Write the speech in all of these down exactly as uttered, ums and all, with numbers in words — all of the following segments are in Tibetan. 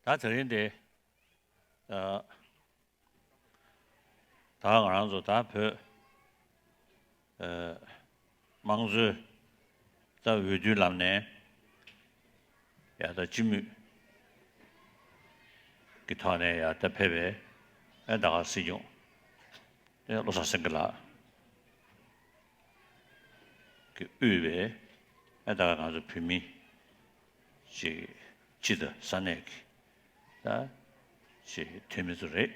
ད་དེ་རིང་འདི་ཨ། ད་ང་རང་ཚོ་ད་བོད་ཨ་དམངས་གཙོའི་ད་འོས་བསྡུའི་ལམ་ནས་ཡ་ད་སྤྱི་མོས་ཀྱི་ཐོག་ནས་ཡ་ད་ཕེབས་པའི་ཨ་ད་ག་སྲིད་སྐྱོང་ཨ་བློ་བཟང་སེང་གེ་ལགས་ཀྱིས་དབུས་པའི་ཨ་ད་ག་ང་ཚོ་བོད་མི་ཅིག་སྤྱི་དང་ས་གནས་ཀྱི་ད་ཅིག་འཐུས་མི་ཚོ་རེད།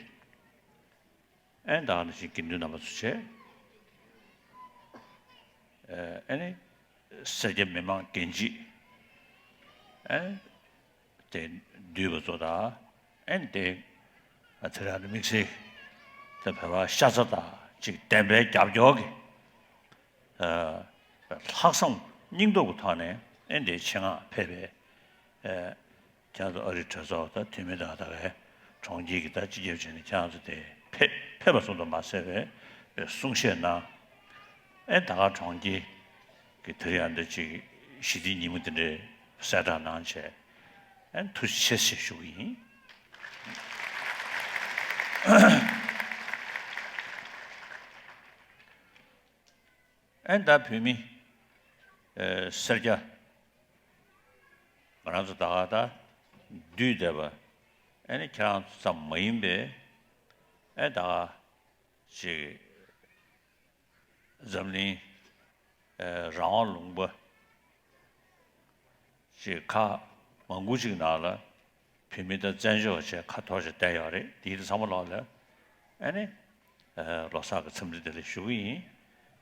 ཨེ་ད་ག་ནང་བཞིན་དགེ་འདུན་རྣམ་པ་ཚོ་བྱས། ཨེ་ནི་སེར་སྐྱ་མི་མང་རྒན་བྱིས་ཨེ་དེ་འདུས་པ་ཚོ་དང་ཨེ་དེ་དེ་རང་དམིགས་བསལ་དེ་བོད་པ་ཤ་ཚ་དང་ཅིག་བདེན་པའི་རྒྱབ་སྐྱོར་གྱི་ལྷག་བསམ་སྙིང་སྟོབས་ཀྱི་ཐོག་ནས་ཨེ་འདི་ཆེད་མངགས་ཕེབས་པའི་ཁྱེད་ཚོ་ཨ་རི་གྲོས་ཚོགས་དང་འཐུས་མི་དང་ད་གའི་གྲོང་ཁྱེར་གྱི་ད་སྤྱི་ཁྱབ་བྱས་ནས་ཁྱེད་ཚོ་དེ་ཕེབས་ཕེབས་པ་སོང་དུ་མ་ཟད་པའི་གསུང་བཤད་གནང་། ཨེ་ད་ག་གྲོང་ཁྱེར་གྱི་དེ་རིང་ཨ་འདི་ཅིག་ཞི་བདེའི་ཉིན་མོ་དེ་འདྲའི་གསལ་བསྒྲགས་གནང་བྱས་ཨེ་ཐུགས་རྗེ་ཆེ་ཞེས་ཞུ་གི་ཡིན། ཨེ་ད་བོད་མི་ཨེ་སེར་སྐྱ་ང་རང་ཚོ་ད་ག་ད་འདུས་བསྡད་པ་ཨེ་ནི་ཁྱེད་རང་ཚོ་ཙམ་མ་ཡིན་པའི་ཨེ་ད་ག་ཅིག་འཛམ་གླིང་ཨེ་རང་དབང་ལུང་པ་ཅིག་ཁག་མང་པོ་ཅིག་ནང་ལ་བོད་མི་དང་བཙན་བྱོལ་བ་བྱས་ཁ་འཐོར་བྱས་བསྡད་ཡོད་རེད། དེའི་ཚང་མ་ལོག་ལ་ཨ་ནི་ལོ་གསར་གྱི་འཚམས་འདྲི་དེ་ལ་ཞུ་གི་ཡིན།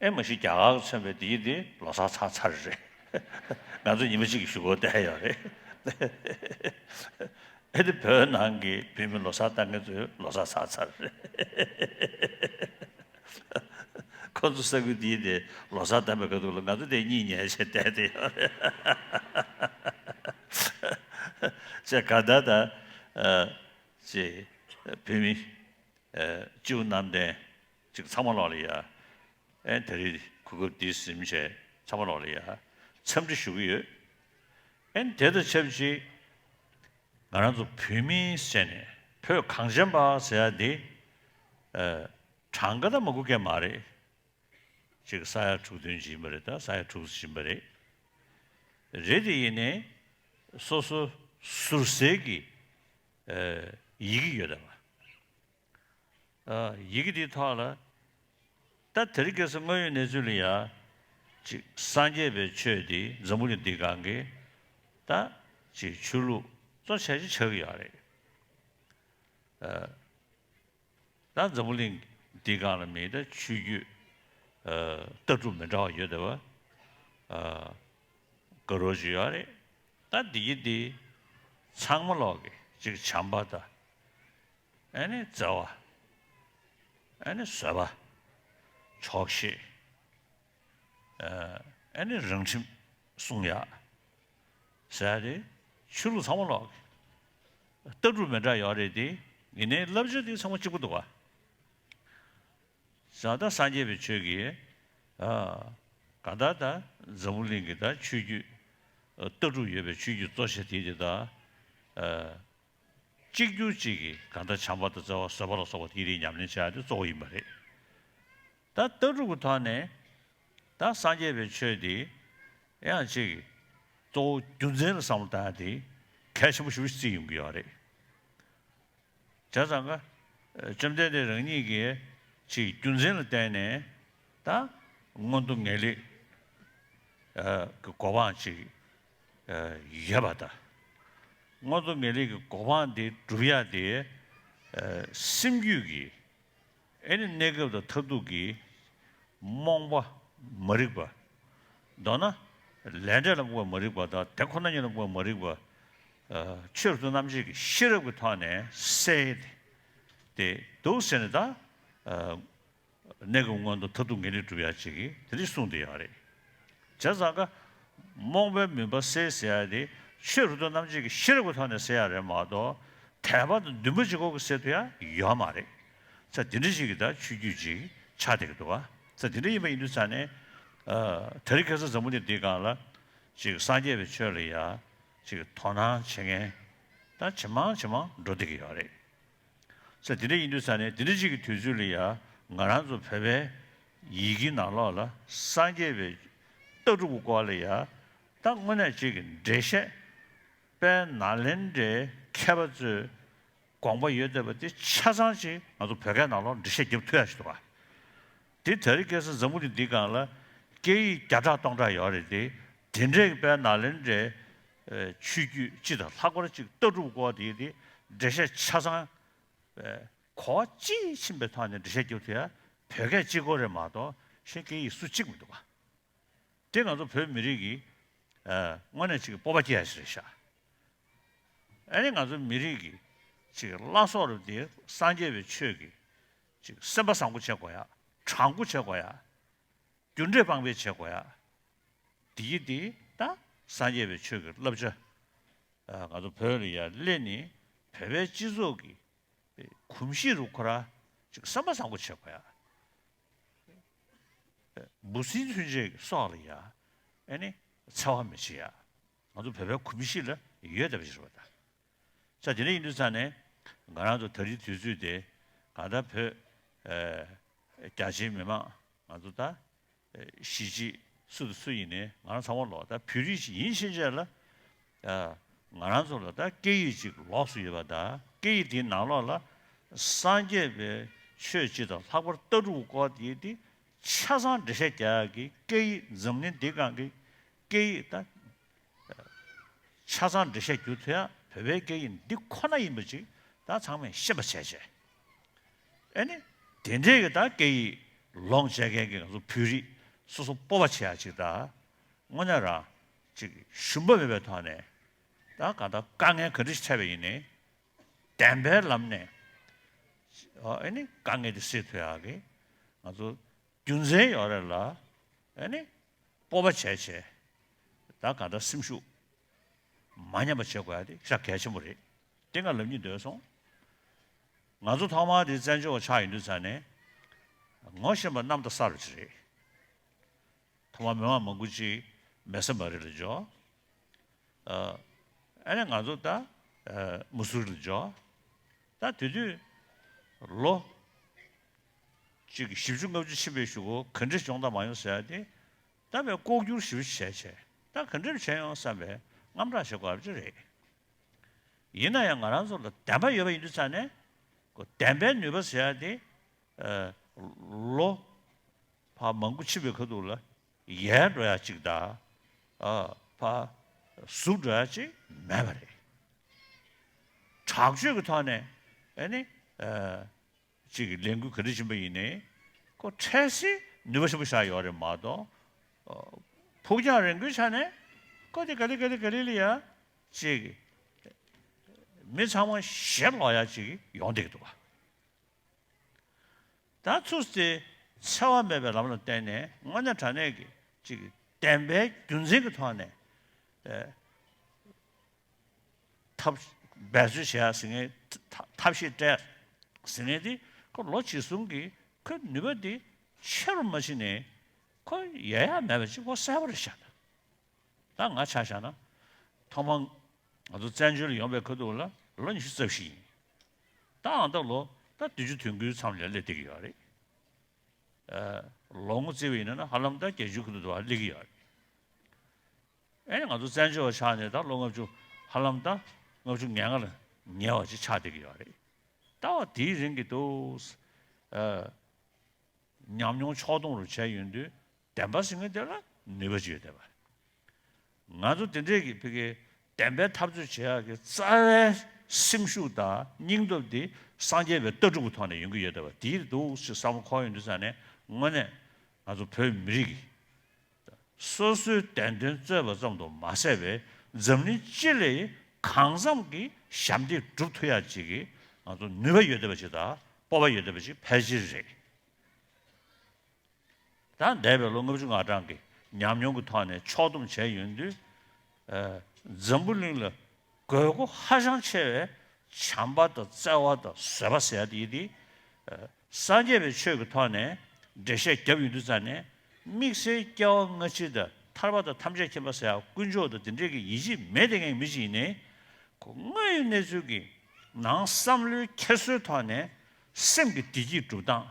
ཨེ་མ་གཞི་རྒྱ་གར་གྱིས་མཚོན་པའི་དེའི་དེ་ལོ་གསར་ཚར་ཚར་རེད། ང་ཚོ་ཉི་མ་གཅིག་གི་གཞུག་གུ་བསྡད་ཡོད་རེད། ཨེ་དེ་བོད་ནང་གི་བོད་མི་ལོ་གསར་བཏང་མཁན་ཚོའི་ལོ་གསར་ཚར་ཚར་རེད། ཁོ་ཚོ་ས་ཁུལ་དེའི་དེ་ལོ་གསར་བཏང་པའི་ཁ་ཐུག་ལ་ང་ཚོ་དེ་གཉིད་ཉལ་བྱས་བསྡད་དེ་ཡོད་རེད། ཅེས་ག་ད་ད་ཅེས་བོད་མི་སྤྱི་བོ་གནམ་བསྟན་ཅིག་ཚང་མ་ལོག་ལ་ཡ་ཨེ་ད་རེས་གོ་སྐབས་འདི་ཟིན་བྱས་ཚང་མ་ལོག་ལ་ཡ་འཚམས་འདྲི་ཞུ་གི་ཡོད། ཨེ་དེ་དང་ཆབས་ཅིག་ང་རང་ཚོ་བོད་མི་ཟེར་ནས་བོད་གངས་ཅན་པ་ཟེར་ཡ་འདི་གྲངས་ཀ་ད་མ་གོ་མཁན་མ་རེད། ཅིག་ས་ཡ་དྲུག་བདུན་ཅིག་ཡིན་པ་རེད། ད་ས་ཡ་དྲུག་ཅིག་ཡིན་པ་རེད། རེད་དེ་ཡིན་ནའི་སོ་སོ་ཟུར་ཟའི་གི་ཡི་གེ་ཡོད་དམ། ཡི་གེ་འདིའི་ཐོག་ལ་ད་དེ་རིང་ཁ་སང་དངོས་ཡོད་གནས་ཚུལ་ལ་ཡ་ཅིག་སངས་རྒྱས་པའི་ཆོས་འདི་འཛམ་བུ་གླིང་འདིའི་སྒང་གི་ད་ཅིག་ཆོས་ལུགས་གཙོ་ཆེ་ཅིག་ཆགས་ཀྱི་ཡོད་རེད། ད་འཛམ་བུ་གླིང་འདིའི་སྒང་ལ་མི་ད་ཆོས་བརྒྱུད་ལྟ་གྲུབ་མི་འདྲ་བ་ཡོད་དེ་བ། དགའ་རབ་ཅིག་ཡོད་རེད། ད་འདི་གི་འདི་ཚང་མ་ལོག་གི་ཅིག་བྱམས་པ་དང་ཨ་ནི་བརྩེ་བ། ཨ་ནི་བཟོད་པ། ཆོག་ཤེས། ཨ་ནི་རང་ཁྲིམས་སྲུང་ཡག་ཟེར་ཡག་དེ་ཆོས་ལུགས་ཚང་མ་ལོག་གི་ལྟ་གྲུབ་མི་འདྲ་ཡོད་རེད་དེ། ཡིན་ནའི་བསླབ་བྱ་དེ་ཚང་མ་གཅིག་པ་འདུག་ག་ད་སངས་རྒྱས་པའི་ཆོས་ཀྱི་ཨ་གང་ལྟར་ད་འཛམ་བུ་གླིང་གི་ད་ཆོས་བརྒྱུད་ལྟ་གྲུབ་ཡོད་པའི་ཆོས་བརྒྱུད་གཙོ་ཆེ་དེ་དེ་ད་ཨ་གཅིག་གྱུར་གཅིག་གི་གང་ལྟར་བྱམས་པ་དང་བརྩེ་བ་བཟོད་པ་ལ་སོགས་པ་དེའི་རིགས་ཉམས་ལེན་བྱ་ཡག་དེ་གཙོ་བོ་ཡིན་པ་རེད། ད་ལྟ་གྲུབ་ཀྱི་ཐོག་ནས་ད་སངས་རྒྱས་པའི་ཆོས་འདི་ཡང་ཅིག་གཙོ་བོ་རྒྱུ་མཚན་ལ་བསམ་བློ་བཏང་ཡག་དེ་གལ་ཆེན་པོ་ཞེ་པོ་ཅིག་བརྩིས་ཡོང་གི་ཡོད་རེད། བྱས་ཙང་ཀ་བཅོམ་ལྡན་འདས་རང་ཉིད་ཀྱིས་ཅིག་རྒྱུ་མཚན་ལ་བརྟེན་ནས་ད་མངོན་མཐོ་ངེས་ལེགས་ཀྱི་གོ་འཕང་ཅིག་ཡོད་པ་དང་། མངོན་མཐོ་ངེས་ལེགས་ཀྱི་གོ་འཕང་དེ་སྒྲུབ་ཡག་དེ་སེམས་རྒྱུད་ཀྱི་ཨེ་ནི་གནས་སྐབས་དང་མཐར་ཐུག་གི་རྨོངས་པ་མ་རིག་པ། མདོར་ན་ལས་འབྲས་ལ་རྨོངས་པ་མ་རིག་པ་དང་དེ་ཁོ་ན་ཉིད་ལ་རྨོངས་པ་མ་རིག་པ། ཆོས་རབ་ཏུ་རྣམ་འབྱེད་ཀྱི་ཤེས་རབ་ཀྱི་ཐོག་ནས་སེལ་ཏེ་འདུག་ཟེར་ནས་ད། གནས་སྐབས་མངོན་མཐོ་མཐར་ཐུག་ངེས་ལེགས་སྒྲུབ་ཡག་ཅིག་གིས་དེ་འདྲ་གསུངས་བསྡད་ཡོད་རེད། བྱས་ཙང་ཀ་རྨོངས་པའི་མུན་པ་སེལ་ཟེར་ཡག་དེ་ཆོས་རབ་ཏུ་རྣམ་འབྱེད་ཀྱི་ཤེས་རབ་ཀྱི་ཐོག་ནས་སེལ་ཡག་རེད་མ་གཏོགས་དད་པ་དང་འདུན་པ་གཅིག་པོ་གིས་སེལ་ཐུབ་ཡག་ཡོད་མ་རེད། ས་དེ་འདྲ་ཞིག་གི་ད་ཆོས་བརྒྱུད་ཅིག་ཆགས་བསྡད་ཀྱི་འདུག་ག་ས་དེ་འདྲ་ཡིན་པ་ཡིན་དུས་ཙང་ནས་དེ་རིང་ཁ་སང་འཛམ་བུ་གླིང་འདིའི་སྒང་ལ་ཅིག་སངས་རྒྱས་པའི་ཆོས་ལ་ཡ་ཅིག་དོ་སྣང་བྱེད་མཁན་ ད་ཇེ་མང་ཇེ་མང་འགྲོ་བསྡད་ཀྱི་ཡོད་རེད། ས་དེ་འདྲ་ཡིན་དུས་ས་ནས་དེ་འདྲ་ཅིག་གི་དུས་ཚོད་ལ་ཡ་ང་རང་ཚོ་བོད་པའི་ཡི་གེ་ནང་ལོགས་ལ་སངས་རྒྱས་པའི་ལྟ་གྲུབ་ཀྱི་སྐོར་ལ་ཡ་ད་དངོས་གནས་ཅིག་གི་འགྲེལ་བཤད་དཔལ་ནཱ་ལེནྡྲའི་མཁས་པ་ཚོས་དགོངས་པ་ཡོད་བསྡད་པ་དེ་ཆ་ཚང་ཅིག་ང་ཚོ་བོད་སྐད་ནང་ལོགས་འགྲེལ་བཤད་རྒྱབ་ཐུབ་ཡ་ཞིག་འདུག་ག་དེ་དེ་རིང་ཁ་སང་འཛམ་བུ་གླིང་འདིའི་སྒང་ལ་སྐད་ཡིག་བརྒྱ་ཕྲག་སྟོང་ཕྲག་ཡོད་རེད་དེ། དེ་འདྲའི་དཔལ་ནཱ་ལེནྡྲའི་ཨེ་ཆོས་བརྒྱུད་སྤྱི་དང་ལྷག་པར་ཅིག་ལྟ་གྲུབ་སྐོར་དེ་དེ་འགྲེལ་བཤད་ཆ་ཚང་ཨེ་གོ་བ་དཔྱིས་ཕྱིན་པའི་ཐོག་ནས་འགྲེལ་བཤད་རྒྱབ་ཐུབ་ཡ་བོད་སྐད་གཅིག་པོ་རེད་མ་གཏོགས་གཞན་སྐད་ཡིག་སུ་གཅིག་མི་འདུག་ག་དེ་ང་ཚོ་བོད་མི་རིགས་ཀྱི་ཨ་དངོས་གནས་ཅིག་སྤོབས་པ་སྐྱེ་ཡ་ཞིག་རེད་ཤག་ཨ་ནི་ང་ཚོ་མི་རིགས་ཀྱི་ཅིག་བླ་སྲོག་རུ་དེ་སངས་རྒྱས་པའི་ཆོས་ཀྱི་ཅིག་སེམས་པ་བཟང་པོ་བྱེད་དགོས་ཡ། དྲང་པོ་བྱེད་དགོས་ཡ། རྒྱུ་འབྲས་དཔང་པོ་བྱེད་དགོས་ཡ། དེ་ཡི་དེ་ད་སངས་རྒྱས་པའི་ཆོས་ཀྱི་བསླབ་བྱ་ཨ་ང་ཚོ་བོད་ལ་ཡ་སླེབས་ནས་བོད་པའི་སྤྱི་ཚོགས་ཀྱི་གོམས་གཤིས་རུ་ཁོ་ར་ཅིག་སེམས་པ་བཟང་པོ་བྱེད་དགོས་ཡ། འབུ་སྲིན་ཚུན་ཆད་ཀྱི་སྲོག་ལ་ཡ་ཨེ་ནི་འཚེ་བ་མི་བྱེད་ཡ། ང་ཚོ་བོད་པའི་གོམས་གཤིས་ལ་ཡོད་བསྡད་པ་ཞིག་རེད་པ་ད། ས་དེ་འདྲ་ཡིན་དུས་ས་ནས་ང་རང་ཚོ་ད་རེས་དུས་ཚོད་དེ་གང་ལྟར་བོད་ཨེ་རྒྱ་ཆེའི་མི་མང་ང་ཚོ་ད་ཨེ་གཞིས་བྱེས་སུ་དང་སུ་ཡིན་ནའི་ང་རང་ཚང་མ་ལོག་ད་བོད་རིགས་ཤིག་ཡིན་ཕྱིན་ཆད་ལ་ཨ་ང་རང་ཚོ་ལ་ད་སྐད་ཡིག་ཅིག་ལོགས་སུ་ཡོད་པ་ད་སྐད་ཡིག་དེའི་ནང་ལོགས་ལ་སངས་རྒྱས་པའི་ཆོས་སྤྱི་དང་ལྷག་པར་ལྟ་གྲུབ་སྐོར་དེ་དེ་ཆ་ཚང་འགྲེལ་བཤད་རྒྱག་ཡག་གི་སྐད་ཡིག་འཛམ་གླིང་འདིའི་སྒང་གི་སྐད་ཡིག་ད། ཆ་ཚང་འགྲེལ་བཤད་རྒྱུ་ཐོན་ཡ་བོད་པའི་སྐད་ཡིག་འདི་ཁོ་ན་ཡིན་པ་ཅིག་ད་ཚང་མས་ཤེས་པ་བྱས་བྱས། ཨེ་ནི། དེ་འདྲའི་གི་ད་སྐད་ཡིག་ལོངས་སྤྱད་མཁན་གྱི་ང་ཚོ་བོད་རིགས་སོ་སོ་སྤོབས་པ་བྱེད་ཡ་ཅིག་ད། དངོས་གནས་རང་ཅིག་ཞུམ་པ་མེད་པའི་ཐོག་ནས་ད་གང་ལྟར་དཀའ་ངལ་ག་འདྲ་ཞིག་འཕྲད་པ་ཡིན་ནའི། བདེན་པའི་ལམ་ནས་ཨེ་ནི་དཀའ་ངལ་དེ་སེལ་ཐུབ་ཡ་གི་ང་ཚོ་རྒྱུ་མཚན་ཡོད་རེད་ལ། ཨེ་ནི། སྤོབས་པ་བྱས་བྱས། ད་ག་ད་སེམས་ཤུགས་མ་ཉམས་པ་བྱེད་དགོས་ཡ་དེ་ཤ་གལ་ཆེན་པོ་རེད། དེ་ང་ལབ་སྙིང་འདོད་སོང་། ང་ཚོ་ཐོག་མར་དེ་བཙན་བྱོལ་བ་ཆགས་ཡོང་དུས་ཙང་ནས་ངོ་ཤེས་པ་གནམ་དང་ས་རུ་ཅི་རེད། ཐོག་མར་མི་མང་མང་པོ་ཅིག་མེ་ས་མ་རི་ལ་འབྱོར། ཨ་ནི་ང་ཚོ་ད་མུ་སུ་རི་ལ་འབྱོར། ད་དེ་དུས་ལོ་གཅིག་བཞི་བཅུ་ལྔ་བཅུ་ཕྱིན་པའི་གཞུག་གུ་ག་འདྲ་བྱུང་དང་མ་བྱུང་ཟེར་ཡ་དེ་ད་བས་ལྐོག་གྱུར་ཞིབ་བྱས་བྱས་ད་ག་འདྲ་བྱས་ཡོང་བསམ་པའི་དངངས་སྐྲག་བྱེད་དགོས་པ་ཅིག་རེད། ཡིན་ན་ཡང་ང་རང་ཚོ་ལ་བདེན་པ་ཡོད་པ་ཡིན་དུས་ཙང་ནས་ཁོ་བདེན་པའི་ནུས་པ་ཟེར་ཡ་དེ་ལོ་ཕར་མང་པོ་ཕྱིན་པའི་ཁ་ཐུག་ལ་ཡལ་འགྲོ་ཡ་ཅིག་དང་ཕར་ཟུག་འགྲོ་ཡ་ཅིག་མེད་པ་རེད། དྲག་སྤྱོད་ཀྱི་ཐོག་ནས་ཨེ་ནི། ཅིག་གི་ལས་འགུལ་ག་རེ་བྱིན་པ་ཡིན་ནའི་ཁོ་འཕྲལ་སེལ་ནུས་པ་ཆེན་པོ་བཞག་ཡོད་རེད་མ་གཏོགས། ཕུགས་རྒྱང་རིང་པོའི་ཆ་ནས་ཁོ་དེ་ག་ལེ་ག་ལེ་ག་ལེ་ལ་ཡ་ཅིག་མི་ཚང་མ་ཞེད་ལོག་ཡ་ཅིག་ཡོང་བསྡད་ཀྱི་འདུག་བ། ད་ཚུར་དེ་འཚེ་བ་མེད་པའི་ལམ་ལ་བརྟེན་ནས་དངོས་གནས་དྲང་གནས་ཀྱི་ཅིག་བདེན་པའི་རྒྱུ་མཚན་གྱི་ཐོག་ནས་ཨེ། ཐབས་འབད་རྩོལ་བྱེད་ཡ་ཟེར་མཁན་ཐ་ཐབས་ཤེས་སྤྲད་ཟེར་མཁན་དེ་ཁོ་ལོ་ཇི་བཟུང་གི་ཁོའི་ནུས་པ་དེ་ཆེ་རུ་མ་ཕྱིན་ནས་ཁོ་ཡལ་ཡ་མེད་པ་ཅིག་ཁོ་གསལ་པོ་རེད་ཤག་ད་ང་ཆ་བཞག་ན་ཐོག་མར་ང་ཚོ་བཙན་བྱོལ་ལ་ཡོང་པའི་ཁ་ཐུག་ལ་ལོ་ཉི་ཤུ་རྩ་བཞི་ཡིན། ད་ཨང་ད་ལོ་ད་བདུན་ཅུ་དོན་དགུའི་མཚམས་ལ་སླེབས་བསྡད་ཀྱི་ཡོད་རེད། ལོ་ངོ་བརྩིས་པ་ཡིན་ན་ཧ་ལམ་ད་བརྒྱད་ཅུའི་ཁ་ཐུག་ཏུ་སླེབས་ཀྱི་ཡོད་རེད། ཨེ་ང་ཚོ་བཙན་བྱོལ་བ་ཆགས་ནས་ད་ལོ་ལྔ་བཅུ་ཧ་ལམ་ད་ལྔ་བཅུ་ང་ལྔ་ལ་ཉེ་བ་ཅིག་ཆགས་བསྡད་ཀྱི་ཡོད་རེད། ད་བ་དེའི་རིང་གི་འདུག་ཨ་ཉམས་མྱོང་ཕྱོགས་བསྡོམས་རུ་བྱས་ཡོང་དུས་བདེན་པ་ཟེར་མཁན་དེ་ལ་ནུས་པ་ཅིག་ཡོད་བསྡད་པ། ང་ཚོ་དེ་འདྲས་ཀྱི་ཕ་གི་བདེན་པའི་འཐབ་རྩོད་བྱེད་ཡག་གི་རྩ་བའི་སེམས་ཤུགས་དང་སྙིང་སྟོབས་དེ་སངས་རྒྱས་པའི་ལྟ་གྲུབ་ཀྱི་ཐོག་ནས་ཡོང་གི་ཡོད་བསྡད་པ་དེའི་འདུག་ཅེས་བསམ་བློ་འཁོར་ཡོང་དུས་ཙང་ནས་དངོས་གནས་ང་ཚོ་བོད་མི་རིགས་ཀྱི་སོ་སོའི་བདེན་དོན་རྩོད་པ་ཙམ་དུ་མ་ཟད་པའི་འཛམ་གླིང་སྤྱི་ལ་གང་འཚམ་གྱི་ཞབས་འདེགས་སྒྲུབ་ཐུབ་ཡག་ཅིག་གི་ང་ཚོ་ནུས་པ་ཡོད་བསྡད་པ་ཅིག་དང་སྤོབས་པ་ཡོད་བསྡད་པ་ཅིག་ཕལ་ཆེར་རེད། ད་འདས་པའི་ལོ་ལྔ་བཅུ་ང་གྲངས་ཀྱི་ཉམས་མྱོང་གི་ཐོག་ནས་ཕྱོགས་བསྡོམས་བྱས་ཡོང་དུས། ཨ་འཛམ་བུ་གླིང་ལ་དགོས་མཁོ་ཧ་ཅང་ཆེ་བའི་བྱམས་པ་དང་བརྩེ་བ་དང་བཟོད་པ་ཟེར་ཡ་དེ་ཡིན་ཏེ། ཨ་སངས་རྒྱས་པའི་ཆོས་ཀྱི་ཐོག་ནས་འགྲེལ་བཤད་བརྒྱབ་ཡོང་དུས་ཙང་ནས་དམིགས་བསལ་སྐྱེ་བ་སྔ་ཕྱི་དང་ཐར་པ་དང་ཐམས་ཅད་མཁྱེན་པ་ཟེར་ཡ་དཀོན་མཆོག་དང་དེ་འདྲས་ཀྱི་ཡིད་ཆེས་མེད་བསྡད་མཁན་མི་ཞིག་ཡིན་ནའི། ཁོ་དངོས་ཡོད་གནས་ཚུལ་གྱི་ནང་བསམ་བློའི་འཁྱེར་སོའི་ཐོག་ནས་སེམས་ཀྱི་བདེ་སྐྱིད་སྒྲུབ་སྟངས།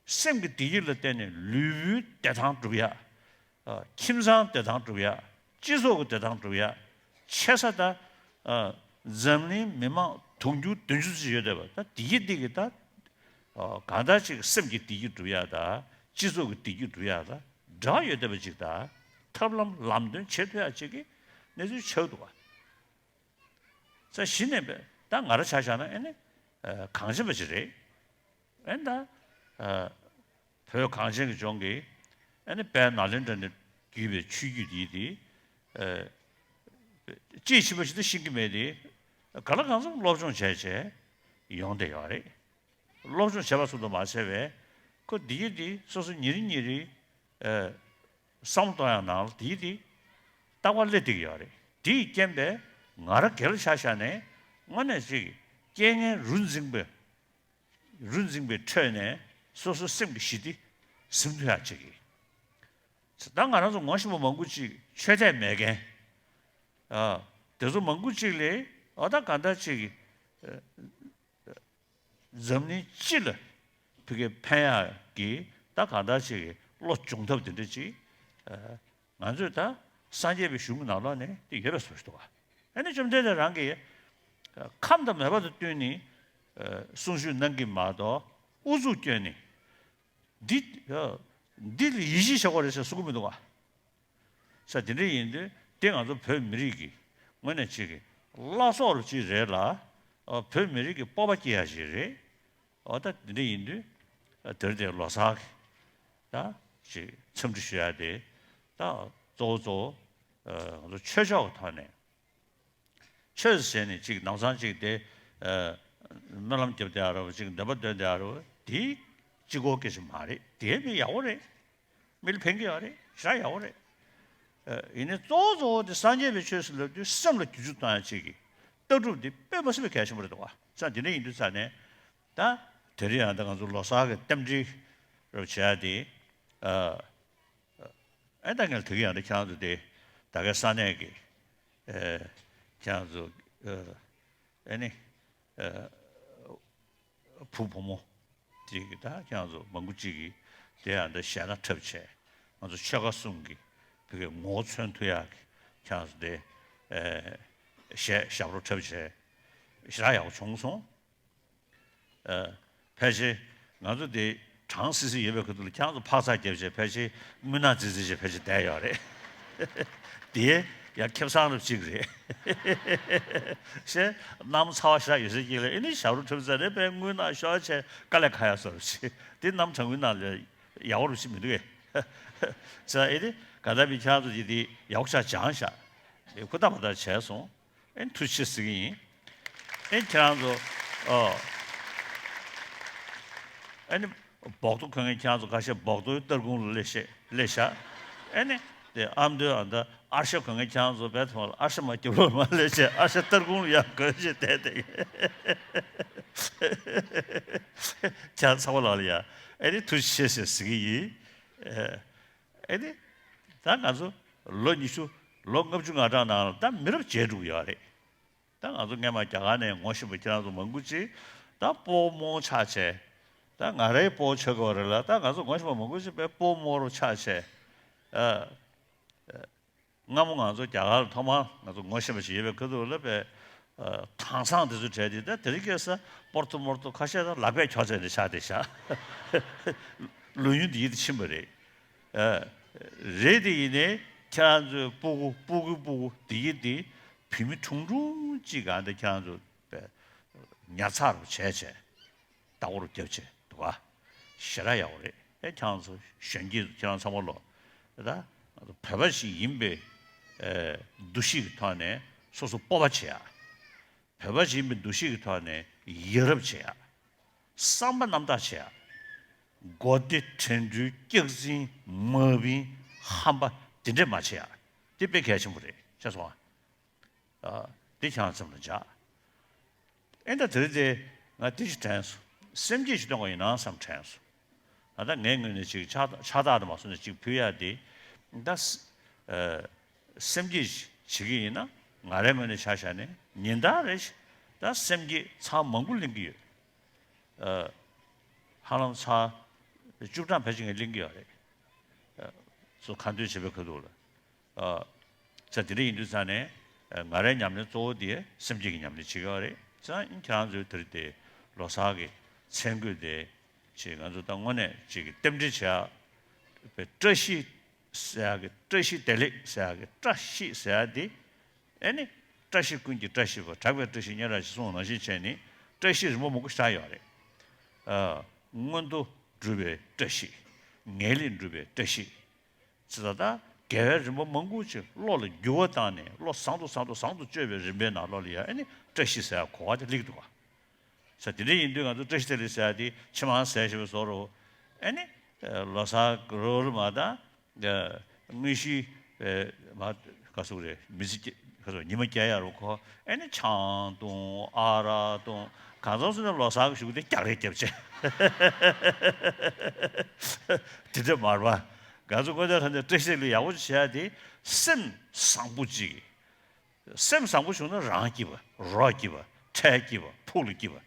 སེམས་ཀྱི་བདེ་སྐྱིད་ལ་བརྟེན་ནས་ལུས་པོའི་བདེ་ཐང་སྒྲུབ་ཡ། ཨ། ཁྱིམ་ཚང་བདེ་ཐང་སྒྲུབ་ཡ། སྤྱི་ཚོགས་ཀྱི་བདེ་ཐང་སྒྲུབ་ཡ། ཆེ་ས་ད། ཨ། འཛམ་གླིང་མི་མང་དུང་ཕྱུར་བདུན་ཅུ་ཙམ་ཡོད་བསྡད་པ་ད་བདེ་སྐྱིད་འདི་གི་ད། ཨ། གང་ལྟར་ཅིག་སེམས་ཀྱི་བདེ་སྐྱིད་སྒྲུབ་ཡ་ད། སྤྱི་ཚོགས་ཀྱི་བདེ་སྐྱིད་སྒྲུབ་ཡ་ད། འབྲེལ་བ་ཡོད་བསྡད་པ་ཅིག་ད། ཐབས་ལམ་ལམ་སྟོན་བྱེད་ཐུབ་ཡ་ཅིག་གི་གནས་ཚུལ་ཆགས་འདུག་ག་ས་གཞི་ནས་པས་ད་ང་རང་ཆ་བཞག་ན་ཨེ་ནི། ཨ། གངས་ཅན་པ་ཅིག་རེད། ཨེ་ད། ཨ། བོད་གངས་ཅན་གྱི་ལྗོངས་ཀྱི་ཨེ་ནི་དཔལ་ནཱ་ལེནྡྲ་ནས་བརྒྱུད་པའི་ཆོས་བརྒྱུད་འདི་དེ། ཨ། དཔྱིས་ཕྱིན་པ་ཞིག་ཏུ་ཤེས་ཀྱི་མེད་དེ། ག་ལ་གང་འཚམ་སློབ་སྦྱོང་བྱས་བྱས་ཡོང་བསྡད་ཡོད་རེད། སློབ་སྦྱོང་བྱས་པ་ཙམ་དུ་མ་ཟད་པས་ཁོ་འདི་ཡི་འདི་སོ་སོ་ཉིན་རེ་ཉིན་རེ། ཨ། བསམ་བློ་གཏོང་ཡག་ནང་ལ་དེའི་དེ་རྟག་པར་སླེབས་བསྡད་ཀྱི་ཡོད་རེད། དེའི་རྐྱེན་པས་ང་རང་སྒེར་ལ་ཆ་བཞག་ནས་དངོས་གནས་ཅིག་རྐྱེན་ངན་རུ་འཛིངས་པའི་རུ་འཛིངས་པའི་ཁྲོད་ནས་སོ་སོའི་སེམས་ཀྱི་ཞི་བདེ་ཟིན་ཐུབ་ཡག་ཅིག་གི། ད་ང་རང་ཚོ་ངོ་ཤེས་པ་མང་པོ་ཅིག་ཆོས་དད་མེད་མཁན། ཨ། དེ་ཚོ་མང་པོ་ཅིག་ལས་ཨ་ད་གང་ལྟར་ཅིག་གི། ཨ། འཛམ་གླིང་སྤྱི་ལ་ཕ་གི་ཕན་ཡག་གི་ད་གང་ལྟར་ཅིག་གི་བློ་སྦྱོང་ཐབས་དེ་འདྲ་ཅིག་ཨ། ང་ཚོས་ད་སངས་རྒྱས་པའི་གཞུང་གི་ནང་ལོགས་ནས་དེ་ཡོད་པའི་བཟོ་ཞིག་འདུག་ག་ཨ་ནི་བཅོམ་ལྡན་འདས་རང་གིས་ཨ། ཁམས་དང་མོས་པ་དང་བསྟུན་ནས་ཨ། གསུང་ཆོས་གནང་གི་མ་གཏོགས་ཨུ་ཚུགས་བསྐྱོན་ནས་འདི་ཨ། འདི་ལ་ཡིད་ཆེས་བྱེད་དགོས་རེད་ཟེར་གསུང་གི་མི་འདུག་ག་ས་དེ་འདྲ་ཡིན་དུས་དེ་ང་ཚོ་བོད་མི་རིགས་ཀྱི་དངོས་གནས་ཅིག་གི་བླ་སྲོག་ལ་ཅིག་རེད་ལ། ཨ། བོད་མི་རིགས་ཀྱི་སྤོབས་པ་སྐྱེ་ཡ་ཞིག་རེད། འོ་ད་དེ་འདྲ་ཡིན་དུས་ཨ། དེ་རིང་དེ་ལོ་གསར་གྱི་ད་ཅིག་འཚམས་འདྲི་ཞུ་ཡ་དེ་ད་གཙོ་བོ་གཙོ་བོ་ཨ། ང་ཚོ་ཆོས་ཕྱོགས་ཀྱི་ཐོག་ནས། ཆོས་ཟེར་ནས་ཅིག་ནམ་སང་ཅིག་དེ་ཨ། སྨོན་ལམ་རྒྱབ་བསྡད་ཡ་རེད་བ། ཅིག་འདོན་པ་འདོན་བསྡད་ཡ་རེད་བ། དེ་གཅིག་པོ་སྐད་ཆ་མ་རེད། དེ་མི་ཡག་པོ་རེད། མི་ལ་ཕན་གྱི་ཡོད་རེད། ཞེ་དྲག་ཡག་པོ་རེད། ཨ། ཡིན་ནའི་གཙོ་བོ་གཙོ་བོ་དེ་སངས་རྒྱས་པའི་ཆོས་ཟེར་ལབ་དུས་སེམས་ལ་བསྒྱུར་བཅོས་གཏོང་ཡ་ཅིག་གི་ལྟ་གྲུབ་དེ་དཔེ་མ་སྲིད་པའི་གལ་ཆེན་པོ་རེད་འདུག་བ། ས་དེ་འདྲ་ཡིན་དུས་ཙང་ནས་ད་དེ་རིང་ཡང་ད་ང་ཚོ་ལོ་གསར་གྱི་རྟེན་འབྲེལ་རབ་བྱེད་ཡ་དེ། ཨ། ཨེ་ད་ངས་དེ་ག་ཡང་ད་ཁྱེད་རང་ཚོ་དེ་ད་གའི་ས་གནས་ཀྱི་ཨེ་ཁྱེད་རང་ཚོ་ཨེ་ཨེ་ནི་ཨེ་བུ་བུ་མོ་ཅིག་གི་ད་ཁྱེད་རང་ཚོ་མང་པོ་ཅིག་གིས་དེ་ཡང་ད་གཞས་སྣ་འཁྲབ་བྱས། ང་ཚོ་ཆོལ་ཁ་གསུམ་གྱི་བོད་ཀྱི་ངོ་བོ་མཚོན་ཐུབ་ཡག་གི་ཁྱེད་རང་ཚོ་དེ་ཨེ་གཞས་ཞབས་བྲོ་འཁྲབ་བྱས་ཞེ་དྲག་ཡག་པོ་བྱུང་སོང་། ཨ། ཕལ་ཆེར་ང་ཚོ་དེ་གྲང་སི་སི་ཡོད་པའི་ཁུལ་དུ་ལ་ཁྱེད་རང་ཚོ་འཕག་འཚག་བརྒྱབ་བྱས་ཕལ་ཆེར་རྔུལ་ནག་ཙི་ཙི་བྱས་ཕལ་ཆེར་བསྡད་ཡོད་རེད། དེ་ཡང་ཁེ་བཟང་རབ་གཅིག་རེད། ཞེས་གནམ་ཚ་བ་ཞེ་དྲག་ཡོད་སའི་དཀྱིལ་ལ་ཨེ་ནི་ཞབས་བྲོ་འཁྲབ་ཚར་རེད་པས་རྔུལ་ནག་ཤོར་བྱས་དཀའ་ལས་ཁག་ཡག་བཟོ་རབ་ཅིག་དེ་གནམ་གྲང་མོའི་ནང་ལ་ཡག་པོ་རབ་ཅིག་མི་འདུག་གས། ས་ཨེ་ནི་ག་ད་མི་ཁྱེད་རང་ཚོ་ཅིག་དེ་ཡག་པོ་ཞེ་དྲག་སྦྱངས་ཤག་ཧུར་ཐག་བ་ཐག་བྱས་སོང་། ཨེ་ཐུགས་རྗེ་ཆེ་ཟེར་གྱི་ཡིན། ཨེ་ཁྱེད་རང་ཚོ་ཨོ། ཨེ་ནི་སྦོག་ཏོ་གོན་མཁན་ཁྱེད་རང་ཚོ་ཁ་ཤས་སྦོག་ཏོའི་སྟར་ཁུང་ལ་སླེབས་ཤེ་སླེབས་ཤག་ཨེ་ནི་དེ་ཨ་མདོའི་ཨ་མདའ་ཨར་ཤ་གོན་མཁན་ཁྱེད་རང་ཚོ་བས་ཐོག་ལ་ཨར་ཤ་མ་རྒྱབ་ལོག་མ་སླེབས་བྱས་ཨར་ཤ་སྟར་ཁུང་ལ་ཡར་གོན་བྱས་བསྡད་བསྡད། ཁྱེད་རང་ཚང་མ་ལ་ལ་ཡ་ཨེ་ནི་ཐུགས་རྗེ་ཆེ་ཟེར་ཟེར་གྱི་ཡིན། ཨེ་ནི་ད་ང་ཚོ་ལོ་ཉི་ཤུ་ལོ་ལྔ་བཅུ་ང་གྲངས་ནང་ལ་ད་མི་རབས་བརྗེ་འགྲོ་གི་ཡོད་རེད། ད་ང་ཚོ་སྔས་མ་རྒྱ་གར་ནས་ངོ་ཤེས་པ་ཁྱེད་རང་ཚོ་མང་པོ་ཅིག་ད་སྤོ་བོ་རྨོ་བོ་ཆགས་བྱས། ད་ང་རའི་སྤོ་བོ་ཆགས་ཀྱི་ཡོད་རེད་ལ་ད་ང་ཚོ་ངོ་ཤེས་པ་མང་པོ་ཅིག་དཔེ་སྤོ་བོ་རྨོ་བོ་ཆགས་བྱས། ཨ། སྔ་མོ་ང་ཚོ་རྒྱ་གར་ལ་ཐོག་མར་ང་ཚོ་ངོ་ཤེས་པ་ཞིག་ཡོད་པའི་ཁ་ཐུག་ལ་དཔེ་ཨ། དྭངས་གཙང་དེ་ཚོ་བྲལ་ཏེ་ད་དེ་རིང་ཁ་སང་སྤོར་ཐུབ་མོར་ཐུབ་ཁ་ཤས་ད་ལག་པས་ཁྱོག་ཚད་ནས་ཆགས་བསྡད་ཤག་ལོ་ཡུན་འདི་ཡིད་དུ་ཕྱིན་པ་རེད། ཨ། རེད་དེ་ཡིན་ནའི་ཁྱེད་རང་ཚོའི་སྤུ་གུ་སྤུ་གུའི་སྤུ་གུ་དེ་ཡིན་དེ་བུད་མེད་ཁྲུང་ཁྲུང་གཅིག་གང་དེ་ཁྱེད་རང་ཚོ་དཔེ་ཉར་ཚགས་རུ་བྱས་བྱས། ལྟ་སྐོར་རྒྱབ་བྱས་འདུག་ག་ཞེ་དྲག་ཡག་པོ་རེད། ཨེ་ཁྱེད་རང་ཚོ་གཞོན་སྐྱེས་ཁྱེད་རང་ཚང་མ་ལོ། ད་བོད་པ་ཞིག་ཡིན་པའི་ཨེ་འདུ་ཤེས་ཀྱི་ཐོག་ནས་སོ་སོ་སྤོབས་པ་བྱེད་ཡ། བོད་པ་ཞིག་ཡིན་པའི་འདུ་ཤེས་ཀྱི་ཐོག་ནས་ཡ་རབས་བྱེད་ཡ། བསམ་པ་རྣམ་དག་བྱེད་ཡ། མགོ་བདེ་དྲན་འཕྲུལ་སྐྱག་རྫུན་དམའ་འབེན་ཧམ་པ་དེ་འདྲས་མ་བྱེད་ཡ། དེ་དཔེ་གལ་ཆེན་པོ་རེད་ཤེས་སོང་ཨ། ཨ། འདི་ཁྱེད་རང་ཚོ་ལ་འཇགས། ཨེ་ད་དེ་རིང་དེ་ང་འདི་ཞིག་དྲན་སོང་། སེམས་བསྐྱེད་ཞིག་གཏོང་དགོས་ཡིན་ན་བསམ་དྲན་སོང་། ད་ལྟ་ངའི་ངོས་ནས་ཅིག་ཕྱག་ཕྱག་རྟགས་དུ་མ་སོང་ནས་ཅིག་ཕུལ་ཡ་དེ། ད་ས་ཨ་སེམས་བསྐྱེད་ཞིག་བྱེད་ཀྱི་ཡིན་ན་ ང་རའི་ངོས་ནས་ཆ་བཞག་ནས་ཉིན་ལྟར་རེ་བཞིན་ད་སེམས་བསྐྱེད་ཚར་མང་པོ་ལེན་གྱི་ཡོད། ཨ། ཧ་ལམ་ཚར་བཅུ་གྲངས་ཕལ་ཆེར་ངས་ལེན་གྱི་ཡོད་རེད། ཨ། སུ་ཁ་འདོན་བྱེད་པའི་ཁ་ཐུག་ལ། ཨ། ས་དེ་འདྲ་ཡིན་དུས་ཙང་ནས་ཨ། ང་རའི་ཉམས་ལེན་གཙོ་བོ་དེ་སེམས་བསྐྱེད་ཀྱི་ཉམས་ལེན་བྱེད་ཀྱི་ཡོད་རེད། ཙང་ཁྱེད་རང་ཚོའི་དེ་རིང་དེ་ལོ་གསར་གྱི་མཚན་བཀོད་དེ་ཅིག་ང་ཚོ་ད་དངོས་གནས་ཅིག་གི་རྟེན་འབྲེལ་བྱེད་ཡག་བཀྲ་ཤིས་ཟེར་ཡག་གི་བཀྲ་ཤིས་བདེ་ལེགས་ཟེར་ཡག་གི་བཀྲ་ཤིས་ཟེར་ཡག་དེ། ཨེ་ནི། བཀྲ་ཤིས་ཀུན་གྱི་བཀྲ་ཤིས་པ། གྲགས་པའི་བཀྲ་ཤིས་སྙན་གྲགས་ཤིག་གསུངས་པ་ནང་བཞིན་བྱས་ནས་བཀྲ་ཤིས་རིམ་པ་མང་པོ་བཞག་ཡོད་རེད། ཨ། མངོན་མཐོ་སྒྲུབ་པའི་བཀྲ་ཤིས། ངེས་ལེགས་སྒྲུབ་པའི་བཀྲ་ཤིས། ཅེས་ད་ལྟ་དགེ་བའི་རིམ་པ་མང་པོ་ཅིག་བློ་ལ་འགྱུར་བ་བཏང་ནས་བློ་བཟང་དུ་བཟང་དུ་བཟང་དུ་བཅོས་པའི་རིམ་པའི་ནང་ལོགས་ལ་ཡང་ཨེ་ནི་བཀྲ་ཤིས་ཟེར་ཡག་གོ་བ་དེ་སླེབས་འདུག་ག། ས་དེ་འདྲ་ཡིན་དུས་ང་ཚོ་བཀྲ་ཤིས་བདེ་ལེགས་ཟེར་ཡག་དེ་ཕྱི་མ་ཟེར་བཞིན་པའི་བཟོ་འདྲ། ཨེ་ནི། ལོ་གསར་རོལ་མ་དང་། དངོས་གཞི། མ། ག་ཟེར་དགོས་རེད། མི་ཚེ་སྐྱེལ། ག་ཟེར། ཉི་མ་སྐྱེལ་ཡག་རུ་ཁོ། ཨེ་ནི་ཆང་འཐུང་ཨ་རག་འཐུང་། གང་ཟག་སུ་ནས་ལོ་གསར་གྱི་གཞུག་དེ་རྒྱག་རེས་རྒྱབ་བྱས། དེ་འདྲ་མ་རེད་པ། ང་ཚོ་དངོས་གནས་དྲང་གནས་བཀྲ་ཤིས་བདེ་ལེགས་ཡག་པོ་བྱེད་ཡག་དེ་སེམས་བཟང་པོ་གཅིག་སེམས་བཟང་པོ་བྱུང་ན་རང་སྐྱིད་པ། རོགས་སྐྱིད་པ། འཕྲལ་སྐྱིད་པ། ཕུགས་ལ་སྐྱིད་པ།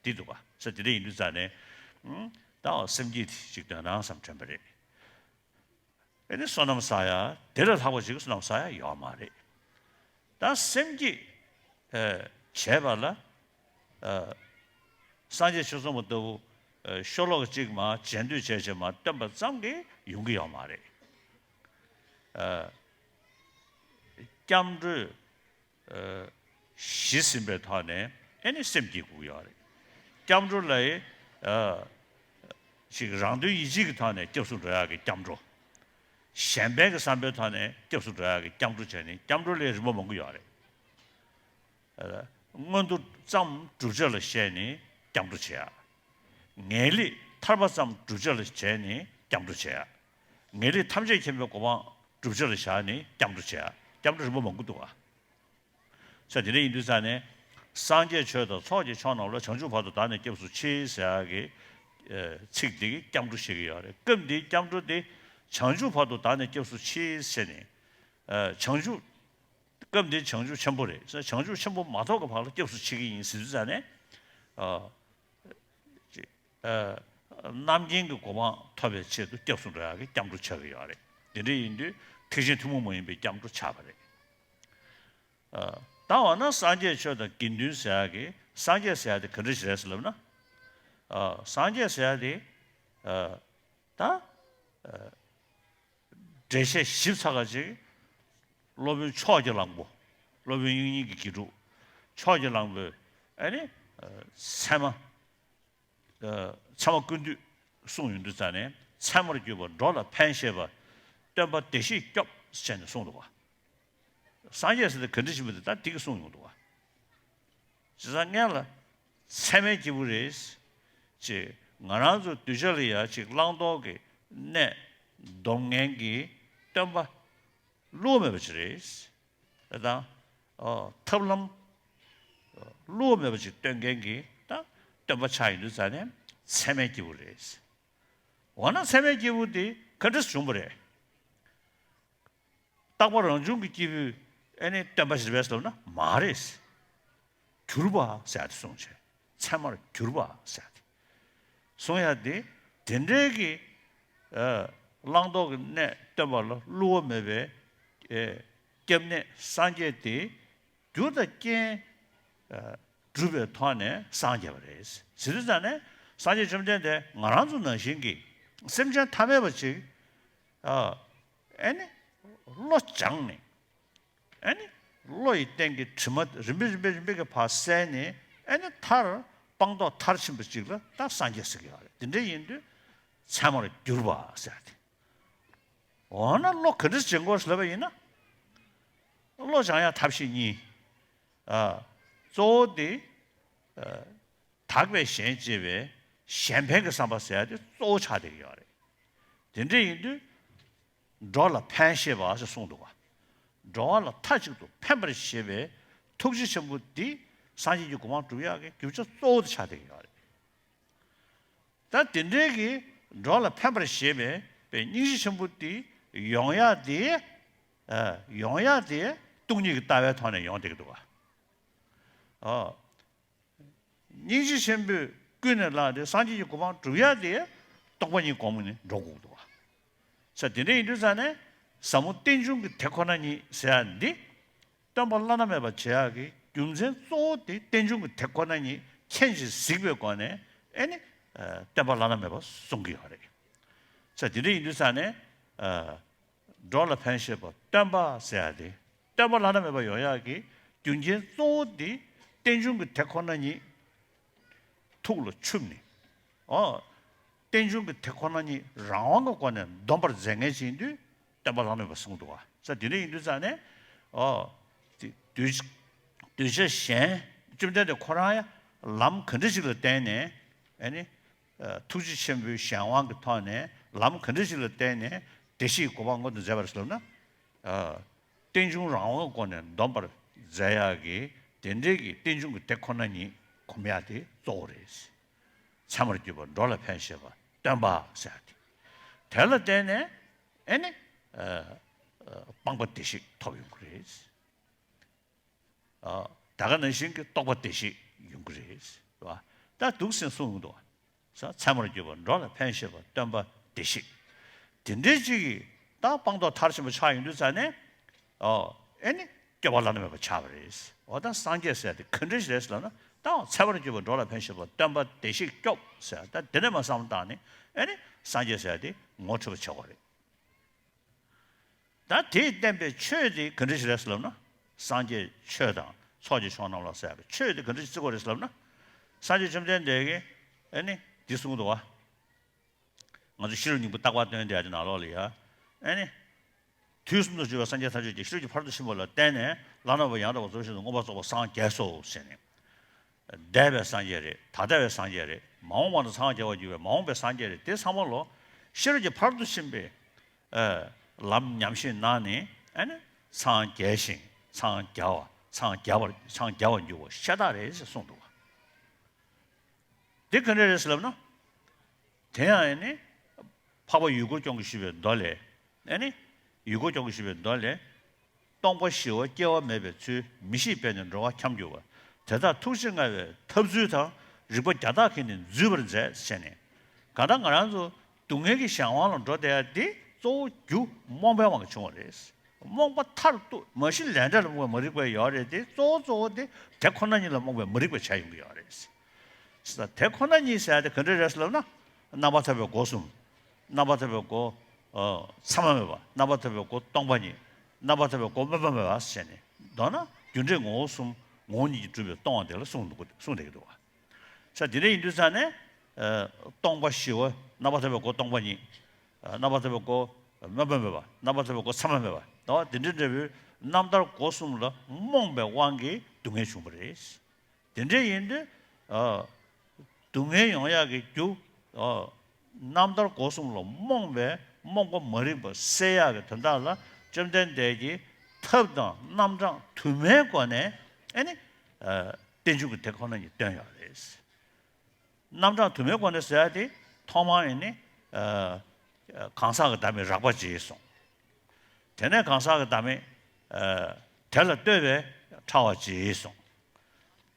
འདི་འདུག་པ། ས་དེ་འདྲ་ཡིན་དུས་ཙང་ནས། ཨུམ། ད་སེམས་བསྐྱེད་དེ་ཅིག་འདོན་ན་བསམ་དྲན་པ་རེད། ཨེ་ནི་བསོད་ནམས་བསགས་ཡག་དེ་ལས་ལྷག་པ་ཅིག་བསོད་ནམས་བསགས་ཡག་ཡོད་མ་རེད། ད་སེམས་བསྐྱེད། ཨ། བྱས་པ་ལ། ཨ། སངས་རྒྱས་ཆོས་ཚོགས་པ་ལྟ་བུ། ཨ། ཤོ་ལོ་ཀ་གཅིག་མར་སྦྱང་འདོད་བྱས་བྱས་མར་བཏོན་པ་ཙམ་གྱིས་ཡོང་གི་ཡོད་མ་རེད། ཨ། སྐྱབས་འགྲོ། ཨ། གཞི་ཟིན་པའི་ཐོག་ནས་ཨེ་ནི་སེམས་བསྐྱེད་དགོས་ཀྱི་ཡོད་རེད། སྐྱབས་འགྲོ་ལ། ཨ། ཅིག་རང་དོན་ཡིད་བྱེད་ཀྱི་ཐོག་ནས་སྐྱབས་སུ་འགྲོ་ཡག་གི་སྐྱབས་འགྲོ། གཞན་ཕན་གྱི་བསམ་པའི་ཐོག་ནས་སྐྱབས་སུ་འགྲོ་ཡག་གི་སྐྱབས་འགྲོ་བྱས་ནས་སྐྱབས་འགྲོ་ལ་རིམ་པ་མང་པོ་ཡོད་རེད། ཨ། མངོན་མཐོ་ཙམ་བསྒྲུབ་བྱ་ལ་བྱས་ནས་སྐྱབས་འགྲོ་བྱེད་ཡག་ངེས་ལེགས་ཐར་པ་ཙམ་བསྒྲུབ་བྱ་ལ་བྱས་ནས་སྐྱབས་འགྲོ་བྱེད་ཡག་ངེས་ལེགས་ཐམས་ཅད་མཁྱེན་པའི་གོ་འཕང་བསྒྲུབ་བྱ་ལ་བཞག་ནས་སྐྱབས་འགྲོ་བྱེད་ཡག་སྐྱབས་འགྲོ་རིམ་པ་མང་པོ་འདུག་ག། ས་དེ་འདྲ་ཡིན་དུས་ཙང་ནས། སངས་རྒྱས་ཆོས་དང་ཚོགས་ཀྱི་མཆོག་རྣམས་ལ། བྱང་ཆུབ་བར་དུ་བདག་ནི་སྐྱབས་སུ་མཆི་ཟེར་ཡག་གི། ཨ། ཚིག་འདི་གིས་སྐྱབས་འགྲོ་བཤད་ཀྱི་ཡོད་རེད། སྐབས་འདིའི་སྐྱབས་འགྲོ་དེ་བྱང་ཆུབ་བར་དུ་བདག་ནི་སྐྱབས་སུ་མཆི་ཟེར་ནས། ཨ། བྱང་ཆུབ། སྐབས་འདིའི་བྱང་ཆུབ་ཆེན་པོ་རེད། བྱང་ཆུབ་ཆེན་པོ་མ་ཐོབ་ཀྱི་བར་ལ་སྐྱབས་སུ་མཆི་གི་ཡིན་ཟེར་དུས་ཙང་ནས། ཨ། ཅེས། ཨ། རྣམ་མཁྱེན་གྱི་གོ་འཕང་ཐོབ་པའི་ཆེད་དུ་སྐྱབས་སུ་འགྲོ་ཡག་གི་སྐྱབས་འགྲོ་ཆགས་ཀྱི་ཡོད་རེད། དེ་འདྲ་ཡིན་དུས་ཐེག་ཆེན་ཐུན་མོང་མ་ཡིན་པའི་སྐྱབས་འགྲོ་ཆགས་པ་རེད། ཨ། ད་འོ་ན་སངས་རྒྱས་ཆོས་དང་དགེ་འདུན་ཟེར་ཡག་གི། སངས་རྒྱས་ཟེར་ཡག་དེ་ག་འདྲ་ཞིག་རེད་ཟེར་ལབ་ན། ཨ། སངས་རྒྱས་ཟེར་ཡག་དེ། ཨ། ད། ཨ། འགྲེལ་བཤད་ཞིབ་ཚགས་ཀ་ཅིག་སློབ་དཔོན་ཕྱོགས་ཀྱི་གླང་པོ། སློབ་དཔོན་དབྱིག་གཉེན་གྱི་དགེ་ཕྲུག་ཕྱོགས་ཀྱི་གླང་པོས། ཨ་ནི། ཨ། ཚད་མ། ཨ། ཚད་མ་ཀུན་བཏུས་གསུངས་ཡོང་དུས་ཙང་ནས། ཚད་མར་གྱུར་པ་འགྲོ་ལ་ཕན་བཞེད་པ། སྟོན་པ་བདེ་གཤེགས་སྐྱོབ་ཟེར་ནས་གསུངས་འདུག་ག། སངས་རྒྱས་ཟེར་དེ་ག་འདྲ་ཞིག་མི་འདུག་ད་འདི་གི་གསུངས་ཡོང་འདུག་ག། བྱས་ཙང་སྔོན་ལ་ཚད་མའི་སྐྱེས་བུ་རེད། ཅེས་ང་རང་ཚོ་གདུལ་བྱ་ལ་ཡ་ཅིག་བླང་དོར་གྱི་གནས་སྡོམ་མཁན་གྱི་སྟོན་པ་བསླུ་བ་མེད་པ་ཅིག་རེད། དེ་དང་། ཨོ། ཐབས་ལམ་བསླུ་བ་མེད་པ་ཅིག་སྟོན་མཁན་གྱི་ད་སྟོན་པ་ཆགས་ཡོང་དུས་ཙང་ནས་ཚད་མའི་སྐྱེས་བུ་རེད། འོ་ན་ཚད་མའི་སྐྱེས་བུ་དེ་ག་འདྲ་བྱུང་བ་རེད། རྟག་པ་རང་བྱུང་གི་སྐྱེས་བུས་ཨེ་ནི་སྟོན་པ་ཞིག་རེད་པས་ཟེར་ན་མ་རེད། གྱུར་པ་ཟེར་ཡག་དེ་གསུངས་བྱས། ཚད་མར་གྱུར་པ་ཟེར་ཡག་དེ་གསུང་ཡག་དེ། དེ་འདྲའི་གི། ཨ། བླང་དོར་གྱི་གནས་སྟོན་པ་ལ་བསླུ་བ་མེད་པའི། ཨེ། སྐྱབས་གནས་སངས་རྒྱས་དེ་རྒྱུ་དང་རྐྱེན། ཨ། སྒྲུབ་པའི་ཐོག་ནས་སངས་རྒྱས་པ་རེད། ཟེར་དུས་ཙང་ནས་སངས་རྒྱས་བཅོམ་ལྡན་འདས་ང་རང་ཚོ་ནང་བཞིན་གྱི་སེམས་ཅན་ཐ་མལ་པ་ཅིག་ཨ། ཨེ་ནི། བློ་སྦྱངས་ནས། ཨེ་ནི། བློ་ཡི་སྟེང་གི་དྲི་མ་རིམ་པས་རིམ་པས་རིམ་པས་ཀྱི་ཕར་བསལ་ནས། ཨེ་ནི་མཐར་སྤངས་རྟོགས་མཐར་ཕྱིན་པ་ཅིག་ལ་ད་སངས་རྒྱས་ཟེར་གྱི་ཡོད་རེད། དེ་འདྲ་ཡིན་དུས་ཚད་མར་གྱུར་པ་ཟེར་ཏེ། འོ་ན་བློ་ག་འདྲ་སྦྱང་དགོས་ལབ་པ་ཡིན་ན། བློ་སྦྱང་ཡག་ཐབས་ཤེས་གཉིས། ཨ། གཙོ་བོ་དེ། ཨ། དག་པའི་ཞེན་བཅས་པའི་གཞན་ཕན་གྱི་བསམ་པ་ཟེར་ཡག་དེ་གཙོ་བོ་ཆགས་བསྡད་ཀྱི་ཡོད་རེད། དེ་འདྲ་ཡིན་དུས། འགྲོ་ལ་ཕན་བཞེད་པ་ཞེས་གསུངས་འདུག་ག། འགྲོ་བ་ལ་མཐའ་གཅིག་ཏུ་ཕན་པར་བཞེད་པའི་ཐུགས་རྗེ་ཆེན་པོ་འདི་སངས་རྒྱས་ཀྱི་གོ་འཕང་སྒྲུབ་ཡག་གི་རྒྱུ་ཆ་གཙོ་བོ་དེ་ཆགས་བསྡད་ཀྱི་ཡོད་རེད། ད་དེ་འདྲའི་གི་འགྲོ་ལ་ཕན་པར་བཞེད་པའི་པའི་སྙིང་རྗེ་ཆེན་པོ་འདི་ཡོང་ཡག་དེ། ཨ། ཡོང་ཡག་དེ་ སྟོང་ཉིད་ཀྱི་ལྟ་བའི་ཐོག་ནས་ཡོང་བསྡད་ཀྱི་འདུག་བ། ཨོ། སྙིང་རྗེ་ཆེན་པོས་ཀུན་ནས་བསླངས་ཏེ་སངས་རྒྱས་ཀྱི་གོ་འཕང་སྒྲུབ་ཡ་དེ་རྟོགས་པ་གཉིས་གོང་མ་ནས་འགྲོ་དགོས་འདུག་བ། ས་དེ་འདྲ་ཡིན་དུས་ཙང་ནས་ཟབ་མོ་རྟེན་འབྱུང་གི་དེ་ཁོ་ན་ཉིད་ཟེར་ཡ་འདི། སྟོན་པ་བླ་ན་མེད་པ་བྱེད་ཡག་གི་རྒྱུ་མཚན་གཙོ་བོ་དེ་རྟེན་འབྱུང་གི་དེ་ཁོ་ན་ཉིད་མཁྱེན་ཅིང་གཟིགས་པའི་སྒོ་ནས་ཨེ་ནི། ཨ། སྟོན་པ་བླ་ན་མེད་པ་གསུང་གི་ཡོད་རེད། ས་དེ་འདྲ་ཡིན་དུས་ཙང་ནས། ཨ། འགྲོ་ལ་ཕན་བཞེད་པ་སྟོན་པ་ཟེར་ཡ་དེ། སྟོན་པ་བླ་ན་མེད་པ་ཡོང་ཡག་གི་རྒྱུ་རྐྱེན་གཙོ་བོ་དེ་རྟེན་འབྱུང་གི་དེ་ཁོ་ན་ཉིད་ཐུགས་ལ་ཆུབ་ནས། ཨོ། རྟེན་འབྱུང་གི་དེ་ཁོ་ན་ཉིད་རང་དབང་གི་སྒོ་ནས་འདོམས་པར་མཛད་མཁན་ཞིག་ཡིན་དུས་སྟོན་པ་བླ་ན་མེད་པ་གསུངས་འདུག་བ། ས་དེ་འདྲ་ཡིན་དུས་ཙང་ནས། ཨོ། དེ་གདུལ་གདུལ་བྱ་གཞན་བཅོམ་ལྡན་འདས་ཁོ་རང་ཡང་ལམ་ག་འདྲ་ཞིག་ལ་བརྟེན་ནས་ཨེ་ནི། ཨ། ཐུགས་རྗེ་ཆེན་པོའི་གཞན་དབང་གི་ཐོག་ནས་ལམ་ག་འདྲ་ཞིག་ལ་བརྟེན་ནས་བདེ་གཤེགས་གོ་འཕང་མངོན་དུ་མཛད་པ་རེད་ཟེར་ལབ་ན། ཨ། རྟེན་འབྱུང་རང་དབང་གི་སྒོ་ནས་འདོམས་པར་མཛད་ཡག་གི་དེ་འདྲའི་གི་རྟེན་འབྱུང་གི་དེ་ཁོ་ན་ཉིད་གོམས་ཡག་དེ་གཙོ་བོ་རེད། ཚད་མར་གྱུར་པ་འགྲོ་ལ་ཕན་བཞེད་པ་སྟོན་པ་ཟེར་ཡག་དེ། དེ་ལ་བརྟེན་ནས་ཨེ་ནི། ཨ། ཨ། སྤངས་པ་བདེ་གཤེགས་ཐོབ་ཡོང་གི་རེད། ཨ། ད་ག་ནང་བཞིན་གྱི་རྟོགས་པ་བདེ་གཤེགས་ཡོང་གི་རེད། རེད་བ། ད་འདུག་སེ་གསུངས་ཡོང་འདུག་བ། ས་ཚད་མར་གྱུར་པ་འགྲོ་ལ་ཕན་བཞེད་པ་སྟོན་པ་བདེ་གཤེགས། དེ་འདྲའི་ཅིག་གིས་ད་སྤངས་རྟོགས་མཐར་ཕྱིན་པ་ཆགས་ཡོང་དུས་ཙང་ནས། ཨོ། ཨེ་ནི། སྐྱོབ་པ་བླ་ན་མེད་པ་ཆགས་པ་རེད། འོ་ད་སངས་རྒྱས་ཟེར་དེ་ག་འདྲ་ཞིག་རེད་ཟེར་ལབ་ན། ད་ཚད་མར་གྱུར་པ་འགྲོ་ལ་ཕན་བཞེད་པ་སྟོན་པ་བདེ་གཤེགས་སྐྱོབ་ཟེར། ད་དེ་ནས་མར་བསམ་བློ་བཏང་ནས་ཨེ་ནི་སངས་རྒྱས་ཟེར་དེ་ངོ་འཕྲོད་པ་བྱེད་དགོས་རེད། ད་དེས་བསྟན་པའི་ཆོས་དེ་ག་འདྲ་ཞིག་རེད་ཟེར་ལབ་ན། སངས་རྒྱས་ཆོས་དང་ཚོགས་ཀྱི་མཆོག་རྣམས་ལ་ཟེར་ཡག་གི་ཆོས་དེ་ག་འདྲ་ཞིག་བརྩི་དགོས་རེད་ཟེར་ལབ་ན། སངས་རྒྱས་བཅོམ་ལྡན་འདས་ཀྱིས་ཨེ་ནི་འདི་གསུངས་འདུག་བ། ང་ཚོ་ཤེས་རབ་སྙིང་པོ་བརྟག་པ་སྟོན་དེ་ཡ་དེ་ནང་ལོགས་ལ་ཡ། ཨེ་ནི། དུས་གསུམ་དུ་བཞུགས་པའི་སངས་རྒྱས་ཐམས་ཅད་ཀྱིས་ཤེས་རབ་ཀྱི་ཕ་རོལ་ཏུ་ཕྱིན་པ་ལ་བརྟེན་ནས་བླ་ན་མེད་པ་ཡང་དག་པར་རྫོགས་བྱང་དུ་མངོན་པར་རྫོགས་པར་སངས་རྒྱས་སོ་ཟེར་ནས། འདས་པའི་སངས་རྒྱས་རེད། ད་ལྟ་བའི་སངས་རྒྱས་རེད། མ་འོངས་པ་ན་སངས་རྒྱས་པར་འགྱུར་བའི་མ་འོངས་པའི་སངས་རྒྱས་རེད། དེ་ཚང་མ་ལོ། ཤེས་རབ་ཀྱི་ཕ་རོལ་ཏུ་ཕྱིན་པའི། ཨ། ལམ་ཉམས་བཞེས་གནང་ནས་ཨ་ནི་སངས་རྒྱས་ཤིང་སངས་རྒྱ་བ་སངས་རྒྱ་བར་སངས་རྒྱ་བར་འགྱུར་བ་ཤ་སྟག་རེད་ཅེས་གསུངས་འདུག་བ། འདི་ག་འདྲ་རེད་ཟེར་ལབ་ན། དེ་ཡང་ཨེ་ནི། འཕགས་པ་ཡུལ་འཁོར་སྐྱོང་གིས་ཞུས་པའི་མདོ་ལས། ཨེ་ནི། ཡུལ་འཁོར་སྐྱོང་གིས་ཞུས་པའི་མདོ་ལས། སྟོང་པ་ཞི་བ་སྐྱེ་བ་མེད་པའི་ཚུལ་མི་ཤེས་པས་ནི་འགྲོ་བ་འཁྱམས་འགྱུར་བ། དེ་དག་ཐུགས་རྗེ་མངའ་བའི་ཐབས་ཚུལ་དང་རིག་པ་བརྒྱ་དག་གིས་ནི་འཛུད་པར་མཛད་ཟེར་ནས། གང་ལྟར་ང་རང་ཚོ་སྡུག་བསྔལ་གྱི་གཞན་དབང་ལ་འགྲོ་བསྡད་ཡ་འདི་གཙོ་བོ་རྒྱུ་རྨོངས་པའི་དབང་གིས་བྱུང་བ་རེད། རྨོངས་པ་མཐར་ཐུག་མ་གཞི་ལས་འབྲས་ལ་རྨོངས་པའི་མ་རིག་པ་ཡོད་རེད་དེ། གཙོ་བོ་གཙོ་བོ་དེ་དེ་ཁོ་ན་ཉིད་ལ་རྨོངས་པའི་མ་རིག་པ་བྱས་ཡོང་གི་ཡོད་རེད། ས་དེ་ཁོ་ན་ཉིད་ཟེར་ཡ་དེ་ག་འདྲ་རེད་ཟེར་ལབ་ན། རྣམ་པར་ཐར་པའི་སྒོ་གསུམ། རྣམ་པར་ཐར་པའི་སྒོ། ཨ། མཚན་མ་མེད་པ། རྣམ་པར་ཐར་པའི་སྒོ་སྟོང་པ་ཉིད། རྣམ་པར་ཐར་པའི་སྒོ་དམན་པ་མེད་པ་ཟེར་ནས། མདོར་ན་རྒྱུ་འབྲས་ངོ་བོ་གསུམ་ངོ་བོ་ཉིད་ཀྱིས་གྲུབ་པའི་སྟོང་པ་དེ་ལ་གསུངས་འདུག་གསུངས་བསྡད་ཀྱི་འདུག་བ། ས་དེ་འདྲ་ཡིན་དུས་ཙང་ནས། ཨ། སྟོང་པ་ཞི་བ་རྣམ་པར་ཐར་པའི་སྒོ་སྟོང་པ་ཉིད། ཨ། རྣམ་པར་ཐར་པའི་སྒོ་དམན་པ་མེད་པ། རྣམ་པར་ཐར་པའི་སྒོ་མཚན་མ་མེད་པ། ད་དེ་འདྲ་འདྲ་བོའི་རྣམ་ཐར་སྒོ་གསུམ་ལ་རྨོངས་པའི་དབང་གིས་སྡུག་བསྔལ་བྱུང་བ་རེད། དེ་འདྲ་ཡིན་དུས། ཨ། སྡུག་བསྔལ་ཡོང་ཡག་གི་རྒྱུ། ཨ། རྣམ་ཐར་སྒོ་གསུམ་ལ་རྨོངས་པའི་རྨོངས་པ་མ་རིག་པ་སེལ་ཡག་གི་དོན་དག་ལ་བཅོམ་ལྡན་འདས་ཀྱིས་ཐབས་དང་རྣམ་གྲངས་དུ་མའི་སྒོ་ནས་ཨེ་ནི། ཨ། རྟེན་འབྱུང་གི་དེ་ཁོ་ན་ཉིད་སྟོན་ཡོད་རེད། རྣམ་གྲངས་དུ་མའི་སྒོ་ནས་ཟེར་ཡ་དེ་ཐོག་མར་ཨེ་ནི། ཨ། གང་ཟག་གི་བདག་མེད་རགས་པ་ཅིག་གསུངས། དེ་ནས་གང་ཟག་གི་བདག་མེད། ཨ། དེ་ལ་ལྟོས་པའི་ཕྲ་བ་ཅིག་གསུངས།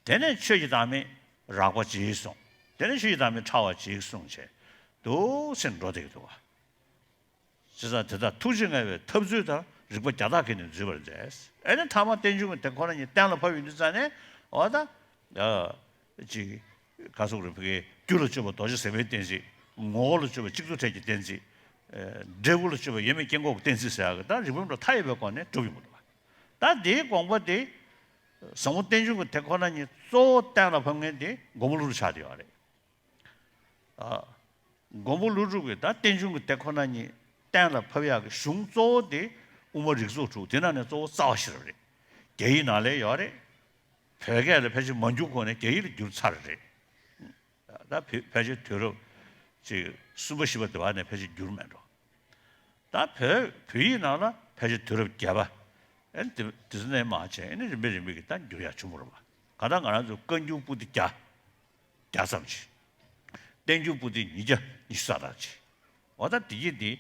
དེ་ནས་ཆོས་ཀྱི་བདག་མེད་རགས་པ་ཅིག་གསུངས། དེ་ནས་ཆོས་ཀྱི་བདག་མེད་ཕྲ་བ་ཅིག་གསུངས་བྱས། འདུག་སེ་འགྲོ་བསྡད་ཀྱི་འདུག་བ། བྱས་ཙང་དེ་དག་ཐུགས་རྗེ་མངའ་བའི་ཐབས་ཚུལ་དང་རིག་པ་བརྒྱ་དག་གིས་ནི་འཛུད་པར་མཛད། ཨེ་ནི་མཐའ་མ་རྟེན་འབྱུང་གི་དེ་ཁོ་ན་ཉིད་གཏན་ལ་ཕབ་ཡོང་དུས་ཙང་ནས། འོ་ད། ཨ། ཅིག་ག་ཟེར་དགོས་རེད། ཕ་གིའི་རྒྱུ་ལ་དཔྱོད་པ་རྡོ་རྗེ་ཟེགས་མའི་གཏན་ཚིགས། ངོ་བོ་ལ་དཔྱོད་པ་གཅིག་ཏུ་ཕྲད་ཀྱི་གཏན་ཚིགས། ཨ། འབྲས་བུ་ལ་དཔྱོད་པ་ཡོད་མེད་སྐྱེ་འགོག་གི་གཏན་ཚིགས་ཟེར་ཡག་གི་ད་རིགས་བམ་ལ་མཐའ་ཡས་པའི་སྒོ་ནས་གྲུབ་ཡོང་གི་འདུག་བ། ད་འདིའི་དགོངས་པ་དེ། ཟབ་མོ་རྟེན་འབྱུང་གི་དེ་ཁོ་ན་ཉིད་གཙོ་བོ་གཏན་ལ་ཕབ་མཁན་དེ་མགོན་པོ་ཀླུ་སྒྲུབ་ཆགས་བསྡད་ཡོད་རེད། ཨ། མགོན་པོ་ཀླུ་སྒྲུབ་ཀྱིས་ད་རྟེན་འབྱུང་གི་དེ་ཁོ་ན་ཉིད་གཏན་ལ་ཕབ་ཡག་གི་གཞུང་གཙོ་བོ་དེ་དབུ་མ་རིགས་ཚོགས་དྲུག། དེ་ནང་ནས་གཙོ་བོ་རྩ་བ་ཤེས་རབ་རེད། རྒྱ་ཡིག་ནང་ལ་ཡོད་རེད། བོད་སྐད་ལ་ཕལ་ཆེར་མ་འགྱུར་གོང་ནས་རྒྱ་ཡིག་ལ་བསྒྱུར་ཚར་རེད། ད་བོད་ཕལ་ཆེར་དུས་རབས་ཅིག་གསུམ་པ་བཞི་པ་དེ་བར་ནས་ཕལ་ཆེར་འགྱུར་མེད་འགྲོ། ད་བོད་བོད་ཡིག་ནང་ལ་ཕལ་ཆེར་དུས་རབས་བརྒྱད་པ། ཨེ་ནི་དེ་དེ་ཚོ་ནས་མར་བྱས། ཨེ་ནི་རིམ་པས་རིམ་པས་ཀྱིས་ད་འགྱུར་ཡག་བྱུང་བ་རེད་པ། གང་ལྟར་ང་རང་ཚོ་བཀའ་འགྱུར་པོ་ཏི་བརྒྱ། བརྒྱ་ཙམ་ཅིག། བསྟན་འགྱུར་པོ་ཏི་ཉིས་བརྒྱ་ཉི་ཤུ་རྩ་ལྔ་ཅིག། འོ་ད་དེ་གྱིས་དེ་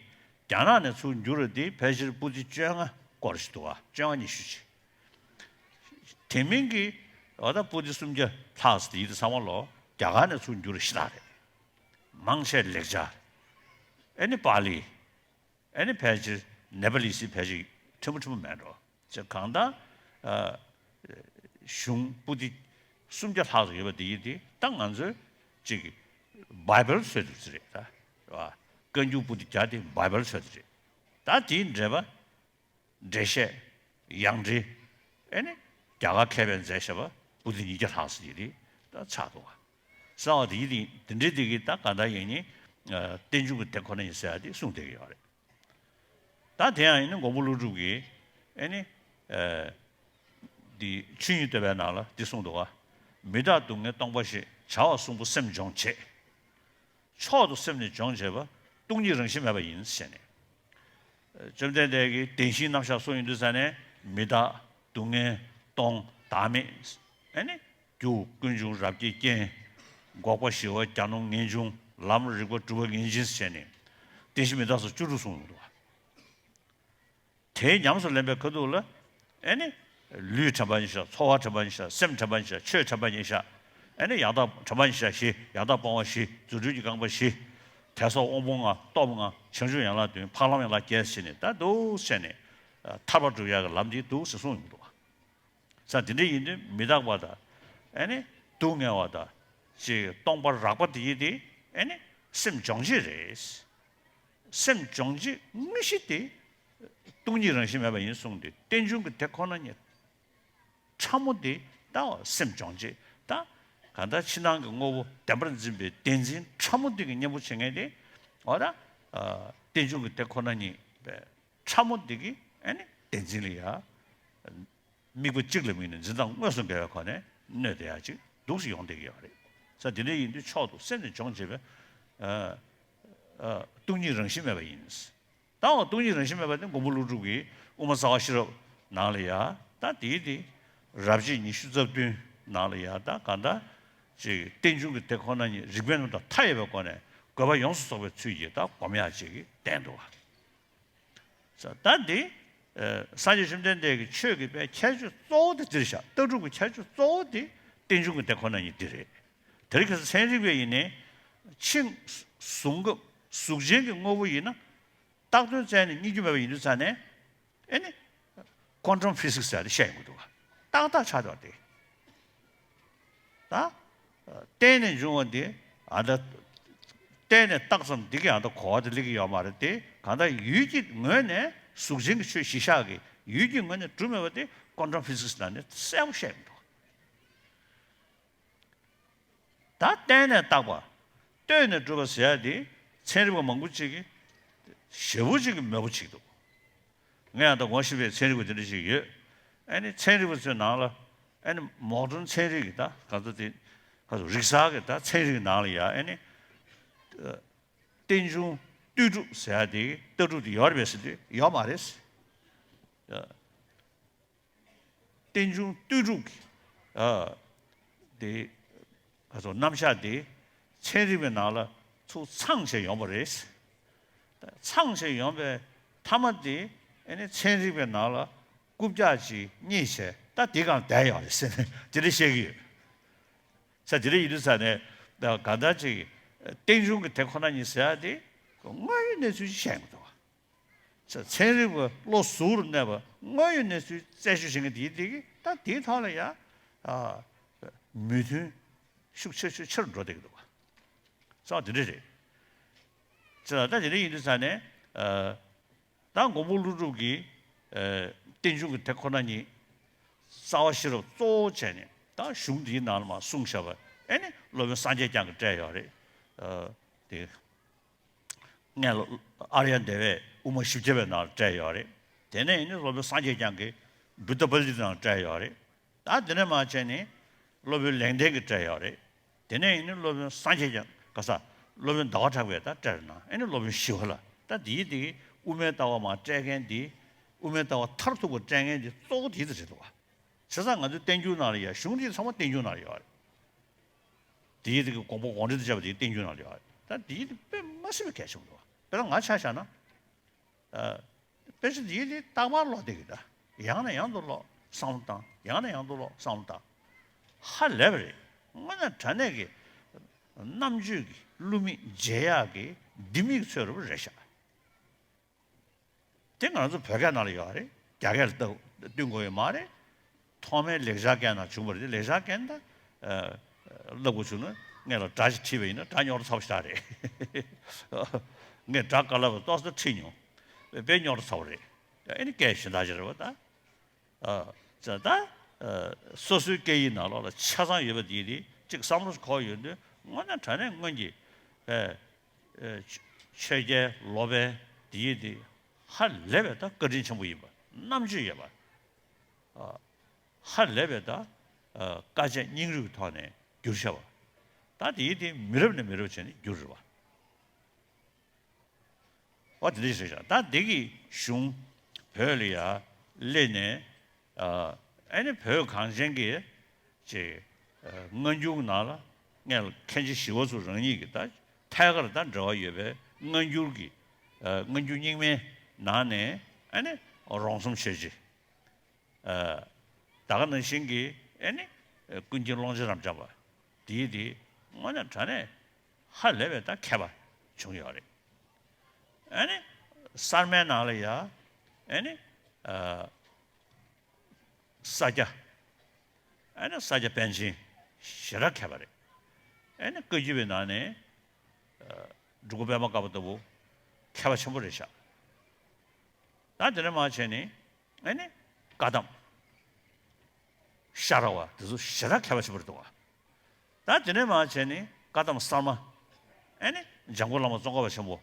རྒྱ་ནག་ནས་ཚུར་འགྱུར་བ་དེ་ཕལ་ཆེར་པོ་ཏི་བཅོ་ལྔ་སྐོར་ཞིག་འདུག་ག་བཅོ་ལྔ་ཉི་ཤུ་ཅིག། དེ་མིན་གྱི་འོ་ད་པོ་ཏི་སུམ་བརྒྱ་ལྷག་ཙམ་དེ་ཡིན་དུས་ཚང་མ་ལོ་རྒྱ་གར་ནས་ཚུར་འགྱུར་ཞེ་དྲག་རེད། མང་ཆེ་ལེགས་སྦྱར། ཨེ་ནི་པཱ་ལི། ཨེ་ནི་ཕལ་ཆེར་ནེ་པ་ལི་སི་ཕལ་ཆེར་ཕྲན་བུ་ཕྲན་བུ་མེད་འགྲོ། ཅེས་གང་ལྟར་ཨ་གཞུང་པོ་ཏི་སུམ་བརྒྱ་ལྷག་ཙམ་ཡོད་པ་དེ་ཡིན་དེ་ད་ང་ཚོའི་ཅིག་བྷའི་བལ་བཟོས་འདུག་ཟེར་རེད་ད། རེད་བ། བཀའ་འགྱུར་པོ་ཏི་བརྒྱ་དེ་བྷའི་བལ་བཟོས་འདུག་རེད། ད་དེའི་འགྲེལ་པ། འགྲེལ་བཤད། ཡང་འགྲེལ། ཨེ་ནི། རྒྱ་གར་མཁས་པས་མཛད་བཞག་པ་པོ་ཏི་ཉིས་བརྒྱ་ལྷག་ཙམ་ཞིག་རེད་ད་ཆགས་འདུག་བ། གསང་བ་དེ་ཡི་དེ་འདི་འདྲའི་དེ་གི་ད་ག་ད་ཡིན་ནི། བསྟན་འབྱུང་གི་དེ་ཁོ་ན་ཡིན་ཟེར་ཡ་དེ་གསུངས་བསྡད་ཀྱི་ཡོད་རེད། ད་དེ་ཡང་ཡིན་ནི་མགོན་པོ་ཀླུ་སྒྲུབ་ཀྱིས་ཨེ་ནི། འདི་ཆོས་དབྱིངས་བསྟོད་པའི་ནང་ལ་འདི་གསུངས་འདུག་བ། མི་རྟག་སྡུག་བསྔལ་སྟོང་པ་ཞེས། བྱ་བ་གསུམ་པོ་སེམས་སྦྱོང་བྱེད། མཆོག་ཏུ་སེམས་ནི་སྦྱོང་བྱེད་པ། སྟོང་ཉིད་རང་བཞིན་མེད་པ་ཡིན་ཞེས་ནས། བཅོམ་ལྡན་འདས་ཀྱིས་བདེན་བཞིའི་རྣམ་གཞག་གསུངས་ཡོང་དུས་ཙ་ནས་མི་རྟག་སྡུག་བསྔལ་སྟོང་བདག་མེད། ཨེ་ནི། རྒྱུ་ཀུན་འབྱུང་རབ་ཀྱི་རྐྱེན། འགོག་པ་ཞི་བ་གྱ་ནོམ་ངེས་འབྱུང་། ལམ་རིག་པ་གྲུབ་པ་ངེས་འབྱིན་ཞེས་ནས། བདེན་བཞི་མི་རྟག་སོགས་བཅུ་དྲུག་གསུངས་ཡོང་འདུག་བ། དེའི་ཉམས་སུ་ལེན་པའི་ཁ་ཐུག་ལ། ཨེ་ནི། ལུས་དྲན་པ་ཉིད་བཞག་ཚོར་བ་དྲན་པ་ཉིད་བཞག་སེམས་དྲན་པ་ཉིད་བཞག་ཆོས་དྲན་པ་ཉིད་བཞག་ཨེ་ནི་ཡང་དག་དྲན་པ་ཉིད་བཞག་བཞི། ཡང་དག་སྤོང་བ་བཞི། རྫུ་འཕྲུལ་གྱི་རྐང་པ་བཞི། དད་སོགས་དབང་པོ་ལྔ། སྟོབས་ལྔ། བྱང་ཆུབ་ཡན་ལག་བདུན། འཕགས་ལམ་ཡན་ལག་བརྒྱད་ཟེར་ནས་ད་འདུག་བྱས་ནས། ཐར་པ་སྒྲུབ་ཡག་གི་ལམ་འདི་འདུག་ཟེར་གསུངས་ཡོང་འདུག་བ། ས་དེ་འདྲ་ཡིན་དུས་མི་རྟག་པ་དང་། ཨེ་ནི། སྡུག་བསྔལ་བ་དང་། ཅིག་སྟོང་པ་རགས་པ་དེ་ཡིན་ཏེ། ཨེ་ནི། སེམས་སྦྱོང་བྱེད་རེད། སེམས་སྦྱོང་བྱེད་དངོས་གཞི་དེ། སྟོང་ཉིད་རང་བཞིན་མེད་པ་ཡིན་གསུངས་ཏེ་རྟེན་འབྱུང་གི་དེ་ཁོ་ན་ཉིད། ཕྲ་མོ་དེ་ལྟ་བ་སེམས་སྦྱོང་བྱེད་ད། གང་ལྟར་ཕྱི་ནང་གི་དངོས་པོ་བདེན་པར་འཛིན་པའི་བདེན་འཛིན་ཕྲ་མོ་དེ་གི་གཉེན་པོ་བྱེད་མཁན་དེ། འོ་ད། རྟེན་འབྱུང་གི་དེ་ཁོ་ན་ཉིད་པའི་ཕྲ་མོ་དེ་གི་ཨེ་ནི་བདེན་འཛིན་ལ་ཡ། དམིགས་པ་གཅིག་ལ་དམིགས་ནས་འཛིན་སྟངས་དངོས་སུ་འགལ་བའི་སྒོ་ནས་གནོད་བསྡད་ཡ་ཅིག་འདུག་སེ་ཡོང་བསྡད་ཀྱི་ཡོད་རེད། ས་དེ་འདྲ་ཡིན་དུས་མཆོག་ཏུ་སེམས་ནི་སྦྱོང་བྱེད་པའི། སྟོང་ཉིད་རང་བཞིན་མེད་པ་ཡིན། ད་འོ་སྟོང་ཉིད་རང་བཞིན་མེད་པ་དེ་མགོན་པོ་ཀླུ་སྒྲུབ་ཀྱིས་དབུ་མ་རྩ་བ་ཤེས་རབ་ནང་ལ་ཡ་ད་དེའི་དེ། རབ་བྱེད་ཉི་ཤུ་རྩ་བདུན་ནང་ལ་ཡ་ད་གང་ལྟར། ཅིག་རྟེན་འབྱུང་གི་དེ་ཁོ་ན་ཉིད་རིགས་པའི་རྣམ་གྲངས་མཐའ་ཡས་པའི་སྒོ་ནས་དགོས་པ་ཡོངས་སུ་རྫོགས་པའི་ཚུལ་གྱིས་ད་སྒོམ་ཡག་ཅིག་གིས་བསྟན་འདུག་བ། ད་འདི། སངས་རྒྱས་བཅོམ་ལྡན་འདས་ཀྱི་ཆོས་ཀྱི་དཔེ་ཁྱད་ཆོས་གཙོ་བོ་དེ་འདིར་བཞག་ལྟ་གྲུབ་ཀྱི་ཁྱད་ཆོས་གཙོ་བོ་དེ་རྟེན་འབྱུང་གི་དེ་ཁོ་ན་ཉིད་འདི་རེད། དེ་རིང་ཁ་སང་ཚན་རིག་པས་ཡིན་ནའི། ཕྱིན་གཟུང་སྐབས་གཟུགས་ཅན་གྱི་དངོས་པོ་ཡིན་ན། བཏགས་དོན་བཙལ་ནས་རྙེད་རྒྱུ་མེད་པ་ཡིན་དུས་ཙང་ནས། ཨེ་ནི། ཀོན་ཊམ་ཕི་སིག་སི་ཟེར་ཡ་དེ་བཤད་ཡོང་གི་འདུག་བ། ཏག་ཏག་ཆགས་འདུག་བ་དེ། ད། བརྟེན་ནས་འབྱུང་བ་འདི། ཨ་ད། བརྟེན་ནས་བཏགས་ཙམ་འདི་གི་ཨ་ད་གོ་བ་དེ་སླེབས་ཀྱི་ཡོད་མ་རེད་དེ། གང་ལྟར་ཡུལ་གྱི་ངོས་ནས་གཟུགས་ཅན་གྱི་ཆོས་གཞི་བཞག་གི་ཡུལ་གྱི་ངོས་ནས་གྲུབ་མེད་པ་དེ་ཀོན་ཊམ་ཕི་སིག་སི་ནང་ནས་གསལ་པོ་བཤད་ཡོང་གི་འདུག་ད་བརྟེན་ནས་བཏགས་པ། ལྟོས་ནས་གྲུབ་པ་ཟེར་ཡ་དེ་ཚན་རིག་པ་མང་པོ་ཅིག་གིས་ཞེ་པོ་ཅིག་གིས་མོས་པོ་བྱེད་ཀྱི་འདུག་ངས་ཡང་ད་ངོ་ཤེས་པའི་ཚན་རིག་པ་དེ་འདྲ་ཞིག་ཡོད། ཨ་ནི་ཚན་རིག་པ་ཚོའི་ནང་ལ། ཨ་ནི་མོ་ཌན་ཚན་རིག་གི་ད་ག་ཚོད་དེ། ག་ཚོད་རིག་གསར་གྱི་ད་ཚན་རིག་གི་ནང་ལ་ཡ་ཨ་ནི། རྟེན་འབྱུང་ལྟོས་གྲུབ་ཟེར་ཡ་དེ་ལྟ་གྲུབ་དེ་ཡོད་རེད་པས་ཟེར་དུས་ཡོད་མ་རེད། རྟེན་འབྱུང་ལྟོས་གྲུབ་ཀྱི། ཨ། དེ། ཁ་སོ་རྣམ་གཞག་དེ། ཚན་རིག་པའི་ནང་ལ་ཚུར་ཚང་བྱས་ཡོང་བ་རེད། ཚང་བྱས་ཡོང་པའི་མཐའ་མ་དེ། ཨེ་ནི་ཚན་རིག་པའི་ནང་ལ་རྐུབ་བཀྱག་ཅིག་རྙེད་བྱས་ད་དེ་གང་བསྡད་ཡོད་རེད་ཟེར་ནས་དེ་འདྲ་བཤད་ཀྱི་ཡོད། ས་དེ་འདྲ་ཡིན་དུས་ས་ནས་གང་ལྟར་ཅིག་རྟེན་འབྱུང་གི་དེ་ཁོ་ན་ཉིད་ཟེར་ཡ་དེ་དངོས་ཡོད་གནས་ཚུལ་ཅིག་བཤད་ཀྱི་འདུག་ཚན་རིག་པ་བློ་གཟུ་བོར་གནས་པ་དངོས་ཡོད་གནས་ཚུལ་རྩད་གཅོད་བྱེད་མཁན་དེའི་དེ་གིས་ད་དེའི་ཐོག་ལ་ཡང་མོས་མཐུན་ཤུགས་ཆེ་ཤུགས་ཆེར་འགྲོ་བསྡད་ཀྱི་འདུག་བ། རྩ་བ་དེ་འདྲ་རེད། ཅེས་ད་དེ་འདྲ་ཡིན་དུས་ཙང་ནས་ད་མགོན་པོ་ཀླུ་སྒྲུབ་ཀྱིས་རྟེན་འབྱུང་གི་དེ་ཁོ་ན་ཉིད་རྩ་བ་ཤེས་རབ་གཙོ་བོ་བྱས་ནས་ད་གཞུང་འདིའི་ནང་ལ་མར་གསུངས་བཞག་པ་ཨེ་ནི་སློབ་དཔོན་སངས་རྒྱས་བསྐྱངས་ཀྱིས་བཀྲལ་ཡོད་རེད། དེ། སྔོན་ལ་ཨཱརྱ་དེ་བས་དབུ་མ་བཞི་བརྒྱ་པའི་ནང་ལ་བཀྲལ་ཡོད་རེད། དེ་ནས་ཡིན་ནི་སློབ་དཔོན་སངས་རྒྱས་བསྐྱངས་ཀྱིས་བུདྡྷ་པཱ་ལི་ཏའི་ནང་ལ་བཀྲལ་ཡོད་རེད། ད་དེ་ནས་མར་བྱས་ནི་སློབ་དཔོན་ལེགས་ལྡན་གྱིས་བཀྲལ་ཡོད་རེད། དེ་ནས་ཡིན་ནི་སློབ་དཔོན་སངས་རྒྱས་བསྐྱངས་ག་ས་སློབ་དཔོན་ཟླ་བ་གྲགས་པས་ད་བཀྲལ་ན་ཨེ་ནི་སློབ་དཔོན་ཞི་བ་ལྷ་ད་དེའི་དེ་གི་དབུ་མའི་ལྟ་བ་མར་བཀྲལ་མཁན་དེ་དབུ་མའི་ལྟ་བ་མཐར་ཐུག་པ་བཀྲལ་མཁན་དེ་གཙོ་བོ་དེ་ཚོ་རེད་འདུག་བ། བྱས་ཙང་ང་ཚོའི་བསྟན་འགྱུར་ནང་ལ་ཡ་གཞུང་འདི་ཚང་མ་བསྟན་འགྱུར་ནང་ལ་ཡོད་རེད། དེའི་དེ་གི་དགོངས་པ་དགོངས་འགྲེལ་དུ་བྱས་པ་དེའི་བསྟན་འགྱུར་ནང་ལ་ཡོད་རེད། ད་དེའི་དེ་དཔེ་མ་སྲིད་པའི་གལ་ཆེན་པོ་འདུག་དཔེར་ན་ང་ཆ་བཞག་ན། ཨ། དཔེ་ཆ་དེའི་དེ་རྟག་པར་ཀློག་བསྡད་ཀྱི་ད། ཡང་ནས་ཡང་དུ་ཀློག་བསམ་བློ་བཏང་། ཡང་ནས་ཡང་དུ་ལོག་བསམ་བློ་བཏང་། ཧ་ལས་པ་རེད། དངོས་གནས་དྲང་གནས་ཀྱི་རྣམ་དཔྱོད་ཀྱི་བསླུ་མེད་མཇལ་ཡག་གི་ལྡེ་མིག་ཚོད་རེད་པ་རེད་ཤག་དེ་ང་ཚོ་བོད་སྐད་ནང་ལ་ཡོད་རེད། རྒྱ་སྐད་ལ་བསྟུན་དགོས་ཡོད་མ་རེད། ཐོག་མའི་ལེགས་སྦྱར་སྐད་ནང་བྱུང་བ་རེད། ལེགས་སྦྱར་སྐད་ནི་ད་བསླབ་དགོས་བྱུང་ན། ངས་ལ་སྒྲ་ཞིག་ཁྲིད་པ་ཡིན་ན་སྒྲ་རྙོག་དྲ་ཚ་པོ་ཞིག་རེད། ངས་སྒྲ་དཀའ་སླ་པོ་ཏོག་ཙམ་ཁྲིད་མྱོང་། དཔེ་རྙོག་དྲ་ཚ་པོ་རེད། ཨ་ནི་སྐད་གཞན་དག་ཅིག་རེད་པ་ད། ཨ། ད་ལྟ་ཨ་སོ་སོའི་སྐད་ཡིག་ནང་ལོགས་ལ་ཆ་ཚང་ཡོད་པ་དེ་དེ་གཅིག་བསམ་བློ་འཁོར་ཡོང་དུས། དངོས་གནས་དྲང་གནས་སྔོན་གྱི་ཨ་ཨ་ཆོས་རྒྱལ་སློབ་དཔོན་དེ་དེ་ཧ་ལས་པའི་ད་བཀའ་དྲིན་ཆེན་པོ་ཡིན་པ། རྣམ་དཔྱོད་ཡོད་པ། ཨ། ཧ་ལས་པའི་ད་ཨ་དཀའ་སྤྱད་སྙིང་རུས་ཀྱི་ཐོག་ནས་བསྒྱུར་བཞག་པ། ད་དེ་དེ་མི་རབས་ནས་མི་རབས་བྱས་ནས་བསྒྱུར་རེད་པ། འོ་དེ་འདྲ་ཞིག་རེད་ཤག་ད་འདི་གི་གཞུང་བོད་ལ་ཡ་སླེབས་ནས། ཨ་ཨ་ནི་བོད་གངས་ཅན་གྱི་ཅིག་ཨ་སྔ་འགྱུར་ནང་ལ་སྔོན་ལ་མཁན་ཆེན་ཞི་བ་འཚོ་རང་ཉིད་ཀྱིས་ད་ཐད་ཀར་ད་འབྲེལ་བ་ཡོད་པའི་སྔ་འགྱུར་གྱི་ཨ་སྔ་འགྱུར་རྙིང་མའི་ནང་ནས་ཨ་ནི་རོང་ཟོམ་ཆོས་རྗེ། ཨ་ད་ག་ནང་བཞིན་གྱི་ཨ་ནི་ཀུན་མཁྱེན་ཀློང་ཆེན་རབ་འབྱམས་པ། དེའི་དེ་དངོས་གནས་དྲང་གནས་ཧ་ལས་པའི་ད་མཁས་པ་བྱུང་ཡོད་རེད། ཨ་ནི་གསར་མའི་ནང་ལ་ཡ་ཨ་ནི་ཨ་ས་སྐྱ། ཨ་ནི་ས་སྐྱ་པཎ་ཆེན་ཞེ་དྲག་མཁས་པ་རེད། ཨ་ནི་བཀའ་བརྒྱུད་པའི་ནང་ནས་ཨ་འབྲུག་སྒོ་པདྨ་དཀར་པོ་ལྟ་བུ་མཁས་པ་ཆེན་པོ་རེད་ཤག་ད་དེ་ནས་མར་བྱས་ནས་ཨ་ནི་བཀའ་གདམས་ཤ་ར་བ་དེ་ཚོ་ཞེ་དྲག་མཁས་པ་ཆེན་པོ་རེད་འདུག་ག་ད་དེ་ནས་མར་བྱས་ནས་བཀའ་གདམས་གསར་མ། ཨ་ནི་འཇམ་མགོན་བླ་མ་ཙོང་ཁ་པ་ཆེན་པོ།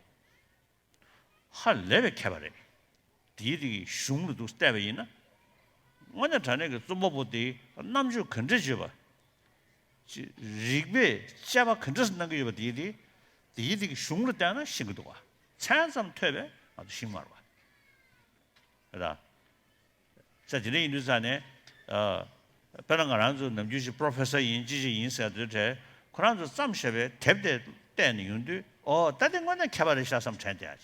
ཧ་ལས་པའི་མཁས་པ་རེད། དེའི་དེ་གི་གཞུང་ལ་འདུག་བལྟས་པ་ཡིན་ན། དངོས་གནས་དྲང་གནས་ཀྱི་རྩོམ་པ་པོ་དེ་རྣམ་དཔྱོད་ག་འདྲ་ཡོད་པ། ཅི་རིག་པས་དཔྱད་པ་ག་འདྲ་གནང་གི་ཡོད་པ་དེའི་དེ། དེའི་དེ་གི་གཞུང་ལ་བལྟས་ན་ཤེས་ཀྱི་འདུག་ག་མཚན་ཙམ་ཐོས་པས་ང་ཚོ་ཤེས་མ་རེད་པ། རེད་ད། ས་དེ་འདྲ་ཡིན་དུས་ཙང་ནས། ཨ། དཔེར་ན་ང་རང་ཚོ་ནམ་རྒྱུན་ཞིག་པོ་རོ་ཕེ་སར་ཡིན་ཅི་ཞིག་ཡིན་ཟེར་དུས་དེ། ཁོ་རང་ཚོ་བརྩམས་བཞག་པའི་དེབ་དེ་བལྟས་ནས་ཡོང་དུས། ཨོ་ད་དེ་དངོས་གནས་མཁས་པ་རེད་ཤག་བསམ་དྲན་བསྡད་ཡག་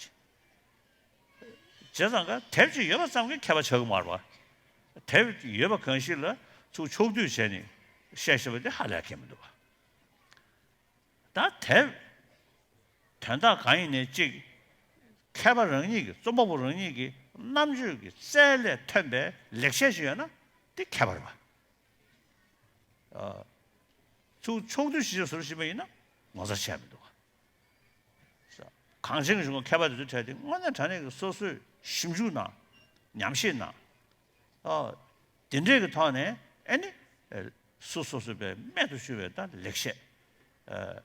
ཅིག་བྱས་ཙང་ཀ་དེབ་ཅིག་ཡོད་པ་ཙམ་གྱིས་མཁས་པ་ཆགས་ཀྱི་མ་རེད་པ། དེབ་ཡོད་པ་གང་ཞིག་ལ་ཚུར་ཕྱོགས་བསྡུས་བྱས་ནས་བཤད་བཞག་པ་དེ་ཧ་ལས་ཁེལ་མི་འདུག་པ། ད་དེབ་དོན་དག་གང་ཡིན་ནའི་གཅིག་མཁས་པ་རང་ཉིད་ཀྱི་རྩོམ་པ་པོ་རང་ཉིད་ཀྱི་རྣམ་དཔྱོད་ཀྱི་རྩལ་ལས་ཐོན་པའི་ལེགས་བཤད་ཅིག་ཡོད་ན་དེ་མཁས་པ་རེད་པ། ཨ། ཚུར་ཕྱོགས་བསྡུས་ཞིག་བཟོ་ཞིག་མ་ཡིན་ན་ངོ་མཚར་ཆེ་མི་འདུག་ག་གངས་ཅན་གྱི་གཞུང་མཁས་པ་དེ་ཚོའི་གྲས་དེ་དངོས་གནས་དྲང་གནས་ཀྱི་སོ་སོས་ཞིབ་འཇུག་གནང་། ཉམས་ཞིབ་གནང་། ཨ། དེ་འདྲས་ཀྱི་ཐོག་ནས་ཨ་ནི་ཨ་སོ་སོ་སོ་པའི་རྨད་དུ་བྱུང་བའི་ད་ལེགས་བཤད། ཨ།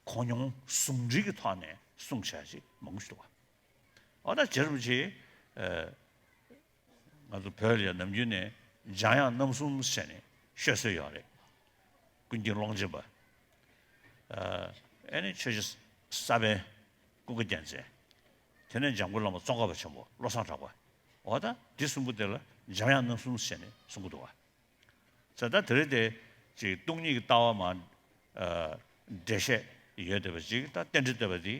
གོ་མྱོང་ཟུང་འབྲེལ་གྱི་ཐོག་ནས་གསུངས་བྱས་ཅིག་མང་པོ་ཞིག་འདུག་ག་འོ་ད་རྗེ་རིན་པོ་ཆེ། ཨ། ང་ཚོ་བོད་ལ་ཡང་ནམ་རྒྱུན་ནས་འཇམ་དབྱངས་རྣམ་གསུམ་ཟེར་ནས་ཤོད་སྲོལ་ཡོད་རེད། ཀུན་མཁྱེན་ཀློང་ཆེན་པ། ཨ་ནི་ཆོས་རྗེ་ས་པཎ་ཀུན་དགའ་རྒྱལ་མཚན། དེ་ནས་འཇམ་མགོན་བླ་མ་ཙོང་ཁ་པ་ཆེན་པོ་བློ་བཟང་གྲགས་པ། འོ་ད་འདི་གསུམ་པོ་དེ་ལ་འཇམ་དབྱངས་རྣམ་གསུམ་ཟེར་ནས་གསུང་གི་འདུག་ག་ས་ད་དེ་རིང་དེ་ཅིག་སྟོང་ཉིད་ཀྱི་ལྟ་བ་མ། ཨ། འགྲེལ་བཤད་ཡོད་བསྡད་པ་ཅིག་ད་རྟེན་འབྲེལ་བསྟོད་པ་འདི།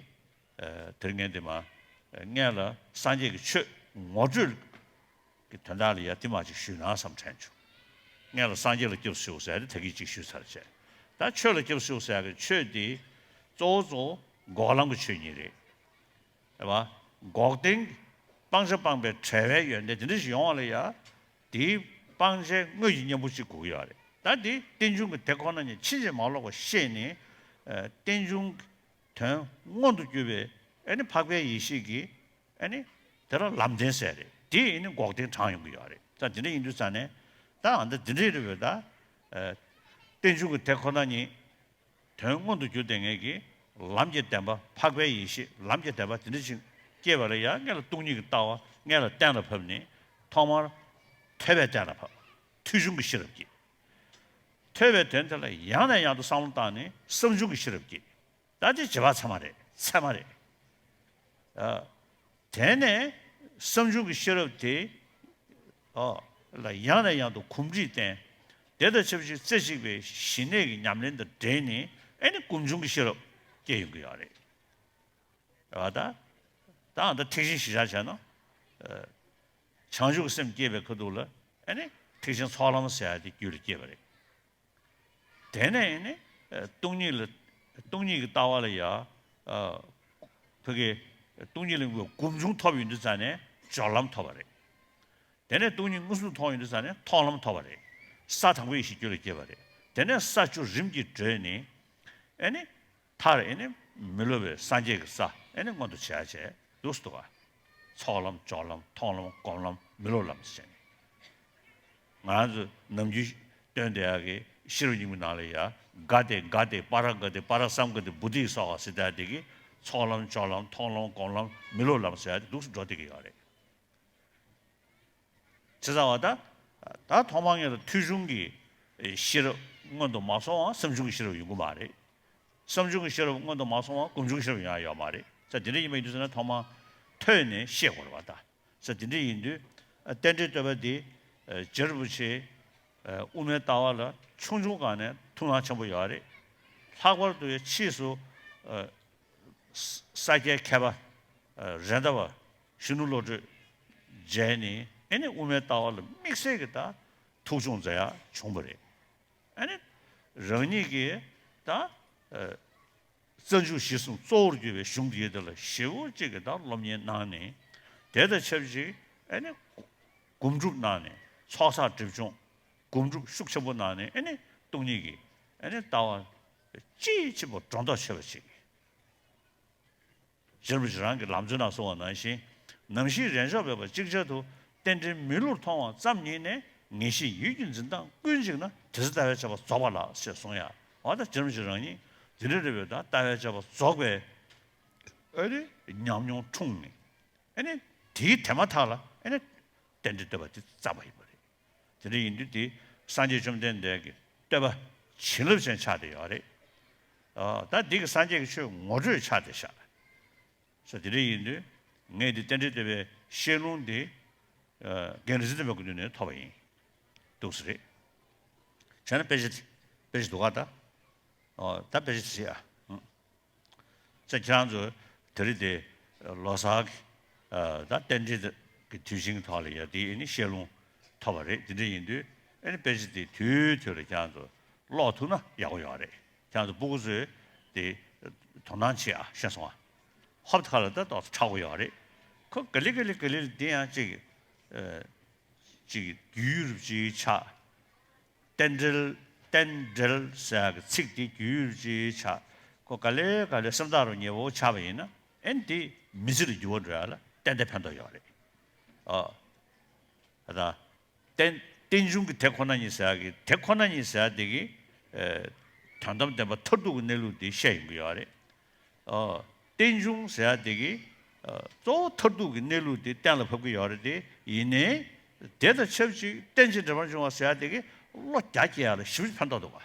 ཨ། དེ་རིང་ངས་འདི་མ། ངས་ལ་སངས་རྒྱས་ཀྱི་ཆོས་ངོ་སྤྲོད་ཀྱི་དོན་དག་ལ་ཡ་འདི་མ་ཅིག་ཞུས་ན་བསམ་དྲན་བྱུང་། ངས་ལ་སངས་རྒྱས་ལ་སྐྱབས་སུ་མཆིའོ་ཟེར་ཡ་དེ་ད་གིན་ཅིག་ཞུས་ཚར་བྱས། ད་ཆོས་ལ་སྐྱབས་སུ་མཆིའོ་ཟེར་ཡ་གི་ཆོས་འདི་གཙོ་བོ་གཙོ་བོ་འགོག་ལམ་གྱི་ཆོས་ཉིད་རེད། རེད་པ། འགོག་བདེན་གྱི་སྤང་བྱ་སྤངས་པའི་བྲལ་བའི་ཡོན་ཏན་དེ་འདྲ་ཞིག་ཡོང་བ་ལ་ཡ། དེའི་སྤང་བྱའི་དངོས་ཀྱི་གཉེན་པོ་གཅིག་དགོས་ཀྱི་ཡོད་རེད། ད་དེ་རྟེན་འབྱུང་གི་དེ་ཁོ་ན་ཉིད་ཕྱིན་ཅི་མ་ལོག་པ་ཤེས་ནས། ཨ། རྟེན་འབྱུང་གི་དོན་མངོན་དུ་གྱུར་པའི་ཨ་ནི་འཕགས་པའི་ཡེ་ཤེས་ཀྱི་ཨ་ནི་དེ་ལ་ལམ་བདེན་ཟེར་རེད། དེ་ཨ་ནི་འགོག་བདེན་དྲངས་ཡོང་གི་ཡོད་རེད། ད་དེ་འདྲ་ཡིན་དུས་ཙང་ནས་ད་ཨ་ད་དེ་འདྲའི་རེད་པས་ད། ཨ། རྟེན་འབྱུང་གི་དེ་ཁོ་ན་ཉིད། དོན་མངོན་དུ་གྱུར་བསྡད་མཁན་གྱི་ལམ་གྱི་བདེན་པ། འཕགས་པའི་ཡེ་ཤེས་ལམ་གྱི་བདེན་པ་དེ་འདྲ་ཞིག་སྐྱེས་པ་ལ་ཡང་སྔོན་ལ་སྟོང་ཉིད་ཀྱི་ལྟ་བ་སྔོན་ལ་གཏན་ལ་ཕབ་ནས། ཐོག་མར་ཐོས་པས་གཏན་ལ་ཕབ། ཐོས་བྱུང་གི་ཤེས་རབ་སྐྱེས། ཐོས་པའི་དོན་དེ་ལ་ཡང་ནས་ཡང་དུ་བསམ་བློ་བཏང་ནས་བསམ་བྱུང་གི་ཤེས་རབ་སྐྱེས། ད་དེ་བྱེ་བྲག་ཚད་མ་རེད། ཚད་མ་རེད། ཨ། དེ་ནས་བསམ་བྱུང་གི་ཤེས་རབ་དེ། ཨ། ལ་ཡང་ནས་ཡང་དུ་གོམས་འདྲིས་བསྟེན། དེ་དང་ཆབས་ཅིག་རྩེ་གཅིག་པའི་ཞི་གནས་ཀྱི་ཉམས་ལེན་དང་འབྲེལ་ནས་ཨ་ནི་ཀུན་འབྱུང་གི་ཤེས་རབ་སྐྱེ་ཡོང་གི་ཡོད་རེད། ཨ། ད་ད་ཨ་ད་ཐེག་ཆེན་གཞིར་བཞག་བྱས་ན། ཨ། བྱང་ཆུབ་ཀྱི་སེམས་སྐྱེས་པའི་ཁ་ཐུག་ལ་ཨ་ནི་ ཐེག་ཆེན་ཚོགས་ལམ་ཟེར་ཡ་དེ་རྒྱུད་ལ་སྐྱེས་པ་རེད། དེ་ནས་ནི་སྟོང་ཉིད་ལ། སྟོང་ཉིད་ཀྱི་ལྟ་བ་ལ་ཡ། ཕ་གི་སྟོང་ཉིད་ལ་སྒོམ་བྱུང་ཐོབ་ཡོང་དུས་ཙ་ནས་སྦྱོར་ལམ་ཐོབ་པ་རེད། དེ་ནས་སྟོང་ཉིད་མངོན་སུམ་མཐོང་ཡོང་དུས་ཙ་ནས་མཐོང་ལམ་ཐོབ་པ་རེད། ས་དང་པོ་ཡེ་ཤེས་རྒྱུད་ལ་སྐྱེས་པ་རེད། དེ་ནས་ས་བཅུ་རིམ་གྱིས་བགྲོད་ནས། ཨེ་ནི། མཐར་ཨེ་ནི་མི་སློབ་པའི་སངས་རྒྱས་ཀྱི་ས་ཨེ་ནི་མངོན་དུ་བྱེད་ཡ་བྱས་འདུག་སེ་འདུག་ག། ཚོགས་ལམ་སྦྱོར་ལམ་མཐོང་ལམ་སྒོམ་ལམ་མི་སློབ་ལམ་ཟེར་ནས། ང་རང་ཚོ་ནམ་རྒྱུན་སྟོན་བསྡད་ཡ་གི་ཤེས་རབ་སྙིང་པོའི་ནང་ལ་ཡ་ག་ཏེ་ག་ཏེ་པ་ར་ག་ཏེ་པ་ར་སཾ་ག་ཏེ་བོ་དྷི་སྭཱ་ཧཱ་ཟེར་བསྡད་ཡ་དེ་གི་ཚོགས་ལམ་སྦྱོར་ལམ་མཐོང་ལམ་སྒོམ་ལམ་མི་སློབ་ལམ་ཟེར་ཡ་དེ་འདུག་སེ་འགྲོ་བསྡད་ཀྱི་ཡོད་རེད། བྱས་ཙང་བ་ད། ད་ཐོག་མར་ངེད་ལ་ཐོས་བྱུང་གི་ཤེས་རབ་མངོན་དུ་མ་སོང་བ་བསམ་བྱུང་གི་ཤེས་རབ་ཡོང་གི་མ་རེད། བསམ་བྱུང་གི་ཤེས་རབ་མངོན་དུ་མ་སོང་བ་སྒོམ་བྱུང་གི་ཤེས་རབ་ཡོང་ཡ་ཡོད་མ་རེད། ས་དེ་འདྲ་ཡིན་པ་ཡིན་དུས་ཙ་ན་ཐོག་མར་ཐོས་ནས་ཤེས་དགོས་རེད་བ་ད། ས་དེ་འདྲ་ཡིན་དུས། རྟེན་འབྲེལ་བསྟོད་པ་འདི། རྗེ་རིན་པོ་ཆེ། དབུ་མའི་ལྟ་བ་ལ་ཆུང་ཆུང་སྒང་ནས་ཐུགས་སྣང་ཆེན་པོ་ཡོད་རེད། ལྷག་པར་དུ་ཡ་ཕྱིས་སུ། ས་སྐྱའི་མཁས་པ། རེད་མདའ་བ། གཞོན་ནུ་བློ་གྲོས། མཇལ་ནས་ཨེ་ནི་དབུ་མའི་ལྟ་བ་ལ་དམིགས་བསལ་གྱི་ད་ཐུགས་སྦྱོང་མཛད་ཡ་བྱུང་བ་རེད། ཨེ་ནི་རང་ཉིད་ཀྱིས་ད། རྩ་འཇུག་གཞིར་བཟུང་གཙོ་བོར་གྱུར་པའི་གཞུང་འདི་དག་ལ་ཞེ་པོ་ཅིག་གི་ད་སློབ་གཉེར་གནང་ནས། དེ་དང་ཆབས་ཅིག་ཨེ་ནི་སྒོམ་སྒྲུབ་གནང་ནས་ཚོགས་བསགས་སྒྲིབ་སྦྱོང་། སྒོམ་སྒྲུབ་ཤུགས་ཆེན་པོ་གནང་ནས་ཨེ་ནི་སྟོང་ཉིད་ཀྱི་ཨེ་ནི་ལྟ་བ་དཔྱིས་ཕྱིན་པ་སྒྲོ་འདོགས་ཆོད་པ་ཅིག་རྗེ་རིན་པོ་ཆེ་རང་གི་ལམ་གཙོའི་ནང་གསུངས་པ་ནང་བཞིན། ནམ་ཞིག་རས་མཆོག་འབད་པ་ཅིག་ཅར་དུ། རྟེན་འབྲེལ་མི་བསླུར་མཐོང་བ་ཙམ་ཉིད་ནས། ངེས་ཤེས་ཡིད་ཀྱི་འཛིན་སྟངས་ཀུན་འཇིག་ན། དེ་ཚེ་ལྟ་བའི་བྱ་བ་རྫོགས་པ་ལགས། ཞེས་གསུངས་ཡ། འོ་ད་རྗེ་རིན་པོ་ཆེ་རང་ཉིད་དེ་འདྲ་རེད་པས། ད་ལྟ་བའི་བྱ་བ་རྫོགས་པའི་ཨེ་ནི་ཉམས་མྱོང་འཁྲུངས་ནས། ཨེ་ནི་དེའི་དེ་མ་ཐག་ལ་ཨེ་ནི་རྟེན་འབྲེལ་བསྟོད་པ་དེ་བརྩམས་པ་ཡིན་པ་རེད། དེ་འདྲ་ཡིན་དུས་དེ་སངས་རྒྱས་བཅོམ་ལྡན་འདས་ཀྱི་བསྟོད་པ་བྱིན་རླབས་ཅན་ཆགས་བསྡད་ཡོད་རེད། ཨ། ད་འདི་གི་སངས་རྒྱས་ཀྱི་ཆོས་ངོ་སྤྲོད་ཆགས་བསྡད་ཤག་ས་དེ་འདྲ་ཡིན་དུས་ངས་འདི་རྟེན་འབྲེལ་བསྟོད་པའི་བཤད་ལུང་འདི། ཨ། རྒན་རིག་འཛིན་སྟོན་པའི་སྐུ་མདུན་ནས་ཐོབ་པ་ཡིན། འདུག་ས་རེད། བྱས་ན་དཔེ་ཆ་དེ། དཔེ་ཆ་འདུག་ག་ད། ཨོ། ད་དཔེ་ཆ་དེ་གཟིགས་ཨ། ཨང་། ཙང་ཁྱེད་རང་ཚོ་དེ་རིང་དེ་ལོ་གསར་གྱི། ཨ། ད་རྟེན་འབྲེལ་གྱི་དུས་ཆེན་གྱི་ཐོག་ལ་ཡ་དེ་ཨེ་ནི་བཤད་ལུང་ཐོབ་པ་རེད། དེ་འདྲ་ཡིན་དུས་ཨེ་ནི་དཔེ་ཆ་དེ་དུས་དུས་ལ་ཁྱེད་རང་ཚོ་ཀློག་ཐུབ་ན་ཡག་པོ་ཡོད་རེད། ཁྱེད་རང་ཚོ་སྤུ་གུ་ཚོས་དེ་དོ་སྣང་བྱེད་ཨ། ཤེས་སོང་ཨ། ཧོབ་ཁ་ལ་ད་ཏོག་ཙམ་ཁྲ་པོ་ཡོད་རེད། ཁོ་ག་ལེ་ག་ལེ་ག་ལེ་ལ་དེ་ཡང་ཅིག་ཨ། ཅིག་རྒྱུས་ཡོད་རབས་ཅིག་ཆགས། རྟེན་འབྲེལ། རྟེན་འབྲེལ་ཟེར་ཡག་གི་ཚིག་དེ་རྒྱུས་ཡོད་ཅིག་ཆགས། ཁོ་ག་ལེ་ག་ལེ་སེམས་ཐག་རུ་ཉེ་བོ་ཆགས་པ་ཡིན་ན་ཨེ་ནི་དེ་མི་ཚེ་ལ་འགྱུར་བ་འགྲོ་ཡག་ལ་ཏན་ཏན་ཕན་ཐོགས་ཡོད་རེད། ཨ། ད་རྟེན། རྟེན་འབྱུང་གི་དེ་ཁོ་ན་ཉིད་ཟེར་ཡག་གི། དེ་ཁོ་ན་ཉིད་ཟེར་ཡག་དེ་གི། ཨ། དོན་དམ་བདེན་པ་མཐར་ཐུག་གི་གནས་ལུགས་དེ་བཤད་ཡོང་གི་ཡོད་རེད། ཨ། རྟེན་འབྱུང་ཟེར་ཡག་དེ་གི། ཨ། གཙོ་བོ་མཐར་ཐུག་གི་གནས་ལུགས་དེ་གཏན་ལ་ཕབ་ཀྱི་ཡོད་རེད་དེ། ཡིན་ནའི་དེ་དང་ཆབས་ཅིག་རྟེན་ཅིང་འབྲེལ་པར་འབྱུང་བ་ཟེར་ཡག་དེ་གི་བློ་རྒྱ་སྐྱེད་ཡག་ལ་ཞེ་པོ་ཅིག་ཕན་ཐོགས་འདུག་ག་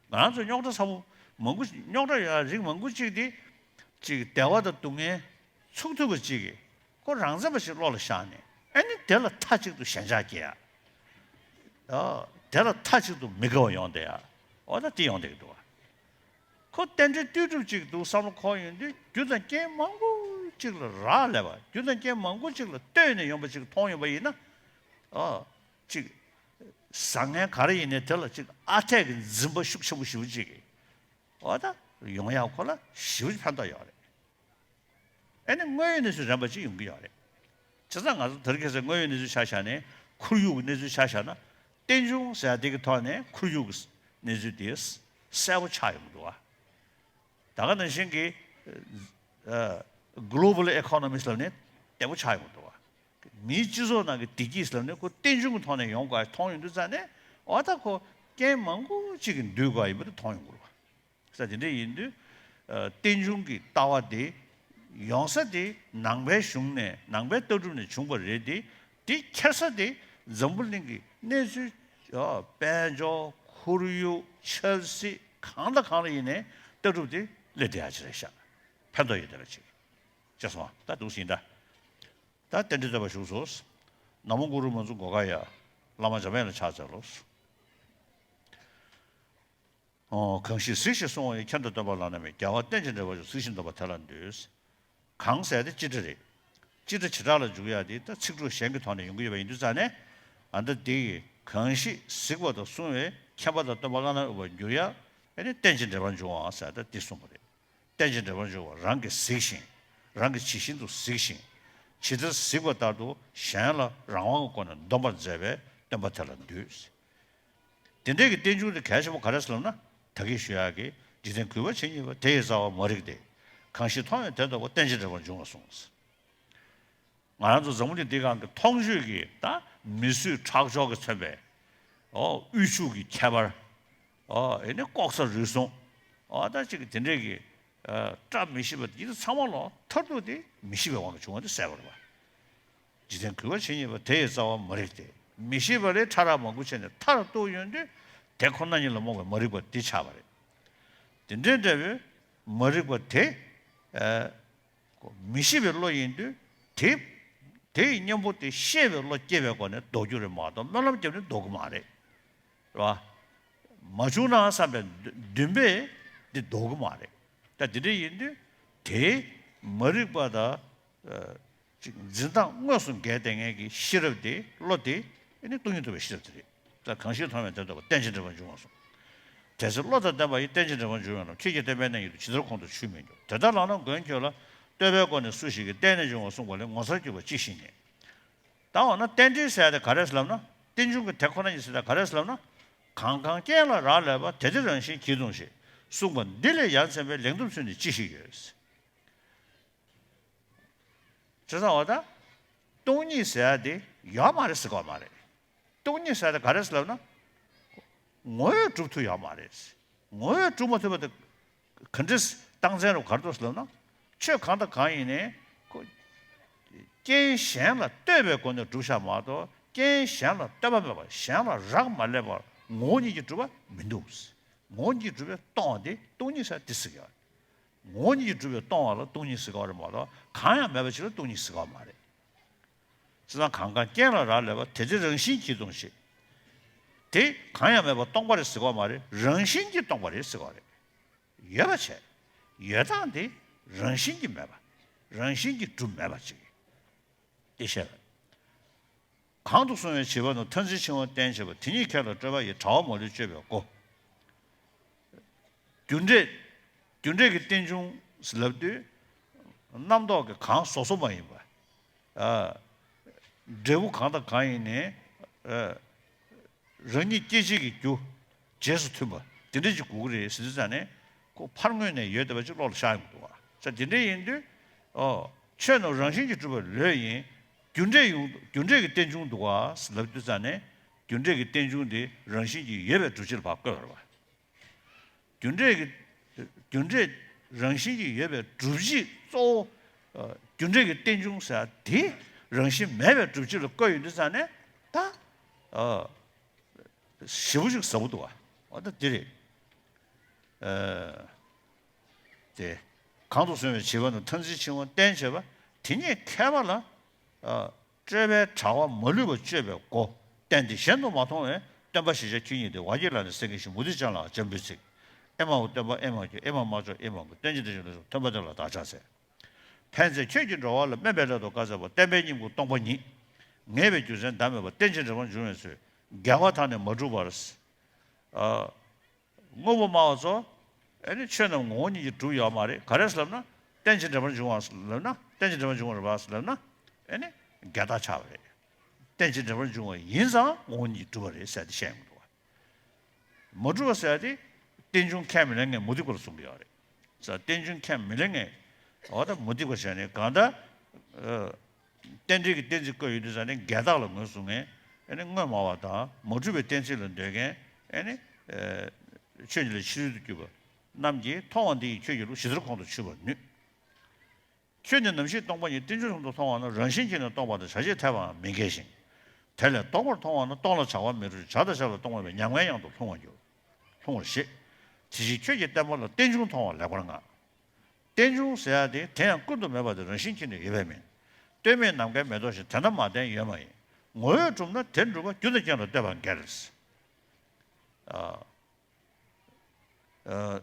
ང་རང་ཚོ་རྙོག་དྲ་ཚ་པོ་མང་པོ། རྙོག་དྲ་ཡོད་རིགས་མང་པོ་ཅིག་དེ། ཅིག་བདེ་བ་དང་སྡུག་བསྔལ་ཚུགས་ཐུབ་པ་ཅིག་གི་ཁོ་རང་བཙན་པ་ཞིག་བློ་ལ་བཞག་ནས་ཨེ་ནི་དེ་ལ་མཐའ་གཅིག་ཏུ་ཞེན་ཆགས་སྐྱེ་ཡ། ཨ། དེ་ལ་མཐའ་གཅིག་ཏུ་མི་དགའ་བ་ཡོང་བསྡད་ཡ། འོ་ད་དེ་ཡོང་བསྡད་ཀྱི་འདུག་ག་ཁོ་རྟེན་འབྲེལ་ལྟོས་གྲུབ་ཅིག་འདུག་བསམ་བློ་འཁོར་ཡོང་དུས་རྒྱུ་དང་རྐྱེན་མང་པོ་ཅིག་ལ་རག་ལས་པ། རྒྱུ་དང་རྐྱེན་མང་པོ་ཅིག་ལ་ལྟོས་ནས་ཡོང་པ་ཅིག་མཐོང་ཡོང་པ་ཡིན་ན། ཨ། ཅིག་བཟང་ངན་ག་རེ་ཡིན་ནའི་དེ་ལ་ཅིག་ཨ་འཐས་ཀྱི་འཛིན་པ་ཤུགས་ཆེན་པོ་ཞེ་པོ་ཅིག་གིས། འོ་ད་ཡོང་ཡག་ཁོ་ལ་ཞེ་པོ་ཅིག་ཕན་ཐོགས་ཡོད་རེད། ཨེ་ནི་དངོས་ཡོད་གནས་ཚུལ་རན་པ་ཅིག་ཡོང་གི་ཡོད་རེད། བྱས་ཙང་ང་ཚོ་དེ་རིང་ཁ་སང་དངོས་ཡོད་གནས་ཚུལ་ཆ་བཞག་ནས། ཁོར་ཡུག་གི་གནས་ཚུལ་ཆ་བཞག་ན། རྟེན་འབྱུང་ཟེར་ཡ་དེ་གི་ཐོག་ནས་ཁོར་ཡུག་གི་གནས་ཚུལ་དེ་གསལ་པོ་ཆགས་ཡོང་གི་འདུག་ག་ད་ག་ནང་བཞིན་གྱི། ཨ། Global Economics ལབ་ནས་བདེ་པོ་ཆགས་ཡོང་གི་འདུག་ག་མིའི་སྤྱི་ཚོགས་ནང་གི་བདེ་སྐྱིད་ལབ་ནས་ཁོ་རྟེན་འབྱུང་གི་ཐོག་ནས་ཡོང་དགོས་མཐོང་ཡོང་དུས་ཙ་ནས། འོ་ད་ཁོ་རྐྱེན་མང་པོ་ཅིག་གིས་འདུལ་དགོས་ཡིན་པ་དེ་མཐོང་ཡོང་གི་རེད་བ། ས་དེ་འདྲ་ཡིན་དུས། ཨ། རྟེན་འབྱུང་གི་ལྟ་བ་དེ་ཡོང་ས་དེ་ནང་པའི་གཞུང་ནས། ནང་པའི་ལྟ་གྲུབ་ནས་བྱུང་བ་རེད་དེ། དེ་ཁྱེར་ས་དེ་འཛམ་བུ་གླིང་གི་གནས་ཚུལ། ཨ། དཔལ་འབྱོར། ཁོར་ཡུག་ཆབ་སྲིད། གང་དང་གང་ལ་ཡིན་ནའི་ལྟ་གྲུབ་དེ་སླེབས་བསྡད་ཡག་ཅིག་རེད་ཤག་ཕན་ཐོགས་ཡོད་བསྡད་པ་ཅིག་བྱས་སོང་བ། ད་འདུག་སེ་ཡིན་ད། ད་རྟེན་འབྲེལ་བསྟོད་པ་བཞུགས་སོ། ན་མོ་གུ་རུ་མ་ཛུ་གོ་ག་ཡ། བླ་མ་འཇམ་དབྱངས་ལ་ཕྱག་འཚལ་ལོ། ཨོ། གང་ཞིག་གཟིགས་ཤིང་གསོལ་བ་ཡི། མཁྱེན་དང་སྟོན་པ་བླ་ན་མེད། རྒྱལ་བ་རྟེན་ཅིང་འབྲེལ་བར་འབྱུང་། གཟིགས་ཤིང་འདོམས་པ་དེ་ལ་འདུད། གང་ཟེར་ཏེ་སྤྱི་སྒྲ་རེད། སྤྱི་སྒྲ་བྱེ་བྲག་ལ་འཇུག་ཡ་དེ་ད་ཚིག་གྲོགས་གཞན་གྱི་ཐོག་ནས་ཡོང་གི་ཡོད་པ་ཡིན་དུས་ཙང་ནས། ཨ་ད་དེ་ཡི་གང་ཞིག་གཟིགས་པ་དང་གསུང་བས་མཁྱེན་པ་དང་སྟོན་པ་བླ་ན་མེད་པར་འགྱུར་ཡང་ཨེ་ནི་རྟེན་ཅིང་འབྲེལ་པར་འབྱུང་བ་ཟེར་ད་འདི་གསུངས་པ་རེད། རྟེན་ཅིང་འབྲེལ་པར་འབྱུང་བ་རང་གིས་གཟིགས་ཤིང་། རང་གིས་ཇི་བཞིན་དུ་གཟིགས་ཤིང་། ཇི་ལྟར་གཟིགས་པ་ལྟར་དུ་གཞན་ལ་རང་དབང་གི་སྒོ་ནས་འདོམས་པར་མཛད་པས་སྟོན་པ་དེ་ལ་འདུད། དེ་འདྲའི་གི་རྟེན་འབྱུང་དེ་གལ་ཆེན་པོ་ག་རེ་ཟེར་ལབ་ན། ད་གིན་ཞུ་ཡག་གི་འཇིག་རྟེན་གུས་པ་བྱེད་ཉན་པ་དེ་ཡི་རྩ་བ་མ་རིག་སྟེ། གང་ཞིག་མཐོང་བས་དེ་རྟོགས་པ་རྟེན་ཅིང་འབྲེལ་པར་འབྱུང་བར་གསུངས། ང་རང་ཚོ་འཛམ་བུ་གླིང་འདི་སྒང་གི་མཐོང་ཆོས་ཀྱི་ད་མི་བཟོས་ཁྲག་སྦྱོར་གྱིས་མཚོན་པའི་ཨོ་དབུལ་ཕྱུག་གི་ཁྱད་པར། ཨོ་ཨེ་ནི་ལྐོག་ཟ་རུལ་སུངས། ཨོ་ད་ཅིག་གི་དེ་འདྲས་ཀྱི་ཨ་བཀྲ་མི་ཤིས་པ་འདི་ཚང་མ་ལོ་མཐར་ཐུག་དེ་མི་ཤིས་པའི་དབང་གིས་བྱུང་བ་དེ་གསལ་བ་རེད་པ། འཇིག་རྟེན་གུས་པ་བྱེད་ཉན་པ་དེ་ཡི་རྩ་བ་མ་རིག་སྟེ། མི་ཤེས་པ་ལས་ཕྲ་རགས་མང་པོ་བྱས་ནས་མཐར་གཏུགས་ཡོང་དུས་དེ་ཁོ་ན་ཉིད་ལ་རྨོངས་པའི་མ་རིག་པ་འདི་ཆགས་པ་རེད། དེ་འདྲའི་འདྲ་བའི་མ་རིག་པ་དེ་ཨ་མི་ཤེས་པའི་བློ་ཡིན་དུས་དེ་དེ་ཡི་གཉེན་པོ་དེ་ཤེས་པའི་བློ་སྐྱེས་པའི་སྒོ་ནས་ལྡོག་རྒྱུ་རེད་མ་གཏོགས་སྨོན་ལམ་བརྒྱབ་ནས་ལྡོག་གི་མ་རེད། རེད་བ། མ་བྱུང་ན་བསམ་པའི་འདུན་པས་འདི་ལྡོག་གི་མ་རེད། ད་དེ་འདྲ་ཡིན་དུས་དེ་མ་རིག་པ་དང་། ཅིག་འཛིན་སྟངས་དངོས་སུ་འགལ་བསྡད་མཁན་གྱི་ཤེས་རབ་དེ་བློ་དེ་ཨེ་ནི་སྟོང་ཉིད་རྟོགས་པའི་ཤེས་རབ་དེ་རེད། ད་གང་ཞིག་མཐོང་བས་དེ་རྟོགས་པ་རྟེན་ཅིང་འབྲེལ་པར་འབྱུང་བར་གསུངས། དེ་ཚེ་བློ་དང་ལྡན་པ་ཡིས་རྟེན་ཅིང་འབྲེལ་པར་འབྱུང་བའི་ལམ། ཁྱེད་ཀྱིས་བསྟན་པའི་གནས་ཉིད་དུ་ཇི་ལྟར་ཁོང་དུ་ཆུད་མི་འགྱུར། དེ་ལྟར་ལགས་ན་མགོན་ཁྱོད་ལ་བསྟོད་པའི་སྒོ་ནས་སུ་ཞིག་གིས་རྟེན་ནས་འབྱུང་བ་གསུངས་པ་ལས་ངོ་མཚར་གྱུར་པ་ཅི་ཞིག་ཉེ། ད་འོ་ན་རྟེན་འབྲེལ་ཟེར་ཡ་དེ་ག་རེ་ཟེར་ལབ་ན། རྟེན་འབྱུང་གི་དེ་ཁོ་ན་ཉིད་ཟེར་ཡ་ག་རེ་ཟེར་ལབ་ན། གང་གང་རྐྱེན་ལ་རག་ལས་པ་དེ་དེ་རང་བཞིན་གྱིས་གཟུང་ཞེས་གསུངས་པ་འདི་ལས་ཡ་མཚན་པའི་ལེགས་འདོམས་ཚུལ་ནི་ཅི་ཞིག་ཡོད། བྱས་ཙང་འོ་ད། སྟོང་ཉིད་ཟེར་ཡ་དེ་ཡོད་མ་རེད་ཟེར་གོ་མ་རེད། སྟོང་ཉིད་ཟེར་ཡ་དེ་ག་རེ་ཟེར་ལབ་ན། ངོ་བོས་གྲུབ་ཐུབ་ཡོད་མ་རེད། ངོ་བོས་གྲུབ་མ་ཐུབ་པ་དེ་ག་འདྲས་རྟགས་མཚན་རུ་ག་རེ་འདུག་ཟེར་ལབ་ན། ཆོས་གང་དང་གང་ཡིན་ནའི་ཁོ་རྐྱེན་གཞན་ལ་ལྟོས་པའི་སྒོ་ནས་གྲུབ་ཤག་མ་གཏོགས་རྐྱེན་གཞན་ལ་ལྟོས་པ་མེད་པར་གཞན་ལ་རག་མ་ལས་པར་ངོ་བོ་ཉིད་ཀྱིས་གྲུབ་པ་མི་འདུག་ངོ་བོ་ཉིད་ཀྱིས་གྲུབ་པའི་སྟོང་པ་དེ་སྟོང་ཉིད་ཟེར་དེ་ཟེར་གྱི་ཡོད། ངོ་བོ་ཉིད་ཀྱིས་གྲུབ་པའི་སྟོང་པ་ལ་སྟོང་ཉིད་ཟེར་གྱི་ཡོད་རེད་མ་གཏོགས་གང་ཡང་མེད་པ་ཅིག་ལ་སྟོང་ཉིད་ཟེར་གྱི་ཡོད་མ་རེད། བྱས་ཙང་གང་གང་རྐྱེན་ལ་རག་ལས་པ་དེ་དེ་རང་བཞིན་གྱིས་གཟུང་ཞེས། དེ་གང་ཡང་མེད་པར་སྟོང་པ་རེད་ཟེར་གྱི་ཡོད་མ་རེད། རང་བཞིན་གྱིས་སྟོང་པ་རེད་ཟེར་གྱི་ཡོད་རེད། ཡོད་པ་བྱས། ཡོད་སྟངས་དེ་རང་བཞིན་གྱིས་མེད་པ། རང་བཞིན་གྱིས་གྲུབ་མེད་པ་ཅིག་དེ་བཤད་པ། གང་དུ་སོང་བའི་བྱིས་པ་ནི་ཐ་ཚིག་ཕྱིན་པ་བསྟན་བྱེད་པ། དེ་ཉིད་ཁྱེད་ལ་སྤྲོད་པ་ཡི་དྲ་བ་མ་ལུས་སྤྱོད་པའི་སྒོ། རྒྱུ་འབྲས། རྒྱུ་འབྲས་ཀྱི་རྟེན་འབྱུང་ལབ་དུས། རྣམ་རྟོག་གི་གང་བཟོ་བཟོ་མ་ཡིན་པ། ཨ། འབྲས་བུ་གང་དང་གང་ཡིན་ནའི། ཨ། རང་ཉིད་སྐྱེད་བྱེད་ཀྱི་རྒྱུ། རྗེས་སུ་མཐུན་པ། དེ་འདྲ་ཅིག་དགོས་ཀྱི་རེད་ཟེར་དུས་ཙང་ནས། ཁོ་ཕར་ངོས་ནས་ཡོད་བསྡད་པ་ཅིག་བློ་ལ་ཤར་ཡོང་གི་འདུག་བ། ས་དེ་འདྲ་ཡིན་དུས། ཨོ། ཆོས་རྣམས་རང་བཞིན་གྱིས་གྲུབ་པ་ལོས་ཡིན། རྒྱུ་འབྲས་ཡོང་། རྒྱུ་འབྲས་ཀྱི་རྟེན་འབྱུང་འདུག་བ་ལབ་དུས་ཙང་ནས། རྒྱུ་འབྲས་ཀྱི་རྟེན་འབྱུང་དེ་རང་བཞིན་གྱིས་ཡོད་པའི་སྒྲུབ་བྱེད་ལ་ཕར་བཀོད་པ་རེད་བ། རྒྱུ་འབྲས་ཀྱི། རྒྱུ་འབྲས་རང་བཞིན་གྱིས་ཡོད་པའི་སྒྲུབ་བྱེད་གཙོ་བོ། རྒྱུ་འབྲས་ཀྱི་རྟེན་འབྱུང་ཟེར་དེ་རང་བཞིན་མེད་པའི་སྒྲུབ་བྱེད་ལ་བཀོད་ཡོང་དུས་ཙང་ནས་ད། ཞེ་པོ་ཅིག་ཟབ་པོ་འདུག་བ། འོ་ད་འདི་རེད། ཨ། དེ། གང་དུ་སོང་བའི་བྱིས་པ་ནི་ཐ་ཚིག་ཕྱིན་པ་བསྟན་བྱེད་པ། དེ་ཉིད་ཁྱད་པར་ལ། ཨ། སྤྲོད་པའི་དྲ་བ་མ་ལུས་པ་གཅོད་པའི་སྒོ། བསྟན་ཏེ་གཞན་དུ་མ་མཐོང་བས། སྟོན་པ་ཞེས་བྱ་ཁྱོད་ཉིད་དེ། ཝ་ཀྱི་ལ་ནི་སེང་གེ་བཞིན། མུ་ཏིག་ཅན་ལའང་འཇམ་པོའི་ཚིག་ཨེ་མ་ཧོ། སྟོན་པ་ཨེ་མ་ཁྱོད། ཨེ་མ་མ་ཆོག་ཨེ་མ་མགོན། སྟོན་ཅིང་འབྲེལ་བར་འབྱུང་བའི་ཚུལ། མཐུན་པ་དེ་ལ་བདག་ཕྱག་འཚལ། ཕན་མཛད་ཁྱོད་ཀྱིས་འགྲོ་བ་ལ། སྨན་པའི་སླད་དུ་བཀའ་སྩལ་པ། བསྟན་པའི་སྙིང་པོ་སྟོང་པ་ཉིད། ངེས་པའི་རྒྱུ་མཚན་ཟླ་མེད་པ། རྟེན་ཅིང་འབྲེལ་པར་འབྱུང་བའི་ཚུལ། འགལ་བ་དག་ནི་མ་གྲུབ་པར། ཨ། དངོས་པོ་སྨྲ་བ་ཚོ། ཨེ་ནི་ཆོས་རྣམས་ངོ་བོ་ཉིད་ཀྱིས་གྲུབ་ཡོད་མ་རེད། ག་རེ་ཟེར་ལབ་ན། རྟེན་ཅིང་འབྲེལ་པར་འབྱུང་བ་ལབ་ན། རྟེན་ཅིང་འབྲེལ་པར་འབྱུང་བ་རེད་པ་ལབ་ན། ཨེ་ནི་འགལ་རྟགས་ཆགས་པ་རེད། རྟེན་ཅིང་འབྲེལ་པར་འབྱུང་བ་ཡིན་ཙང་ངོ་བོ་ཉིད་ཀྱིས་གྲུབ་པ་རེད་ཟེར་ཏེ་བཤད་ཡོང་གི་འདུག་བ། མ་གྲུབ་པ་ཟེར་ཏེ། རྟེན་འབྱུང་ཁས་མི་ལེན་མཁན་མུ་སྟེགས་པ་ལ་གསུང་གི་ཡོད་རེད། ས་རྟེན་འབྱུང་ཁས་མི་ལེན་མཁན། འོ་ད་མུ་སྟེགས་པ་བྱས་ནས་གང་ལྟར། ཨ། རྟེན་འབྲེལ་གྱི་གཏན་ཚིགས་བཀོད་ཡོང་དུས་ཙང་ནས་འགལ་རྟགས་ལ་ངོས་བཟུང་མཁན། ཨེ་ནི་དངོས་སྨྲ་བ་དང་མ་གྲུབ་པའི་གཏན་ཚིགས་ལ་འདོད་མཁན། ཨེ་ནི། ཨ། ཆོས་ཉིད་ལས་ཕྱི་རོལ་དུ་གྱུར་པ་རྣམས་ཀྱིས་མཐོང་བ་འདི་ཡིས་ཁྱོད་ཀྱི་ལུགས་ཇི་ལྟར་ཁོང་དུ་ཆུད་པར་ནུས། ཁྱོད་ནི་ནམ་ཞིག་སྟོང་པ་ཉིད། རྟེན་འབྱུང་ལྷུན་དུ་མཐོང་བ་ན། རང་བཞིན་གྱིས་ནི་སྟོང་པ་དང་བྱ་བྱེད་ཐལ་བའང་མི་འགལ་ཞིང་། དེ་ལས་ལྡོག་པར་མཐོང་བ་ན། སྟོང་ལ་བྱ་བ་མི་འགྲུབ་ཅིང་། བྱ་དང་བྱ་བ་ལ་ལྟུང་བར་འགྱུར། ཉམས་ངའི་གཡང་དུ་ལྷུང་བར་འགྱུར། ལྷུང་བར་བྱེད། དེ་བཞིན་ཁྱོད་ཀྱིས་བསྟན་པ་ལ། རྟེན་འབྱུང་མཐོང་བ་ལེགས་པར་མངའ། རྟེན་འབྱུང་ཟེར་ཡ་དེ་དེ་ཡང་ཀུན་ཏུ་མེད་པ་དེ་རང་བཞིན་གྱིས་ནི་ཡོད་པ་མིན། ལྟོས་མེད་ནམ་མཁའི་མེ་ཏོག་བཞིན། དེ་ལྟར་མ་བརྟེན་ཡོད་མ་ཡིན། ངོ་བོས་གྲུབ་ན་དེ་འགྲུབ་པ། རྒྱུ་དང་རྐྱེན་ལ་ལྟོས་པ་འགལ། ཨ། ཨ།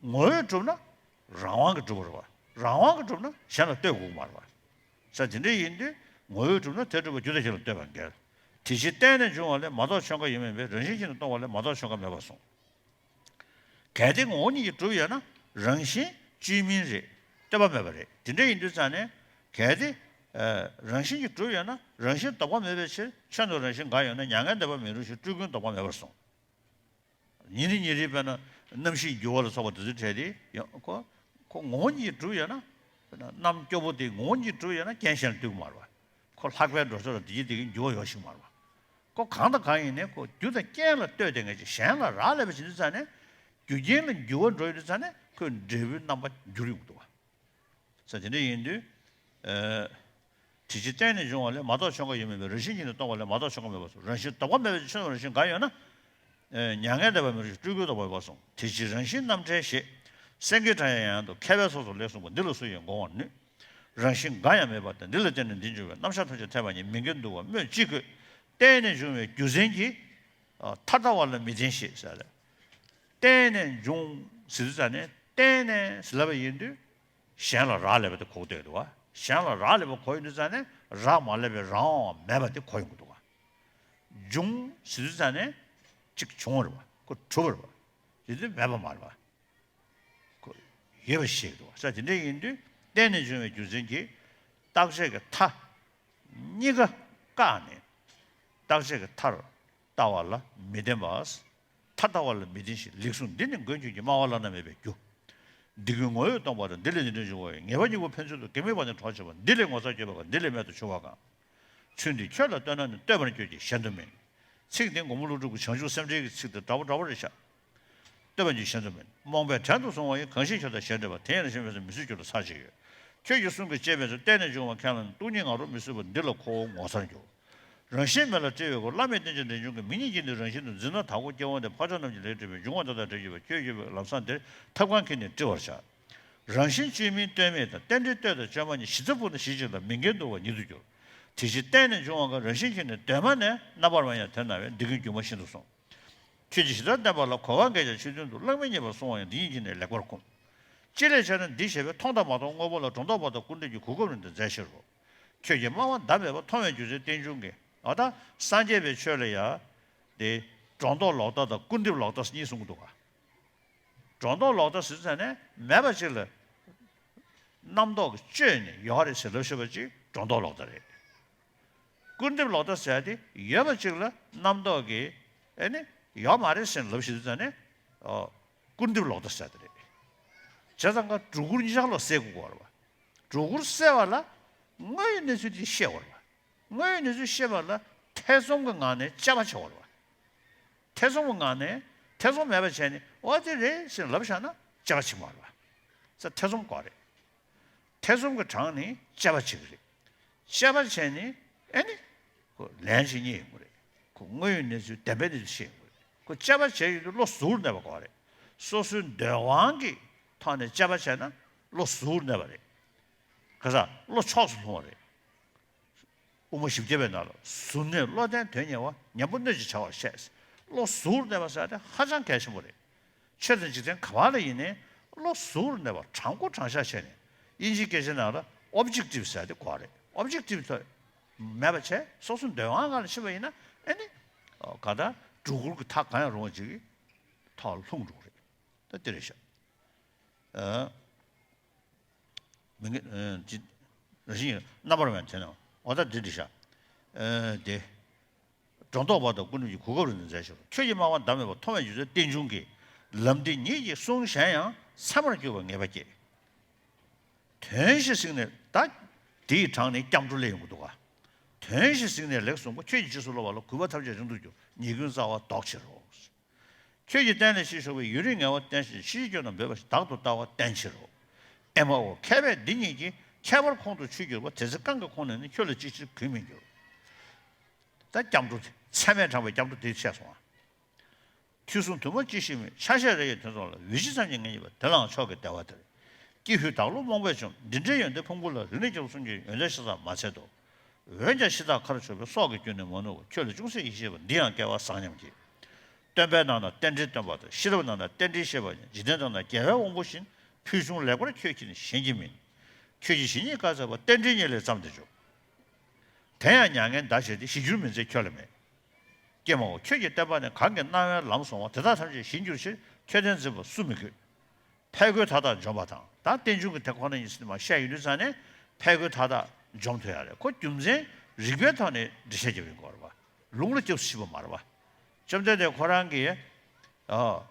ངོ་བོས་གྲུབ་ན་རང་དབང་གིས་གྲུབ་པ་རེད་བ། རང་དབང་གིས་གྲུབ་ན་གཞན་ལ་ལྟོས་དགོས་ཀྱི་མ་རེད་བ། ས་དེ་འདྲ་ཡིན་དུས་ངོ་བོས་གྲུབ་ན་དེ་འགྲུབ་པ། རྒྱུ་དང་རྐྱེན་ལ་ལྟོས་པ་འགལ། དེ་ཕྱིར་བརྟེན་ནས་འབྱུང་བ་ལས་མ་རྟོགས་ཆོས་འགའ་ཡོད་མིན་པས། རང་བཞིན་གྱིས་ནི་སྟོང་པ་ལས་མ་རྟོགས་ཆོས་འགའ་མེད་པར་གསུངས། གལ་ཏེ་ངོ་བོ་ཉིད་ཀྱིས་གྲུབ་ཡོད་ན། རང་བཞིན་བཅོས་མིན་རེད། ལྟོས་པ་མེད་པ་རེད། དེ་འདྲ་ཡིན་དུས་ཙང་ནས། གལ་ཏེ་ཨ་རང་བཞིན་གྱིས་གྲུབ་ཡོད་ན། རང་བཞིན་ལྡོག་པ་མེད་པའི་ཕྱིར། ཆོས་རྣམས་རང་བཞིན་འགའ་ཡོད་ན། མྱ་ངན་འདས་པ་མིན་རུང་ཞེས། སྤྲུལ་སྐུའང་ལྡོག་པ་མེད་པར་གསུངས། ཉིན་རེ་ཉིན་རེ་དཔེར་ན་གནམ་གཤིས་འགྱུར་བ་ལ་སོགས་པ་དེ་ཚོའི་གྲས་དེ་ཡང་ཁོ་ཁོ་ངོ་བོ་ཉིད་གྲུབ་ཡོད་ན། དཔེར་ན་གནམ་སྐྱོ་པོ་དེ་ངོ་བོ་ཉིད་གྲུབ་ཡོད་ན་རྐྱེན་གཞན་ལ་ལྟོས་ཀྱི་མ་རེད་པ། ཁོ་ལྷག་པའི་འགྲོ་ཕྱོགས་ལ་དེ་གྱིས་དེ་གྱིས་འགྱུར་བ་ཡོང་ཞིག་མ་རེད་པ། ཁོ་གང་དང་གང་ཡིན་ནའི་ཁོ་རྒྱུ་དང་རྐྱེན་ལ་ལྟོས་ཏེ་ངེས་ཀྱི་གཞན་ལ་རག་ལས་པ་བྱེད་དུས་ཙང་ནས། རྒྱུ་རྐྱེན་ལ་འགྱུར་བ་འགྲོ་ཡོང་དུས་ཙང་ནས་ཁོའི་འབྲས་བུའི་རྣམ་པ་འགྱུར་ཡོང་གི་འདུག་པ། ས་དེ་འདྲ་ཡིན་དུས། ཨ་དེ་ཕྱིར་བརྟེན་ནས་འབྱུང་བ་ལས་མ་རྟོགས་ཆོས་འགའ་ཡོད་མིན་པས། རང་བཞིན་གྱིས་ནི་སྟོང་པ་ལས་མ་རྟོགས་ཆོས་འགའ་མེད་པར་གསུངས། རང་བཞིན་ལྡོག་པ་མེད་པའི་ཕྱིར། ཆོས་རྣམས་རང་བཞིན་འགའ་ཡོད་ན། ཨ་མྱ་ངན་འདས་པ་མིན་རུང་ཞེས། སྤྲུལ་སྐུའང་ལྡོག་པ་མེད་པར་གསུངས། དེ་ཕྱིར་རང་བཞིན་རྣམ་བྲལ་ཞེས། སེང་གེའི་སྒྲ་ཡང་ཡང་དུ། མཁས་པས་སོ་སོར་ལེགས་གསུངས་པ། འདི་ལ་སུ་ཡིས་དགོངས་པར་ནུས། རང་བཞིན་འགའ་ཡང་མེད་པར་ཐལ། འདི་ལ་བརྟེན་ནས་འདི་འབྱུང་བས། རྣམ་གཞག་ཐམས་ཅད་འཐད་པ་ཉིད། མི་འགལ་འདུ་བ་སྨོས་ཅི་དགོས། བརྟེན་ནས་འབྱུང་བའི་རྒྱུ་མཚན་གྱིས། ཨ་ཐ་དད་པ་ལ་མི་བརྟེན་ཞེས་ཟེར། བརྟེན་ནས་འབྱུང་ཟེར་དུས་ཙང་ནས། བརྟེན་ནས་ཟེར་ལབ་པ་ཡིན་དུས། གཞན་ལ་རག་ལས་པ་དེ་གོ་གི་འདུག་ག་གཞན་ལ་རག་ལས་པ་གོ་ཡོང་དུས་ཙང་ནས། རག་མ་ལས་པའི་རང་དབང་བ་མེད་པ་དེ་གོ་ཡོང་གི་འདུག་ག་འབྱུང་ཟེར་དུས་ཙང་ནས། གཅིག་བྱུང་བ་རེད་པ། ཁོ་གྲུབ་པ་རེད་པ། དེ་དུས་མེད་པ་མ་རེད་པ། ཁོ་ཡོད་པ་ཞིག་འདུག་ག་ས་དེ་འདྲ་ཡིན་དུས། བརྟེན་ནས་འབྱུང་བའི་རྒྱུ་མཚན་གྱིས། རྟག་ཆད་ཀྱི་མཐའ་གཉིས་ཀ་བཀག་ནས། རྟག་ཆད་ཀྱི་མཐར་ལྟ་བ་ལ་མི་བརྟེན་པ། ཐ་དད་པ་ལ་མི་བརྟེན་ཞེས་ལེགས་གསུངས། འདི་ནི་མགོན་ཁྱོད་ཀྱི་སྨྲ་བ་བླ་ན་མེད་པའི་རྒྱུ། འདི་ཀུན་ངོ་བོས་སྟོང་པར་ཐལ། འདི་ལས་འདི་འབྲས་འབྱུང་བ་ཡི། ངེས་པ་གཉིས་པོ་ཕན་ཚུན་དུ། གེགས་མེད་པ་ནི་གྲོགས་བྱེད་པ། འདི་ལས་ངོ་མཚར་གྱུར་པ་གང་། འདི་ལས་རྨད་དུ་བྱུང་བ་གང་། ཚུལ་འདི་ཁྱོད་ལ་སྟོན་ན་ནི། བསྟོད་པར་ཁྱོད་ཀྱིས་གཞན་དུ་མིན། ཚིག་འདི་མགོན་པོ་ཀླུ་སྒྲུབ་ཀྱི་བྱང་ཆུབ་སེམས་འགྲེལ་གྱི་ཚིག་དང་འདྲ་པོ་འདྲ་པོ་རེད་ཤག་བསྟོད་པར་ཁྱོད་ཀྱིས་གཞན་དུ་མིན། རྨོངས་པས་བྲན་དུ་བཟུང་བ་ཡིན། གང་ཞིག་ཁྱོད་དང་གཞན་འདྲ་བ། དེ་ཡང་རང་བཞིན་མེད་ས་མི་སྲིད་རྒྱུ་ལ་ཚར་གཅིག་ཡོད། ཁྱོད་ཀྱི་གསུང་གི་ལྕེ་མེད་ཚུལ། བརྟེན་ནས་འབྱུང་བ་ཁས་བླངས་ནས། སྟོང་ཉིད་ང་རོ་མི་བཟོད་པ། འདི་ལ་ཁོ་བོ་ངོ་མཚར་འགྱུར། རང་བཞིན་མེད་ལ་བརྩེ་བའི་སྒོ། བླ་མེད་རྟེན་ཅིང་འབྲེལ་འབྱུང་གི། མི་ཉིད་ཀྱིས་ནི་རང་བཞིན་དུ། འཛིན་རྣམ་དག་གོ་སྐྱེ་བོ་འདི། འཕགས་མཆོག་རྣམས་ཀྱི་ལས་བྲིས་པའི། འབྱུང་བ་མཐའ་དག་འབྲས་ཀྱི་བུ། ཁྱོད་ཀྱིས་ལམ་བཟང་འདིར་ཐབས་གང་མཁྱེན་ནས་དྲི་བར་བྱ། རང་བཞིན་བཅོས་མིན་ལྟོས་མེད་དང་། རྟེན་འབྲེལ་ལྟོས་དང་བཅོས་མ་གཉིས། གཞི་རྩ་ཕུག་ནས་གཞི་གཅིག་ལ། མི་འགལ་འདུ་བ་ཉིད་དུ་འགྱུར། དེ་ཕྱིར་བརྟེན་ནས་འབྱུང་བ་གང་། རང་བཞིན་གྱིས་ནི། གདོད་མ་ནས་རྣམ་པར་མེད་ཡང་དེར་སྣང་བས། འདི་ཀུན་སྒྱུ་མ་བཞིན་དུ་གསུངས། ཁྱོད་ཀྱིས་གཞི་རྩར་བརྟེན་པ་ལ། གོ་བ་འགལ་ཀྱང་ཆོས་མཐུན་དུ། བླང་དོར་མེད་པར་གསུང་བ་ཡང་། འདི་ཉིད་ཀྱིས་ནི་ལེགས་པར་ཁུམས། ཅི་ལས་བྱས་ན་འདི་ཞེས་པས། མཐོང་དང་མ་མཐོང་དངོས་པོ་ལ། སྒྲོ་འདོགས་པ་དང་སྐུར་འདེབས་ཀྱི། གོ་སྐབས་རིང་དུ་མཛད་ཕྱིར་རོ། ཁྱོད་ཀྱིས་སྨྲ་བ་བརྡ་མེད་པ། མཐོང་བའི་རྒྱུ་མཚན་རྟེན་འབྱུང་གིས། འོ་ད་སངས་རྒྱས་པའི་ཆོས་ལ་ཡང་དེ་སྒྲོ་འདོགས་ལོག་ལྟ་དང་སྐུར་འདེབས་ལོག་ལྟ་གཉིས་གསུང་གི་འདུག་ག་སྒྲོ་འདོགས་ལོག་ལྟ་ཟེར་ཙང་ནས་མེད་པ་ཅིག་ལ་རྣམ་རྟོག་གིས་བཅོས་ནས་ཡོད་རེད་ཟེར་ལབ་ཤེས་པ་ཅིག་སྒྲོ་འདོགས་ལོག་ལྟ་རེད། སྐུར་འདེབས་ལོག་ལྟ་ཟེར་ཡ་དེ་ཡོད་པ་ཅིག་ལ་རྣམ་རྟོག་གིས་ཨེ་ནི་ཡོད་མ་རེད་ཟེར་ལབ་ཤེས་ཙང་ནས་ཨོ་སྐུར་འདེབས་ལོག་ལྟ་ཟེར་ཡ་དེ་རེད། བྱས་ཙང་ཀ་སྒྲོ་སྐུར་གཉིས་ཆར་ལ་བསལ་དགོས་ཀྱི་ཡོད་རེད་བ། སྒྲོ་སྐུར་བསལ་བ་ལ་དངོས་ཡོད་གནས་ཚུལ་དེ་ཤེས་དགོས་རེད་བ། དངོས་ཡོད་གནས་ཚུལ་ཤེས་པ་ལ་ཐེ་ཚོམ་གྱི་ངང་ནས་དཔྱད་པ་བྱེད་དགོས་རེད་བ། ཐེ་ཚོམ་གྱི་ངང་ནས་ཐེ་ཚོམ་མེད་པ་བྱས་ནས་འོ་དེ་རེད་ཟེར་ལབ་བཞག་ན་དཔྱད་པ་བྱེད་མ་རེད་བ། ས་ཐེ་ཚོམ་དགོས་རེད། ཐེ་ཚོམ་གྱི་གྲངས་ནི་དཔྱད་པ་བྱེད་ཀྱི་རེད། དཔྱད་པ་བྱས་ནས་ཨེ་ནི་ཁོ་ལན་ཅིག་རྙེད་ཡོང་གི་རེད། ཁོ་དངོས་ཡོད་གནས་ཚུལ་བདེན་པའི་གནས་ཚུལ་ཤེས་ཡོང་གི་རེད། ཁོ་དཔྱད་པ་བྱས་ཡོང་དུས་བློ་གཟུ་བོར་གནས་པ་དགོས་རེད། སོ་སོའི་འདོད་དབང་གི་ཐོག་ནས་དཔྱད་པ་བྱས་ན་བློ་གཟུ་བོར་གནས་པ་རེད། ག་ས་བློ་ཕྱོགས་སུ་ལྷུང་བ་རེད། དབུ་མ་བཞི་བརྒྱ་པའི་ནང་ལ་གཟུ་གནས་བློ་ལྡན་དོན་གཉེར་བ། གཉེན་པོ་སྣོད་ཀྱི་བྱ་བ་ཤེས། བློ་གཟུ་བོར་གནས་པ་ཟེར་ཡ་དེ་ཧ་ཅང་གལ་ཆེན་པོ་རེད། ཆོས་དང་འཇིག་རྟེན་ག་བ་ལ་ཡིན་ནའི་བློ་གཟུ་བོར་གནས་པ་དྲང་པོ་དྲང་བཞག་བྱས་ནས་དབྱིན་ཇིའི་སྐད་ཆའི་ནང་ལ་ཨོབ་ཇེག་ཊིབ་ཟེར་ཡ་དེ་དགོས་རེད། ཨོབ་ཇེག་ཊིབ་ཐོག་མེད་པ་བྱས་སོ་སོ་འདོད་དབང་སྒང་ལ་ཕྱིན་པ་ཡིན་ན་ཨེ་ནི་ག་ད་སྒྲོ་སྐུར་གྱི་མཐའ་གང་ཡང་རུང་བ་ཅིག་གི་ཐོག་ལ་ལྷུང་འགྲོ་གི་རེད། ད་དེ་རེད་ཤག་མི་འགལ་ཅི། རང་བཞིན་རྣམ་པར་མེད་དེ་ན་འོ་ད་འདི་འདྲི་ཤག་དེ། སྒྲོ་འདོགས་པ་དང་སྐུར་འདེབས་ཀྱི་གོ་སྐབས་རིང་དུ་མཛད་ཕྱིར། ཁྱོད་ཀྱིས་སྨྲ་བ་བརྡ་མེད་པ། མཐོང་བའི་རྒྱུ་མཚན་རྟེན་འབྱུང་གིས། ལམ་འདི་ཉིད་ཀྱི་གསུང་གཞན་ཡང་ཚད་མར་གྱུར་པ་ངེས་པ་སྐྱེ། དོན་བཞི་གཟིགས་ནས་ད། དེའི་གྲངས་ནི་སྐྱབས་འགྲོ་ལས་ཡོང་གི་འདུག་ག་དོན་བཞི་གཟིགས་ནས་ལེགས་གསུངས་པ། ཁྱོད་ཀྱིས་རྗེས་སུ་སློབ་པ་ལ། གུས་པ་ཐམས་ཅད་རིང་དུ་གྱུར། ཉེས་ཀུན་རྩ་བ་ཟློག་ཕྱིར་རོ། ཁྱོད་ཀྱིས་བསྟན་ལས་ཕྱིར་ཞོག་པའི་ཡུན་རིང་ངལ་བ་བསྟེན་ཕྱིར། ཕྱིའི་སྐྱོན་རྣམས་འབེབས་པ་ཞིག་བདག་ཏུ་ལྟ་བ་བསྟེན་ཕྱིར་རོ། ཨེ་མའོ། མཁས་པས་འདི་ཉིད་ཀྱི་ཁྱད་པར་ཁོང་དུ་ཆུད་གྱུར་པ། དེ་ཚེ་རྐང་གི་ཁོང་ནས་ནི། ཁྱོད་ལ་ཅི་ཕྱིར་གུས་མི་འགྱུར། ད་སྐྱབས་འགྲོ་དེ་ཚད་མས་དྲངས་པའི་སྐྱབས་འགྲོ་དེ་བཤད་སོང་ང་། ཐོས་བསམ་དུ་མ་ཅི་ཞིག་མེད། ཆ་ཤས་རེ་ཡི་དོན་ཙམ་ལ། འོད་གཞི་ཙམ་གྱིས་ངེས་ཉིད་པ། དེ་ལའང་མཆོག་གི་བདེ་བ་སྟེར། ཀྱི་ཧུད་བདག་བློ་རྨོངས་པས་བཅོམ། འདི་འདྲའི་ཡོན་ཏན་ཕུང་པོ་ལ། རིག་གནས་སྐྱེ་བོ་གསུམ་གྱི་ཡོན་ཏན་ཤ་ཚ་མ་འཚལ་ཏོ། འོན་ཀྱང་ཤི་རྟག་ཁར་ཕྱོགས་པའི་སྲོག་གི་རྒྱུན་ནི་མ་ནོར་བ། ཁྱོད་ལ་ཅུང་ཟད་ཡིད་ཆེས་པ། འདི་ཡང་སྐལ་བ་བཟང་སྙམ་གྱིས། སྟོན་པའི་ནང་ན་རྟེན་འབྲེལ་སྟོན་པ་དང་། ཤེས་རབ་ནང་ན་རྟེན་འབྲེལ་བཤད་པ་ཡང་། འཇིག་རྟེན་ནང་ན་རྒྱལ་བའི་དབང་པོ་བཞིན། ཕུལ་བྱུང་ལེགས་པར་ཁྱོད་མཁྱེན་ནས་གཞན་གྱིས་མིན། ཁྱོད་ཀྱིས་ཇི་སྙེད་བཀའ་སྩལ་པ། རྟེན་འབྲེལ་ཉིད་ལས་བརྩམས་ཏེ་འཇོག། དེ་ཡང་མྱ་ངན་འདའ་བྱེད་དེ། ཞི་འགྱུར་མི་མཛད་ཁྱོད་ལ་མེད། ཀྱེ་མའོ། ཁྱོད་ཀྱི་བསྟན་པ་ནི་གང་གི་སྣང་བའི་ལམ་བཟུང་བ། དེ་དག་ཐམས་ཅད་ཞི་འགྱུར་ཕྱིར། ཁྱོད་བསྟན་འཛིན་པ་སུ་མི་དགོས། ཕས་རྒོལ་མཐའ་དག་འཇོམས་པ་དང་། ད་རྟེན་འབྱུང་གི་དེ་ཁོ་ན་ཡིན་ཟེར་ནས་མར་བཤད་ཡོང་དུས་ཙང་ནས་ཕས་རྒོལ་མཐའ་དག་འཇོམས་ཐུབ་ཡ་རེད། ཁོ་རྒྱུ་མཚན་རིགས་པའི་ཐོག་ནས་འགྲེལ་བཤད་རྒྱབ་ཡོང་གི་ཡོད་རེད་པ། ལུང་ལ་སྐྱབས་སུ་མཆིས་པ་མ་རེད་པ། བཅོམ་ལྡན་འདས་ཁོ་རང་གིས། ཨ།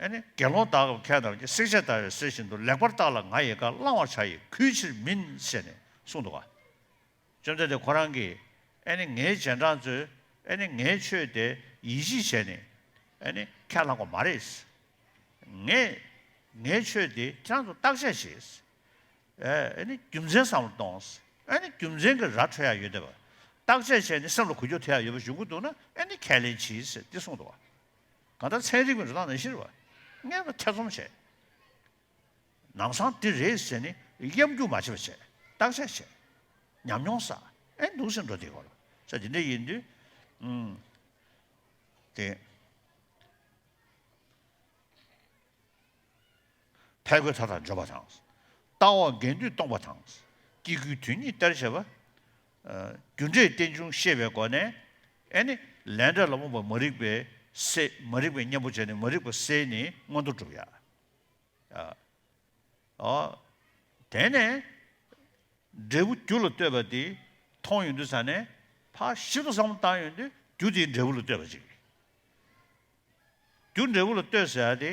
ཨ་ནི་དགེ་སློང་དག་གམ་མཁས་རྣམས་ཀྱིས། བསྲེག་བཅད་བརྡར་བའི་གསེར་བཞིན་དུ། ལེགས་པར་བརྟགས་ལ་ང་ཡི་བཀའ། བླང་བར་བྱ་ཡི་གུས་ཕྱིར་མིན། ཞེས་ནས་གསུངས་འདུག་ག། བཅོམ་ལྡན་འདས་ཁོ་རང་གིས་ཨ་ནི་ངའི་རྗེས་འབྲང་ཚོས་ཨ་ནི་ངའི་ཆོས་དེ་ཡིད་ཆེས་བྱས་ནས་ཨ་ནི་ཁས་བླངས་པ་མ་རེད། ངས་ངའི་ཆོས་དེ་ཁྱེད་རང་ཚོ་བརྟག་དཔྱད་བྱས། ཨ་ནི་རྒྱུ་མཚན་བསམ་བློ་གཏོང་། ཨ་ནི་རྒྱུ་མཚན་གྱི་ར་འཕྲོད་ཡ་ཡོད་བསྡད་པ། བརྟག་དཔྱད་བྱས་ནས་སེམས་ལ་འགུལ་སྐྱོད་ཐེབས་ཡ་ཡོད་པ་ཡོང་གི་འདུག་ན་ཨ་ནི་ཁས་ལེན་གྱིས་ཟེར་འདི་གསུངས་འདུག་བ། གང་ལྟར་ཚན་རིག་པའི་འགྲོ་སྟངས་ནང་བཞིན་རེད་བ། ངས་ཐེ་ཚོམ་བྱས། ནམ་སང་འདི་རེད་ཟེར་ནས་གཡམ་རྒྱུག་མ་བྱེད་པ་བྱས། བརྟག་དཔྱད་བྱས། ཉམས་མྱོང་བསགས། ཨེ་འདུག་སེ་འགྲོ་བསྡད་ཡོད་རེད། ས་འདི་འདྲ་ཡིན་དུས། ཨུམ། དེ། ཕས་རྒོལ་མཐའ་དག་འཇོམས་པ་དང་། ལྟ་བ་འགལ་འདུས་སྟོང་པ་དང་། སྐྱེ་དགུའི་དོན་གཉིས་བལྟར་བྱེད་པ། ཨ། རྒྱུ་འབྲས་རྟེན་འབྱུང་ཤེས་པའི་སྒོ་ནས། ཨེ་ནི་ལས་འབྲས་ལ་རྨོངས་པ་མ་རིག་པའི་སེལ། མ་རིག་པའི་གཉེན་པོ་བྱས་ནས་མ་རིག་པ་སེལ་ནས་མངོན་མཐོ་སྒྲུབ་ཡ། ཨ། ཨ། དེ་ནས་འབྲས་བུ་རྒྱུ་ལ་ལྟོས་པ་དེ་མཐོང་ཡོང་དུས་ཙ་ནས་ཕར་ཞིབ་ཏུ་བསམ་བློ་བཏང་ཡོང་དུས་རྒྱུ་དེ་འབྲས་བུ་ལ་ལྟོས་པ་ཅིག་རྒྱུ་འབྲས་བུ་ལ་ལྟོས་ཟེར་ཡ་དེ།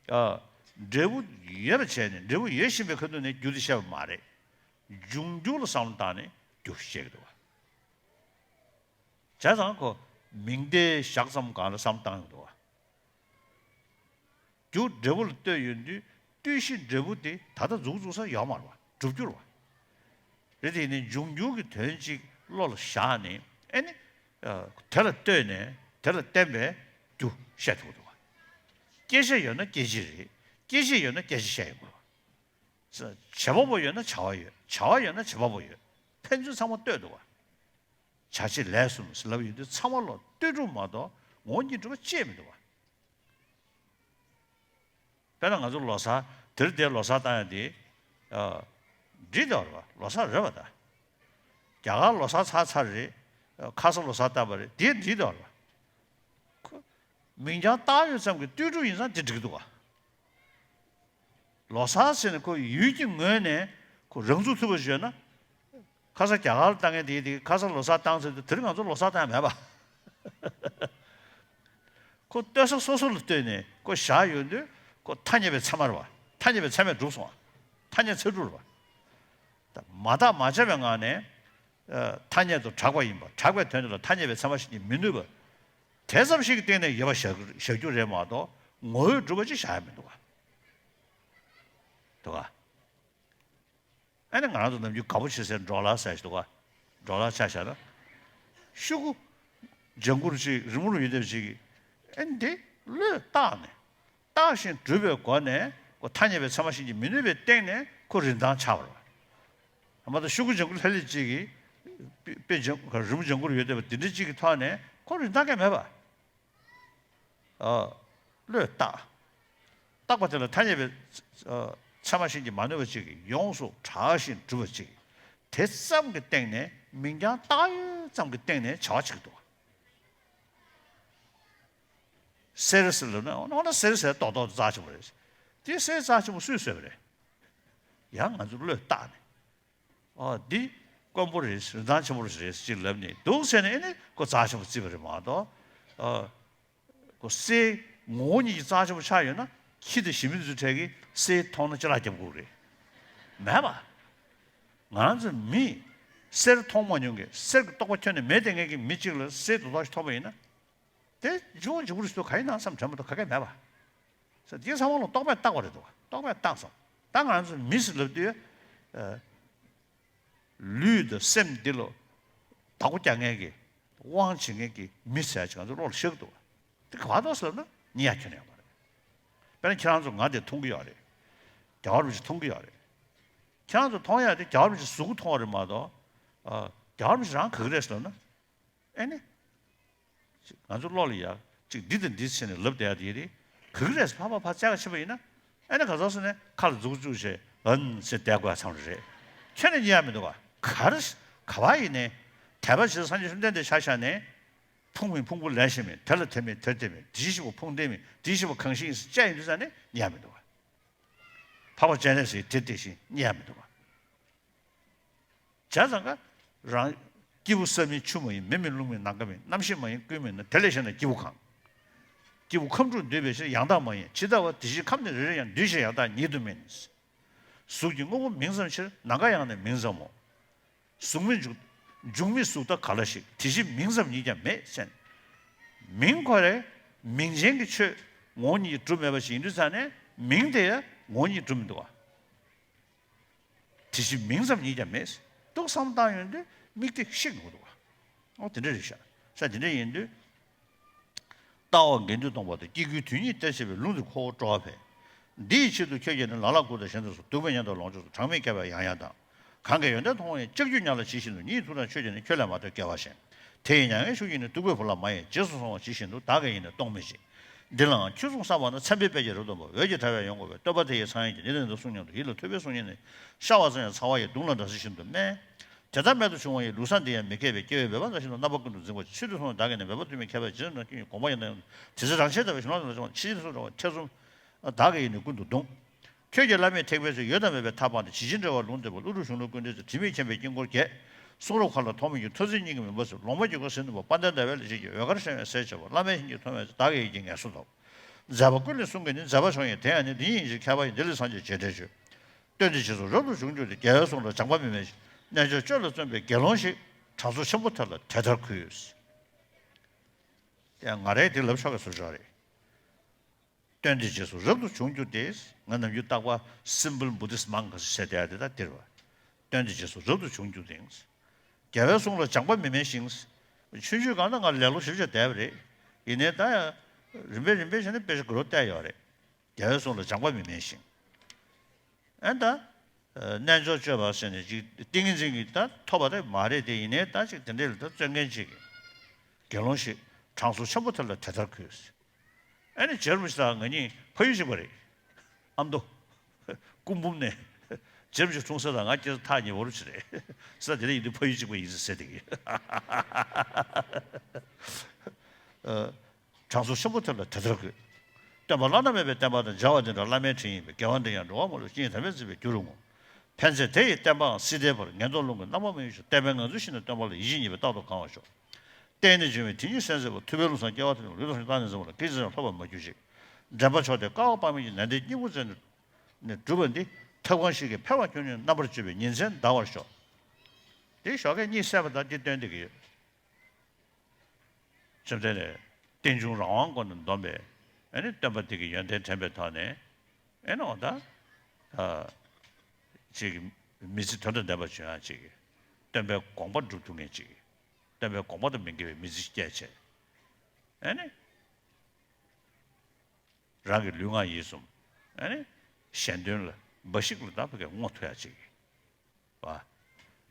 ཨ། འབྲས་བུ་ཡོད་པ་བྱས་ནས། འབྲས་བུ་ཡོད་བཞིན་པའི་ཁ་ཐུག་ནས་རྒྱུ་དེ་བཤད་པ་མ་རེད། འབྱུང་འགྱུར་ལ་བསམ་བློ་བཏང་ནས་རྒྱུ་བཤད་ཀྱི་འདུག་བ། བྱས་ཙང་ཁོ་མིང་བརྡའི་བཞག་ཙམ་སྒང་ལ་བསམ་བློ་བཏང་ཡོང་འདུག་བ། རྒྱུ་འབྲས་བུ་ལ་ལྟོས་ཡོང་དུས་ལྟོས་གཞི་འབྲས་བུ་དེ་ད་ལྟ་མཇུག་རྫོགས་ས་ཡོད་མ་རེད་བ། གྲུབ་རྒྱུ་རེད་བ། རེད་དེ་ཡིན་ནའི་འབྱུང་འགྱུར་གྱི་དོན་གཅིག་བློ་ལ་བཞག་ནས། ཨེ་ནི། ཨ། དེ་ལ་ལྟོས་ནས་དེ་ལ་བརྟེན་པའི་རྒྱུ་བཤད་ཐུབ་འདུག་བ། སྐྱེད་བྱེད་ཡོད་ན་སྐྱེད་བྱེད་རེད། སྐྱེད་བྱེད་ཡོད་ན་སྐྱེད་བྱེད་བཤད་ཡོང་དགོས། བྱེད་པ་པོ་ཡོད་ན་བྱ་བ་ཡོད། བྱ་བ་ཡོད་ན་བྱེད་པ་པོ་ཡོད། ཕན་ཚུན་ཚང་མ་ལྟོས་འདུག་བ། བྱ་བྱེད་ལས་གསུམ་ཟེར་ལབ་ཡོང་དུས་ཚང་མ་ལ་ལྟོས་གྲུབ་མ་གཏོགས་ངོ་བོ་ཉིད་གྲུབ་པ་ཅིག་མི་འདུག་བ། དཔེར་ན་ང་ཚོ་ལོ་གསར། དེ་རིང་འདིར་ལོ་གསར་བཏང་ཡ་དེ། ཨ། འགྲིག་འདུག་རེད་བ། ལོ་གསར་རེད་བ་ད། རྒྱ་གར་ལོ་གསར་ཚར་ཚར་རེད། ཁ་ས་ལོ་གསར་བཏང་བ་རེད། དེ་འགྲིག་འདུག་རེད་བ། ཁོ་མིང་རྐྱང་བཏགས་ཡོད་ཙམ་གྱི་ལྟོས་གྲུབ་ཡིན་ཙང་དེ་འགྲིག་གི་འདུག་བ། ལོ་གསར་ཟེར་ནས་ཁོ་ཡུལ་གྱི་ངོས་ནས་ཁོ་རང་ཚུགས་ཐུབ་པ་ཞིག་ཡོད་ན། ཁ་ས་རྒྱ་གར་ལ་བཏང་མཁན་དེ་དེ་ཁ་ས་ལོ་གསར་བཏང་ཚར་དུས་དེ་རིང་ང་ཚོ་ལོ་གསར་བཏང་ཡ་མེད་པ། ཁོ་ལྟོས་ས་སོ་སོ་ལ་ལྟོས་ནས་ཁོ་བཞག་ཡོང་དུས་ཁོ་ཐ་སྙད་པའི་ཚད་མ་རེད་བ། ཐ་སྙད་པའི་ཚད་མས་གྲུབ་སོང་བ། ཐ་སྙད་ཚད་གྲུབ་རེད་བ། ད་མ་བརྟགས་མ་དཔྱད་པའི་ངང་ནས། ཨ། ཐ་སྙད་དུ་གྲགས་པ་ཡིན་པ། གྲགས་པའི་དོན་དེ་ལ་ཐ་སྙད་པའི་ཚད་མ་བཞག་ནས་མི་ནུས་པ། དེ་ཙམ་ཞིག་གི་སྟེང་ནས་ཡོད་པ་བཞག་བཞག་རྒྱུ་རེད་མ་གཏོགས་ངོ་བོས་གྲུབ་པ་ཅིག་བཞག་ཡ་མི་འདུག་ག། འདུག་ག། ཨ་ནི་ང་རང་ཚོ་ནམ་རྒྱུན་དགའ་པོ་བྱེད་སའི་ཌོ་ལར་ཟེར་ཞིག་འདུག་ག། ཌོ་ལར་ཆ་བཞག་ན། ཤོག་གུ་ལྗང་གུ་རུ་ཅིག་རི་མོ་རུ་ཡོད་བསྡད་པ་ཅིག་གིས། ཨ་ནི་དེ་བློས་བཏགས་ནས། བརྟགས་ཤིང་གྲུབ་པའི་སྒོ་ནས་ཁོ་ཐ་སྙད་པའི་ཚད་མ་བཞིན་གྱིས་མི་ནུས་པའི་སྟེང་ནས་ཁོ་རིན་ཐང་ཆགས་པ་རེད། མ་གཏོགས་ཤོག་གུ་ལྗང་གུ་ལྷབ་ལྷུབ་ཅིག་གིས། དཔེ་དཔེ་ལྗང་རི་མོ་ལྗང་གུ་རུ་ཡོད་བསྡད་པ་དེ་འདྲ་ཅིག་གི་ཐོག་ནས་ཁོ་རིན་ཐང་གང་ཡང་མེད་པ། ཨ། བློས་བཏགས། བཏགས་པ་དེ་ལ་ཐ་སྙད་པའི། ཨ། ཚད་མ་བཞིན་གྱིས་མ་ནུས་པ་ཅིག་གིས་ཡོངས་སུ་གྲགས་ཤིང་གྲུབ་པ་ཅིག་དེ་ཙམ་གྱི་སྟེང་ནས་མིང་རྐྱང་བཏགས་ཡོད་ཙམ་གྱི་སྟེང་ནས་བྱ་བ་བྱེད་ཀྱི་འདུག་ག། གསེར་ཟེར་ལབ་ན། འོ་ན་གསེར་ཟེར་རྡོག་རྡོག་རྩ་ཆེན་པོ་རེད། དེ་གསེར་རྩ་ཆེན་པོ་སུས་བཟོས་པ་རེད། ཡང་ང་ཚོས་བློས་བཏགས་ནས། ཨ། འདི་དཀོན་པོ་རེད། རིན་ཐང་ཆེན་པོ་རེད་ཅེས་ལབ་ནས་འདུག་ཟེར་ནས། ཨེ་ནི་ཁོ་རྩ་ཆེན་པོ་བརྩིས་པ་རེད་མ་གཏོགས། ཨ། ཁོ་གསེར་ངོ་བོ་ཉིད་ཀྱིས་རྩ་ཆེན་པོ་ཆགས་ཡོད་ན། ཁྱི་དང་ཞི་མི་དེ་ཚོའི་གྲས་ཀྱིས་གསེར་མཐོང་ན་ཅ་ལག་རྒྱབ་དགོས་རེད། མེད་པ། ང་རང་ཚོ་མི་གསེར་མཐོང་མ་མྱོང་མཁན། གསེར་གྱི་རྟོགས་པ་ཁྱོན་ནས་མེད་བསྡད་མཁན་གྱི་མི་གཅིག་ལ་གསེར་རྡོག་རྡོག་ཞིག་ཐོབ་པ་ཡིན་ན། དེ་ལྗང་ལྗང་གུ་རེད་ཟེར་ག་ཡིན་ནའང་བསམ་དྲན་མ་གཏོགས་ག་གེ་མེད་པ། ཟེར། དེ་ཚང་མ་ལ་རྟོག་པས་བཏགས་པ་རེད་འདུག་རྟོག་པས་བཏགས་སོང་། ད་ང་ཚོ་མི་ཟེར་ལབ་དུས། ཨ། ལུས་དང་སེམས་འདི་ལ་བདག་པོ་རྒྱག་མཁན་གྱི། དབང་བྱེད་མཁན་གྱི་མི་ཟེར་ཡ་ཅིག་ང་ཚོ་བློ་ལ་ཤར་གྱི་འདུག་དེ་ག་པར་འདུག་ཟེར་ལབ་ན་རྙེད་ཡ་ཁྱོན་ནས་ཡོད་མ་རེད། དཔེར་ན་ཁྱེད་རང་ཚོ་ང་དེ་མཐོང་གི་ཡོད་རེད། རྒྱལ་བ་རིན་པོ་ཆེ་མཐོང་གི་ཡོད་རེད། ཁྱེད་རང་ཚོ་མཐོང་ཡ་དེ་རྒྱལ་བ་རིན་པོ་ཆེ་གཟུགས་པོ་མཐོང་བ་རེད་མ་གཏོགས། ཨ། རྒྱལ་བ་རིན་པོ་ཆེ་རང་ག་གི་རེད་ཟེར་ལབ་ན། ཨེ་ནི། ང་ཚོ་བློ་ལ་ཡ་ཅིག་འདི་དང་འདི་བྱས་ནས་ལབ་བསྡད་ཡ་དེ་རེད། ག་གི་རེད་ཟེར་ཕར་ཕར་ཕར་བཙལ་ག་ཕྱིན་པ་ཡིན་ན། ཨེ་ནི་ག་ཚོད་ཟེར་ནས་ཁ་ལ་མཛུབ་གུ་བཙུགས་བྱས་ཨན་ཟེར་བསྡད་དགོས་ཡ་ཙམ་རེད། ཁྱོན་ནས་རྙེད་ཡ་མི་འདུག་ག། ག་རེ་ག་པར་ཡིན་ནའི། དད་པ་བྱེད་སངས་རྒྱས་བཅོམ་ལྡན་འདས་ཆ་བཞག་ནས། ཕུང་མིན་ཕུང་པོ་ལས་གཞན་མིན། དེ་ལ་དེ་མེད་དེར་དེ་མེད། དེ་བཞིན་གཤེགས་པ་ཕུང་ལྡན་མིན། དེ་བཞིན་གཤེགས་པ་གང་ཞིག་ཡིན་ཟེར་དཔྱད་ཡོང་དུས་ཙ་ནས་རྙེད་མི་འདུག་བ། འཕགས་པ་སྤྱན་རས་གཟིགས་དེ་དེ་བཞིན་རྙེད་མི་འདུག་བ། བྱས་ཙང་ཀ་རང་། སྐྱེས་བུ་ས་མིན་ཆུ་མ་ཡིན། མེ་མིན་རླུང་མིན་ནམ་མཁའ་མིན། རྣམ་ཤེས་མ་ཡིན་ཀུན་མིན་ན། དེ་ལས་གཞན་ན་སྐྱེས་བུ་གང་། སྐྱེས་བུ་ཁམས་དྲུག་འདུས་པའི་ཕྱིར། ཡང་དག་མ་ཡིན་ཇི་ལྟ་བ། དེ་བཞིན་ཁམས་ནི་རེ་རེ་ཡང་། འདུས་བྱས་ཡང་དག་ཉིད་དུ་མིན། གཟུགས་ཀྱི་དངོས་པོ་མིང་ཙམ་ཕྱིར། ནམ་མཁའ་ཡང་ནི་མིང་ཙམ་མོ། གཟུགས་མེད་འཇུག་འཇུག་མེད་གཟུགས་དག་ག་ལ་ཞིག། དེ་བཞིན་མིང་ཙམ་ཉིད་ཀྱང་མེད་ཟེར། མིང་ཁོ་རང་མིང་ཅན་གྱི་ཆོས་ངོ་བོ་ཉིད་གྲུབ་མེད་པ་ཞིག་ཡིན་དུས་ཙ་ནས་མིང་དེ་ཡང་ངོ་བོ་ཉིད་གྲུབ་མི་འདུག་བ། དེ་བཞིན་མིང་ཙམ་ཉིད་ཀྱང་མེད། འདུག་བསམ་བཏང་ཡོང་དུས་མིག་དེ་ཤིག་འགྲོ་འདུག་བ། ཨོ་དེ་འདྲ་རེད་ཤག་ས་དེ་འདྲ་ཡིན་དུས། ལྟ་བ་དགེ་འདུན་སྟོང་པ་དང་། སྐྱེ་དགུའི་དོན་གཉིས་སྟེར་བྱེད་པའི། ལུང་འདིར་ཁོ་བོ་སྤྲོ་བ་འཕེལ། འདི་ཡི་ཆེད་དུ་ཁྱོད་ཀྱིས་ནི། ལ་ལ་སྐུར་དང་གཞན་དོན་སོགས། སྡུག་བསྔལ་ཉམས་དང་ལོངས་སྤྱོད་སོགས། གྲངས་མེད་བསྐལ་པར་ཡང་ཡང་བཏང་། གང་གིས་ཡོན་ཏན་མཐོང་བ་ཡིན། ལྕགས་ཀྱུ་ཉག་ལ་ཇི་བཞིན་དུ། ཉིད་ཀྱི་ཐུགས་དང་ཆོས་ཀྱི་ནི། ཁྱོད་ལས་མ་ཐོས་སྐལ་བ་གཞན། དེ་ཡི་མྱ་ངན་ཤུགས་ཀྱིས་ནི། སྟུག་པོའི་བུ་ལ་མ་ཡེངས། རྗེས་སུ་སོང་བ་ཇི་བཞིན་དུ། བདག་གིས་ཡིན་ནི་གཏོང་མི་བྱེད། འདི་ལའང་ཁྱོད་གསུངས་བསམ་པ་ན། མཚན་དཔེའི་དཔེ་བྱད་རབ་ཏུ་འབར། འོད་ཀྱི་དྲ་བས་ཡོངས་བསྐོར་བའི། སྟོན་པ་དེ་ཡི་མཚན་ཡང་གྱིས། འདི་ལྟར་འདི་གསུངས་སྙམ་དུ། ཡིད་ལ་ཐོས་པས་གསུངས་ཉིད་ནི། ཤར་བ་ཙམ་ཡང་ཚ་བ་ཡི། དུག་ལ་འདྲ་ཟེར་བཞིན་དུ་སྨྲས། དེ་ལྟར་རྨད་དུ་བྱུང་བ་ཡི། ལུགས་བཟང་འདི་ཡང་མི་སྐྱེ་བས། སྐྱེ་བོས་འབད་པ་ལྟར་བཞིན་དུ། རྣམ་པ་ཀུན་ཏུ་འཛིན་པར་བྱེད། ཚུལ་འདི་མཐོང་ནས་བདག་གིས་ནི། འབད་པ་ཐོགས་མེད་མཁས་པ་ཇི་ཙམ་ན། ཁྱོད་ཀྱི་དགོངས་པ་ཡང་དག་ཡོད། དེ་ཚེ་རང་ཆས་ལྟ་བུའི་གཞུང་ལ་ལ་སོགས་ཕྱི་ཕྱིར་སུ་འགྲོ་བ་ཐེ་ཚོམ། བདག་གིས་ཡིན་ནི་ཀུན་ཏུ་བརྡུང་། ཁྱོད་ཀྱིས་བླ་མེད་ཐེག་པའི་ཚུལ། ཡོད་དང་མེད་པའི་མཐའ་སྤངས་ཏེ། ཇི་བཞིན་འགྲེལ་བ་ལུང་བསྟན་པ། ཀླུ་སྒྲུབ་གཞུང་ལུགས་ཀུན་འགྲེལ་ཚུལ། དྲི་མེད་མཁྱེན་པའི་དཀྱིལ་འཁོར་བརྒྱད། གསུང་རབ་མཁའ་ལ་ཐོགས་མེད་ཀྱི། མཐར་ཕྱིན་སྙིང་གི་མུན་པ་སེལ། ལོང་བ་གྱི་སྒོ་ཟིལ་གནོན་པ། དཔལ་ལྡན་ཟླ་བའི་ལས་བྱེད་ཀྱི། འོད་དཀར་ཤར་བས་ཟས་བྱེད་པ། བླ་མའི་བྱིན་གྱིས་མཐོང་བའི་ཚུལ། བདག་གིས་ཡིད་ཀྱིས་ངེས་སུ་ཐོབ། མཛད་པ་ཀུན་ལས་གསུང་གི་ནི། མཛད་པ་བྱུང་ཡང་དེ་ཡང་ནི། འདི་ཉིད་ཡིན་ཕྱིར་མཁས་པ་ཡིས། འདི་ལས་སངས་རྒྱས་རྗེས་དྲན་བྱོས། སྟོན་ཏེ་རྗེས་སུ་རབ་ཏུ་བྱུང་གྱུར་ཏེ། རྒྱལ་བའི་གསུང་ལ་སྦྱངས་པ་མི་དམན་ཞིང་། རྣལ་འབྱོར་སྤྱོད་ལ་བརྩོན་པས་དགེ་སློང་ཞིག། གྲངས་ཚོ་ཆེན་པོ་དེ་ལ་དེ་ལྟར་གུས། དེ་ང་རའི་དེ་ལབ་ཆོག་གི་བཟོ་ཆོག་རེད། སྟོན་ཏེ་རྗེས་སུ་རབ་ཏུ་བྱུང་གྱུར་ཏེ། ང་ནམ་རྒྱུན་རྟག་པར་simple Buddhist monk ཟེར་བསྡད་ཡ་དེ་དག་འདིར་བ། སྟོན་ཏེ་རྗེས་སུ་རབ་ཏུ་བྱུང་གྱུར་ཏེ། རྒྱལ་བའི་གསུང་ལ་སྦྱངས་པ་མི་དམན་ཞིང་། ཆུང་ཆུང་སྒང་ལ་ང་ལེ་ལོ་ཞེ་པོ་ཅིག་བསྡད་པ་རེད། ཡིན་ནའི་ད་ཡང་རིམ་པས་རིམ་པས་བྱས་ནས་དཔེ་ཆ་ག་རེ་བལྟས་ཡོད་རེད། རྒྱལ་བའི་གསུང་ལ་སྦྱངས་པ་མི་དམན་ཞིང་། ཨ་ད། རྣལ་འབྱོར་སྤྱོད་པ་ཟེར་ནས་ཅིག་ཏིང་ངེ་འཛིན་གྱི་ད་ཐོབ་པ་དེ་མ་རེད་དེ། ཡིན་ནའི་ད་ཅིག་དེ་འདྲས་ལ་ད་བརྩོན་མཁན་ཅིག་གི་དགེ་སློང་ཞིག་གྲངས་ཚོ་ཆེན་པོ་དེ་ལ་དེ་ལྟར་གུས། ཨ་ནི་རྗེ་རིན་པོ་ཆེ་དང་ང་གཉིས་ཕ་ཡུལ་གཅིག་པ་རེད། ཨ་མདོ། སྐུ་འབུམ་ནས། རྗེ་རིན་པོ་ཆེ་འཁྲུངས་ས་དང་ང་སྐྱེས་ས་ཐག་ཉེ་བོ་རུ་ཅིག་རེད། ས་དེ་ལ་ཡིན་དུས་ཕ་ཡུལ་གཅིག་པ་ཡིན་ཟེར་ཟེར་དེ་གི། གྲངས་ཚོ་ཆེན་པོ་དེ་ལ་དེ་ལྟར་གུས། སྟོན་པ་བླ་ན་མེད་པའི་བསྟན་པ་དང་། མཇལ་བ་འདི་འདྲ་བླ་མའི་དྲིན་ཡིན་པས། དགེ་བ་འདི་ཡང་འགྲོ་བ་མང་ལ་སྤྱན་དམ་པས་གཟིགས་པའི་རྒྱུ་རུ་བསྔོ། ཕན་ཚུན་དེ་ཡི་བསྟན་པའང་སྲིད་མཐའི་བར། ངན་རྟོག་རླུང་གིས་རྣམ་པར་མི་གཡོ་ཞིང་། བསྟན་པའི་ངང་ཚུལ་ཤེས་ནས་སྟོན་པ་ལ། ཡིད་ཆེས་ཉེས་པའི་རྟག་ཏུ་གང་བར་ཤོག། བརྟེན་ནས་འབྱུང་བའི་དེ་ཉིད་གསན་མཛད་པ། ཐུབ་པའི་བློ་བཟང་སྐྱེ་བ་དེ་ནི། ལུས་དང་ཤིང་རྟ་ནི་འཛིན་པ་ལ། སྐད་ཅིག་ཀྱང་ལྷོད་པར་མ་གྱུར་ཅིག། འདྲེན་པ་མཆོག་དེས་བསྐལ་པ་དཔག་མེད་ཀྱི། ནན་ཏན་སྙིང་པོར་མཛད་ནས་གྲུབ་པ་འདི། ཐབས་གང་ཞིག་གིས་འཕེལ་བར་གྱུར་ནས། རྣམ་པར་དཔྱོད་པའི་ཉིན་མཚན་འདའ་བར་ཤོག། དེ་ཞོགས་ཀས་གཉིད་སད་པ་དང་འདི་སྟོན་བསྡད་ཀྱི་ཡོད། བཅོམ་ལྡན་འདས་རྟེན་འབྱུང་རང་དབང་སྒོ་ནས་འདོམས་པའི་ཨ་ནི་སྟོན་པ་དེ་གི་ཡོན་ཏན་དྲན་པའི་ཐོག་ནས། ཨེ་ནོ་ད། ཅིག་མི་ཚེ་དོན་དང་ལྡན་པ་བྱུང་ཡ་ཅིག། སྟོན་པའི་དགོངས་པ་སྒྲུབ་ཐུབ་མཁན་ཅིག། སྟོན་པའི་དགོངས་པ་དང་མི་འགལ་བའི་མི་ཚེ་སྐྱེལ་བྱས། ཨེ་ནི། རང་གི་ལུས་ངག་ཡིད་གསུམ། ཨེ་ནི། གཞན་དོན་ལ་འབའ་ཞིག་ལ་ད་ཕ་གི་བསྔོ་ཐུབ་ཡ་ཅིག། བ།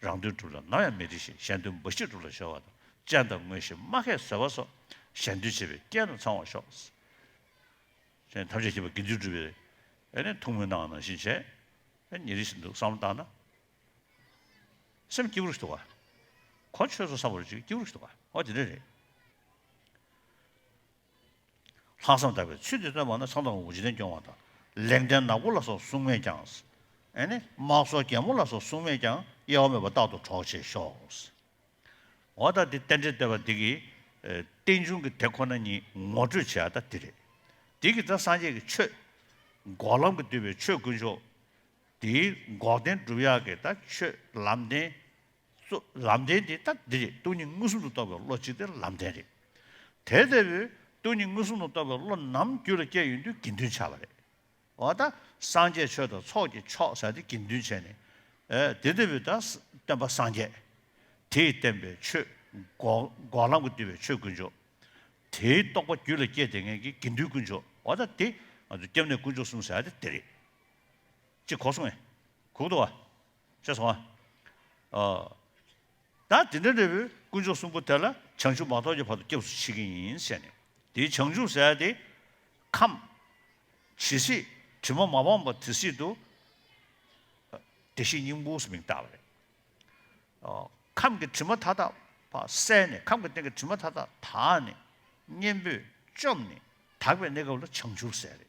རང་དོན་སྒྲུབ་ལ་ནམ་ཡང་མི་འདྲི་ཞིང་། གཞན་དོན་འབའ་ཞིག་སྒྲུབ་ལ་སྦྱོར་བ་དང་། སྤྱན་དང་མངོན་ཤེས་མ་ཁད་བཟོད་པ་སོགས། གཞན་དོན་བྱེད་པའི་རྐྱེན་དུ་ཚང་བར་ཤོག། གཞན་ཐམས་ཅད་མཁྱེན་པ་དགེ་འདུན་གྲུབ་པའི་ཨེ་ནི་ཐུགས་སྨོན་གནང་ནང་བཞིན་བྱས། ཨེ་ཉིན་རེ་བཞིན་དུ་བསམ་བློ་བཏང་ན། སེམས་སྐྱིད་པོ་ཞིག་འདུག་ག། གོ་ཆོད་སོང་བསམ་པ་ཅིག་སྐྱིད་པོ་ཞིག་འདུག་ག། ཨོ་དེ་འདྲ་རེད། ལྷག་བསམ་དག་པས་ཚུལ་འདི་སྟོན་པ་ན། ཚངས་དང་འོག་མིན་འཇིག་རྟེན་སྐྱོང་བ་དང་། ལེགས་ལྡན་ནག་པོ་ལ་སོགས་སྲུང་མས་ཀྱང་། ཨེ་ནི་དམག་ཟོར་རྒྱལ་མོ་ལ་སོགས་སྲུང་མས་ཀྱང་། གཡེལ་བ་མེད་པར་རྟག་ཏུ་གྲོགས་བྱེད་ཤོག། འོ་ད་འདི་རྟེན་འབྲེལ་བསྟོད་པ་འདི་གི་ཨེ་རྟེན་འབྱུང་གི་དེ་ཁོ་ན་ཉིད་ངོ་སྤྲོད་བྱེད་ཡ་ད་འདི་རེད། འདི་གི་ད་སངས་རྒྱས་ཀྱི་ཆོས། འགོག་ལམ་གྱིས་བསྡུས་པའི་ཆོས་དཀོན་མཆོག། དེའི་འགོག་བདེན་སྒྲུབ་ཡག་གི་ད་ཆོས་ལམ་བདེན། གཙོ་ལམ་བདེན་དེ་ད་འདི་རེད། སྟོང་ཉིད་མངོན་སུམ་དུ་རྟོགས་པའི་བློ་གཅིག་དེ་ལམ་བདེན་རེད། དེ་ལྟ་བུའི་སྟོང་ཉིད་མངོན་སུམ་དུ་རྟོགས་པའི་བློ་ནམ་རྒྱུད་ལ་སྐྱེས་ཡོང་དུས་དགེ་འདུན་ཆགས་པ་རེད། འོ་ད་སངས་རྒྱས་ཆོས་དང་ཚོགས་ཀྱི་མཆོག་ཟེར་དེ་དགེ་འདུན་བྱས་ནས། ཨེ་དེ་ལྟ་བུའི་ད་སྟོན་པ་སངས་རྒྱས། དེས་བསྟན་པའི་ཆོས། འགོག་འགོག་ལམ་གྱིས་བསྡུས་པའི་ཆོས་དཀོན་མཆོག། དེའི་རྟོགས་པ་རྒྱུད་ལ་སྐྱེས་བསྡད་མཁན་གྱི་དགེ་འདུན་དཀོན་མཆོག། འོ་ད་དེ་ང་ཚོ་སྐྱབས་གནས་དཀོན་མཆོག་གསུམ་ཟེར་ཡ་དེ་དེ་རེད། ཅིག་གོ་སོང་ངས། གོ་གི་འདུག་བ། ཤེས་སོང་ཨ། ཨ། ད་དེ་འདྲ་འདྲ་བོའི་དཀོན་མཆོག་གསུམ་པོ་དེ་ལ་བྱང་ཆུབ་མ་ཐོབ་ཀྱི་བར་དུ་སྐྱབས་སུ་མཆི་གི་ཡིན་ཟེར་ནས། དེའི་བྱང་ཆུབ་ཟེར་ཡ་དེ། ཁམས། ཇི་སྲིད་དྲི་མ་མ་སྤངས་པ་དེ་སྲིད་དུ། བདེ་གཤེགས་སྙིང་པོ་ཟེར་མིང་བཏགས་པ་རེད། ཨོ། ཁམས་ཀྱི་དྲི་མ་མཐའ་དག་ ཕར་བསལ་ནས་ཁམས་ཀྱི་སྟེང་གི་དྲི་མ་མཐའ་དག་དག་ནས་གཉེན་པོས་བཅོམ་ནས་དག་པའི་གནས་སྐབས་ལ་བྱང་ཆུབ་ཟེར་རེད།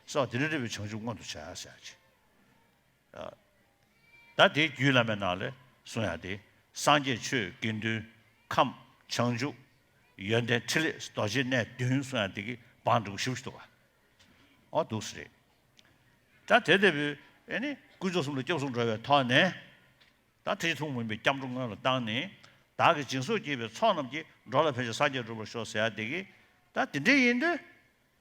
སོ་དེ་འདྲ་རེད་པའི་བྱང་ཆུབ་མངོན་དུ་བྱ་ཟེར་ཅིག་ད་དེའི་རྒྱུད་བླ་མའི་ནང་ལས་གསུང་ཡག་དེ། སངས་རྒྱས་ཆོས་དགེ་འདུན་ཁམས་བྱང་ཆུབ་ཡོན་ཏན་ཕྲིན་ལས་རྡོ་རྗེ་གནས་བདུན་གསུང་ཡག་དེ་གི་བང་འགྲོ་ཞུ་ཞུ་འདུག་ག་ཨོ་འདུག་སེ་རེད། ད་དེ་ལྟ་བུའི་ཨེ་ནི་དཀོན་མཆོག་གསུམ་ལ་སྐྱབས་སུ་འགྲོ་བའི་ཐོག་ནས། ད་ཐེག་ཆེན་ཐུན་མོང་མ་ཡིན་པའི་སྐྱབས་འགྲོ་སྔོན་ལ་བཏང་ནས། བདག་གིས་སྦྱིན་སོགས་བགྱིས་པའི་ཚོགས་རྣམས་ཀྱིས། འགྲོ་ལ་ཕན་ཕྱིར་སངས་རྒྱས་འགྲུབ་པར་ཤོག་ཟེར་ཡག་དེ་གི། ད་དེ་འདྲ་ཡིན་དུས།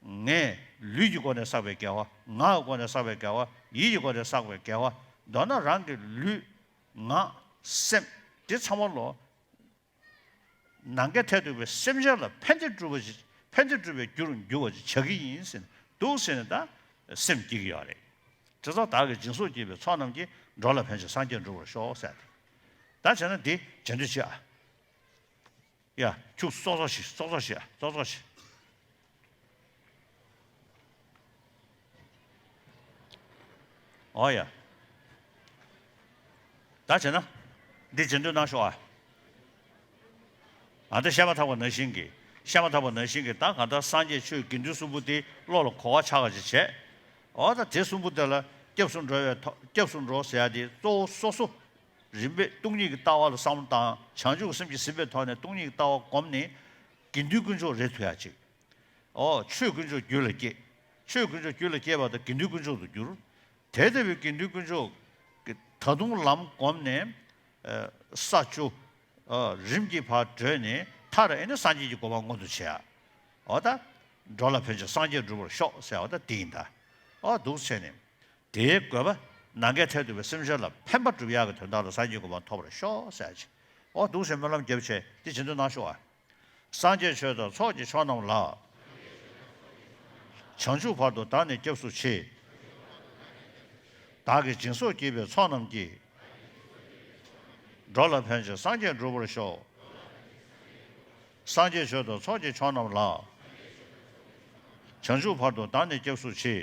ངས་ལུས་ཀྱི་སྒོ་ནས་བསགས་པའི་དགེ་བ། ངག་གི་སྒོ་ནས་བསགས་པའི་དགེ་བ། ཡིད་ཀྱི་སྒོ་ནས་བསགས་པའི་དགེ་བ། མདོར་ན་རང་གི་ལུས། ངག་སེམས་དེ་ཚང་མ་ལོ། ནམ་མཁའི་མཐས་གཏུགས་པའི་སེམས་ཅན་ལ་ཕན་བདེ་སྒྲུབ་པ་ཞིག་ཕན་བདེ་སྒྲུབ་པའི་རྒྱུར་འགྱུར་བ་ཞིག་བྱ་གི་ཡིན་ཟེར་ནས་འདུག་ཟེར་ནས་ད་སེམས་བསྐྱེད་ཀྱི་ཡོད་རེད། དེ་ཚོ་བདག་གིས་སྦྱིན་སོགས་བགྱིས་པའི་ཚོགས་རྣམས་ཀྱིས། འགྲོ་ལ་ཕན་ཕྱིར་སངས་རྒྱས་འགྲུབ་པར་ཤོག་ཟེར་ཏེ། ད་བྱས་ན་འདི་བྱེད་འདོད་བྱེད་ཨ། ཡ། ཁྱུག་ཙོག་ཙོག་ཞིག་ཙོག་ཙོག་ཞིག་ཙོག་ཙོག་ཞིག་ཨོ་ཡ། ད་བྱས་ན། འདི་བྱེད་འདོད་གནང་ཤོག་ཨ། ཨ་ད་བཤད་མ་ཐག་པ་ནང་བཞིན་གྱི། བཤད་མ་ཐག་པ་ནང་བཞིན་གྱི་ད་གང་ལྟར་སངས་རྒྱས་ཆོས་དགེ་འདུན་གསུམ་པོ་དེ་བློ་ལ་གོ་བ་ཆགས་པ་ཅིག་བྱས། ཨོ་ད་དེ་གསུམ་པོ་དེ་ལ་སྐྱབས་སུ་འགྲོ་བའི་ཐོག་སྐྱབས་སུ་འགྲོ་ཟེར་ཡ་དེ་གཙོ་བོ་སོ་སོ། རིམ་པས་སྟོང་ཉིད་ཀྱི་ལྟ་བ་ལ་བསམ་བློ་བཏང་། བྱང་ཆུབ་ཀྱི་སེམས་ཀྱིས་ཟིན་པའི་ཐོག་ནས་སྟོང་ཉིད་ཀྱི་ལྟ་བ་བསྒོམས་ནས་དགེ་འདུན་དཀོན་མཆོག་རེད་ཐུབ་ཡ་ཅིག་ཨོ་ཆོས་དཀོན་མཆོག་རྒྱུད་ལ་སྐྱེས། ཆོས་དཀོན་མཆོག་རྒྱུད་ལ་སྐྱེས་པ་དང་དགེ་འདུན་དཀོན་མཆོག་ཏུ་གྱུར། དེ་ལྟ་བུའི་དགེ་འདུན་དཀོན་མཆོག་གི་ད་དུང་ལམ་བསྒོམས་ནས་ས་བཅུ་རིམ་གྱིས་ཕར་བགྲོད་ནས་མཐར་ཨེ་ནི་སངས་རྒྱས་ཀྱི་གོ་འཕང་མངོན་དུ་བྱེད་ཡ། འོ་ད། འགྲོ་ལ་ཕན་ཕྱིར་སངས་རྒྱས་འགྲུབ་པར་ཤོག་ཟེར་བ་ད་དེ་ཡིན་ད། འོ་འདུག་བྱས་ནས། དེའི་དགོས་པ། ནམ་མཁའི་མཐས་གཏུགས་པའི་སེམས་ཅན་ལ་ཕན་པ་སྒྲུབ་ཡག་གི་དོན་དག་ལ་སངས་རྒྱས་གོ་འཕང་ཐོབ་པར་ཤོག་ཟེར་ཅིག་འོ་འདུག་བྱས་སྨོན་ལམ་རྒྱབ་བྱས་འདི་བྱེད་འདོད་གནང་ཤོག་ཨ། སངས་རྒྱས་ཆོས་དང་ཚོགས་ཀྱི་མཆོག་རྣམས་ལ། བྱང་ཆུབ་བར་དུ་བདག་ནི་སྐྱབས་སུ་མཆི། བདག་གིས་སྦྱིན་སོགས་བགྱིས་པའི་ཚོགས་རྣམས་ཀྱིས། འགྲོ་ལ་ཕན་ཕྱིར་སངས་རྒྱས་འགྲུབ་པར་ཤོག་སངས་རྒྱས་ཆོས་དང་ཚོགས་ཀྱི་མཆོག་རྣམས་ལ། བྱང་ཆུབ་བར་དུ་བདག་ནི་སྐྱབས་སུ་མཆི།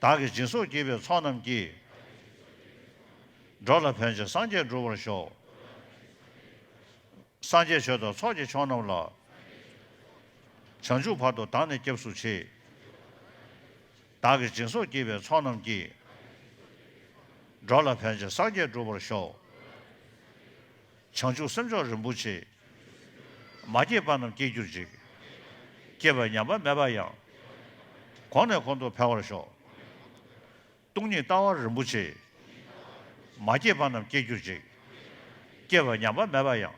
བདག་གིས་སྦྱིན་སོགས་བགྱིས་པའི་ཚོགས་རྣམས་ཀྱིས། འགྲོ་ལ་ཕན་ཕྱིར་སངས་རྒྱས་འགྲུབ་པར་ཤོག་སངས་རྒྱས་ཆོས་དང་ཚོགས་ཀྱི་མཆོག་རྣམས་ལ། བྱང་ཆུབ་བར་དུ་བདག་ནི་སྐྱབས་སུ་མཆི། བདག་གིས་སྦྱིན་སོགས་བགྱིས་པའི་ཚོགས་རྣམས་ཀྱིས། འགྲོ་ལ་ཕན་ཕྱིར་སངས་རྒྱས་འགྲུབ་པར་ཤོག་བྱང་ཆུབ་སེམས་མཆོག་རིན་པོ་ཆེ། མ་སྐྱེས་པ་རྣམས་སྐྱེ་གྱུར་ཅིག་སྐྱེས་པ་ཉམས་པ་མེད་པ་ཡང་། གོང་ནས་གོང་དུ་འཕེལ་བར་ཤོག་སྟོང་ཉིད་ལྟ་བ་རིན་པོ་ཆེ། མ་སྐྱེས་པ་རྣམས་སྐྱེ་གྱུར་ཅིག་སྐྱེས་པ་ཉམས་པ་མེད་པ་ཡང་།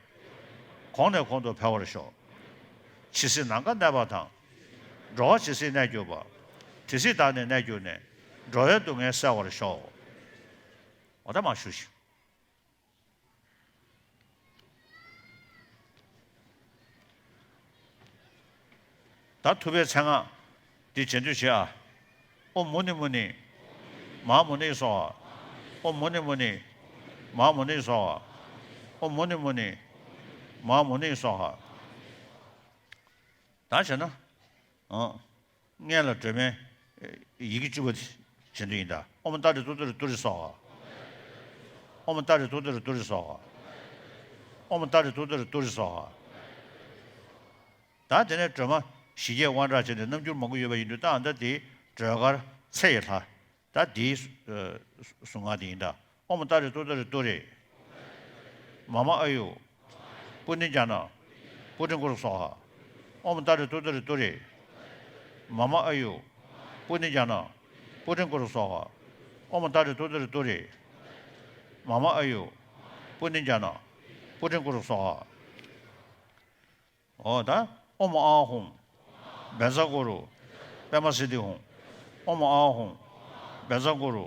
གོང་ནས་གོང་དུ་འཕེལ་བར་ཤོག་ཇི་སྲིད་ནམ་མཁའ་གནས་པ་དང་། འགྲོ་བ་ཇི་སྲིད་གནས་གྱུར་པ། དེ་སྲིད་བདག་ནི་གནས་གྱུར་ནས། འགྲོ་བའི་སྡུག་བསྔལ་བསལ་བར་ཤོག་འོ་ད་མར་ཞུ་ཞིག་ད་ཐུབ་པའི་མཚན་སྔགས་འདི་བྱེད་འདོད་བྱེད་ཨ། ཨོཾ་མུ་ནེ་མུ་ནེ། མ་ཧཱ་མུ་ནེ་སྭཱ་ཧཱ། ཨོཾ་མུ་ནེ་མུ་ནེ། མ་ཧཱ་མུ་ནེ་སྭཱ་ཧཱ། ཨོཾ་མུ་ནེ་མུ་ནེ། མ་ཧཱ་མུ་ནེ་སྭཱ་ཧཱ། ད་བྱས་ན། ཨང་། སྔོན་ལ་སྒྲོལ་མའི་ཡི་གེ་བཅུ་པ་དེ་བྱེད་འདོད་ཡིན་ད། ཨོཾ་ཏཱ་རེ་ཏུཏྟཱ་རེ་ཏུ་རེ་སྭཱ་ཧཱ། ཨོཾ་ཏཱ་རེ་ཏུཏྟཱ་རེ་ཏུ་རེ་སྭཱ་ཧཱ། ཨོཾ་ཏཱ་རེ་ཏུཏྟཱ་རེ་ཏུ་རེ་སྭཱ་ཧཱ། ད་དེ་ནས་སྒྲོལ་མ་ཞི་རྒྱས་དབང་དྲག་བྱས་ནས་རྣམ་འགྱུར་མང་པོ་ཡོད་པ་ཡིན་དུས་ད་ཨ་ད་དེ་སྒྲོལ་དཀར་ཚེ་ཡི་ལྷ། ད་དེའི་གཟུངས་སྔགས་དེ་ཡིན་ད། ཨོཾ་ཏཱ་རེ་ཏུཏྟཱ་རེ་ཏུ་རེ། མ་མ་ཨ་ཡུ། པུ་ནི་ཛ་ན། པུ་ཏྲིན་ཀུ་རུ་སྭཱ་ཧཱ། ཨོཾ་ཏཱ་རེ་ཏུཏྟཱ་རེ་ཏུ་རེ། མ་མ་ཨ་ཡུ། པུ་ནི་ཛ་ན། པུ་ཏྲིན་ཀུ་རུ་སྭཱ་ཧཱ། ཨོཾ་ཏཱ་རེ་ཏུཏྟཱ་རེ་ཏུ་རེ། མ་མ་ཨ་ཡུ། པུ་ནི་ཛ་ན། པུ་ཏྲིན་ཀུ་རུ་སྭཱ་ཧཱ། འོ་ད། ཨོཾ་ཨཱཿཧཱུྃ། བཛྲ་གུ་རུ། པདྨ་སིདྡྷི་ཧཱུྃ། ཨོཾ་ཨཱཿཧཱུྃ། བཛྲ་གུ་རུ།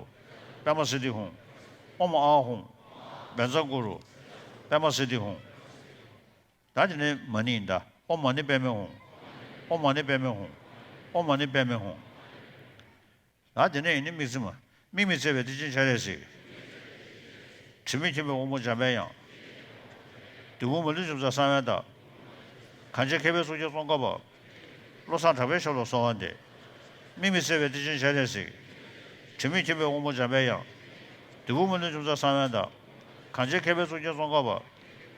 པདྨ་སིདྡྷི་ཧཱུྃ། ཨོཾ་ཨཱཿཧཱུྃ། བཛྲ་གུ་རུ། པདྨ་སིདྡྷི་ཧཱུྃ། ད་དེ་ནས་མ་ཎི་ཡིན་ད། ཨོཾ་མ་ཎི་པདྨེ་ཧཱུྃ། ཨོཾ་མ་ཎི་པདྨེ་ཧཱུྃ། ཨོཾ་མ་ཎི་པདྨེ་ཧཱུྃ། ད་དེ་ནས་ཡིན་ནི་དམིགས་བརྩེ་མ། དམིགས་མེད་བརྩེ་བའི་གཏེར་ཆེན་སྤྱན་རས་གཟིགས། དྲི་མེད་མཁྱེན་པའི་དབང་པོ་འཇམ་དཔལ་དབྱངས། བདུད་དཔུང་མ་ལུས་འཇོམས་མཛད་གསང་བའི་བདག། གངས་ཅན་མཁས་པའི་གཙུག་རྒྱན་ཙོང་ཁ་པ། བློ་བཟང་གྲགས་པའི་ཞབས་ལ་གསོལ་བ་འདེབས། དམིགས་མེད་བརྩེ་བའི་གཏེར་ཆེན་སྤྱན་རས་གཟིགས། དྲི་མེད་མཁྱེན་པའི་དབང་པོ་འཇམ་དཔལ་དབྱངས། བདུད་དཔུང་མ་ལུས་འཇོམས་མཛད་གསང་བའི་བདག། གངས་ཅན་མཁས་པའི་གཙུག་རྒྱན་ཙོང་ཁ་པ།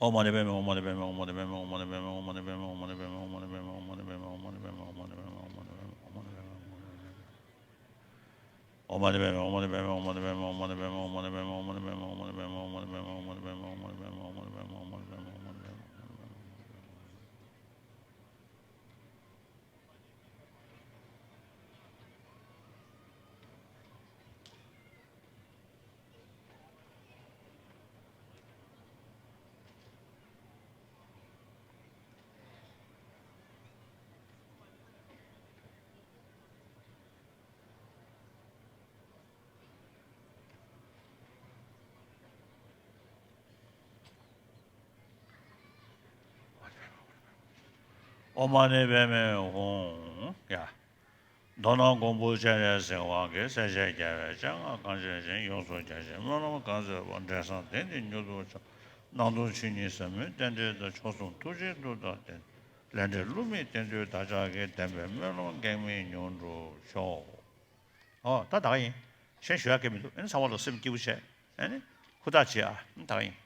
ཨོཾ་མ་ཎི་པདྨེ་ཧཱུྃ། ཨོཾ་མ་ཎི་པདྨེ་ཧཱུྃ། ཨོཾ་མ་ཎི་པདྨེ་ཧཱུྃ། ཨོཾ་མ་ཎི་པདྨེ་ཧཱུྃ། ཡ། མདོར་ན་མགོན་པོ་སྤྱན་རས་གཟིགས་དབང་གིས་སྲས་བཅས་རྒྱལ་བའི་སྤྱན་སྔར་གང་ཞིག་བཞིན་ཡོངས་སུ་རྒྱ་ཆེའི་སྨོན་ལམ་གང་མཛད་པ་འབྲས་བཟང་གདེང་གིས་མྱུར་དུ་འཆར། སྣང་སྟོང་ཆོས་ཉིད་ཟབ་མོའི་རྟེན་འབྲེལ་དང་། མཆོག་གསུམ་ཐུགས་རྗེའི་མཐུ་དང་ལྡན། ལས་འབྲས་བསླུ་མེད་བསྟན་འགྲོའི་བདག་ཅག་གི། བདེན་པའི་སྨོན་ལམ་གེགས་མེད་མྱུར་འགྲུབ་ཤོག། ཨོ་ད་ད་ག་ཡིན། གཞན་ཞུ་ཡག་གི་མི་འདུག་ཨ་ནི་ཚང་མ་ལ་སེམས་སྐྱིད་པོ་བྱས། ཨ་ནི་ཧུར་ཐག་བྱེད་ཨ། ཨ་ནི་ད་ག་ཡིན།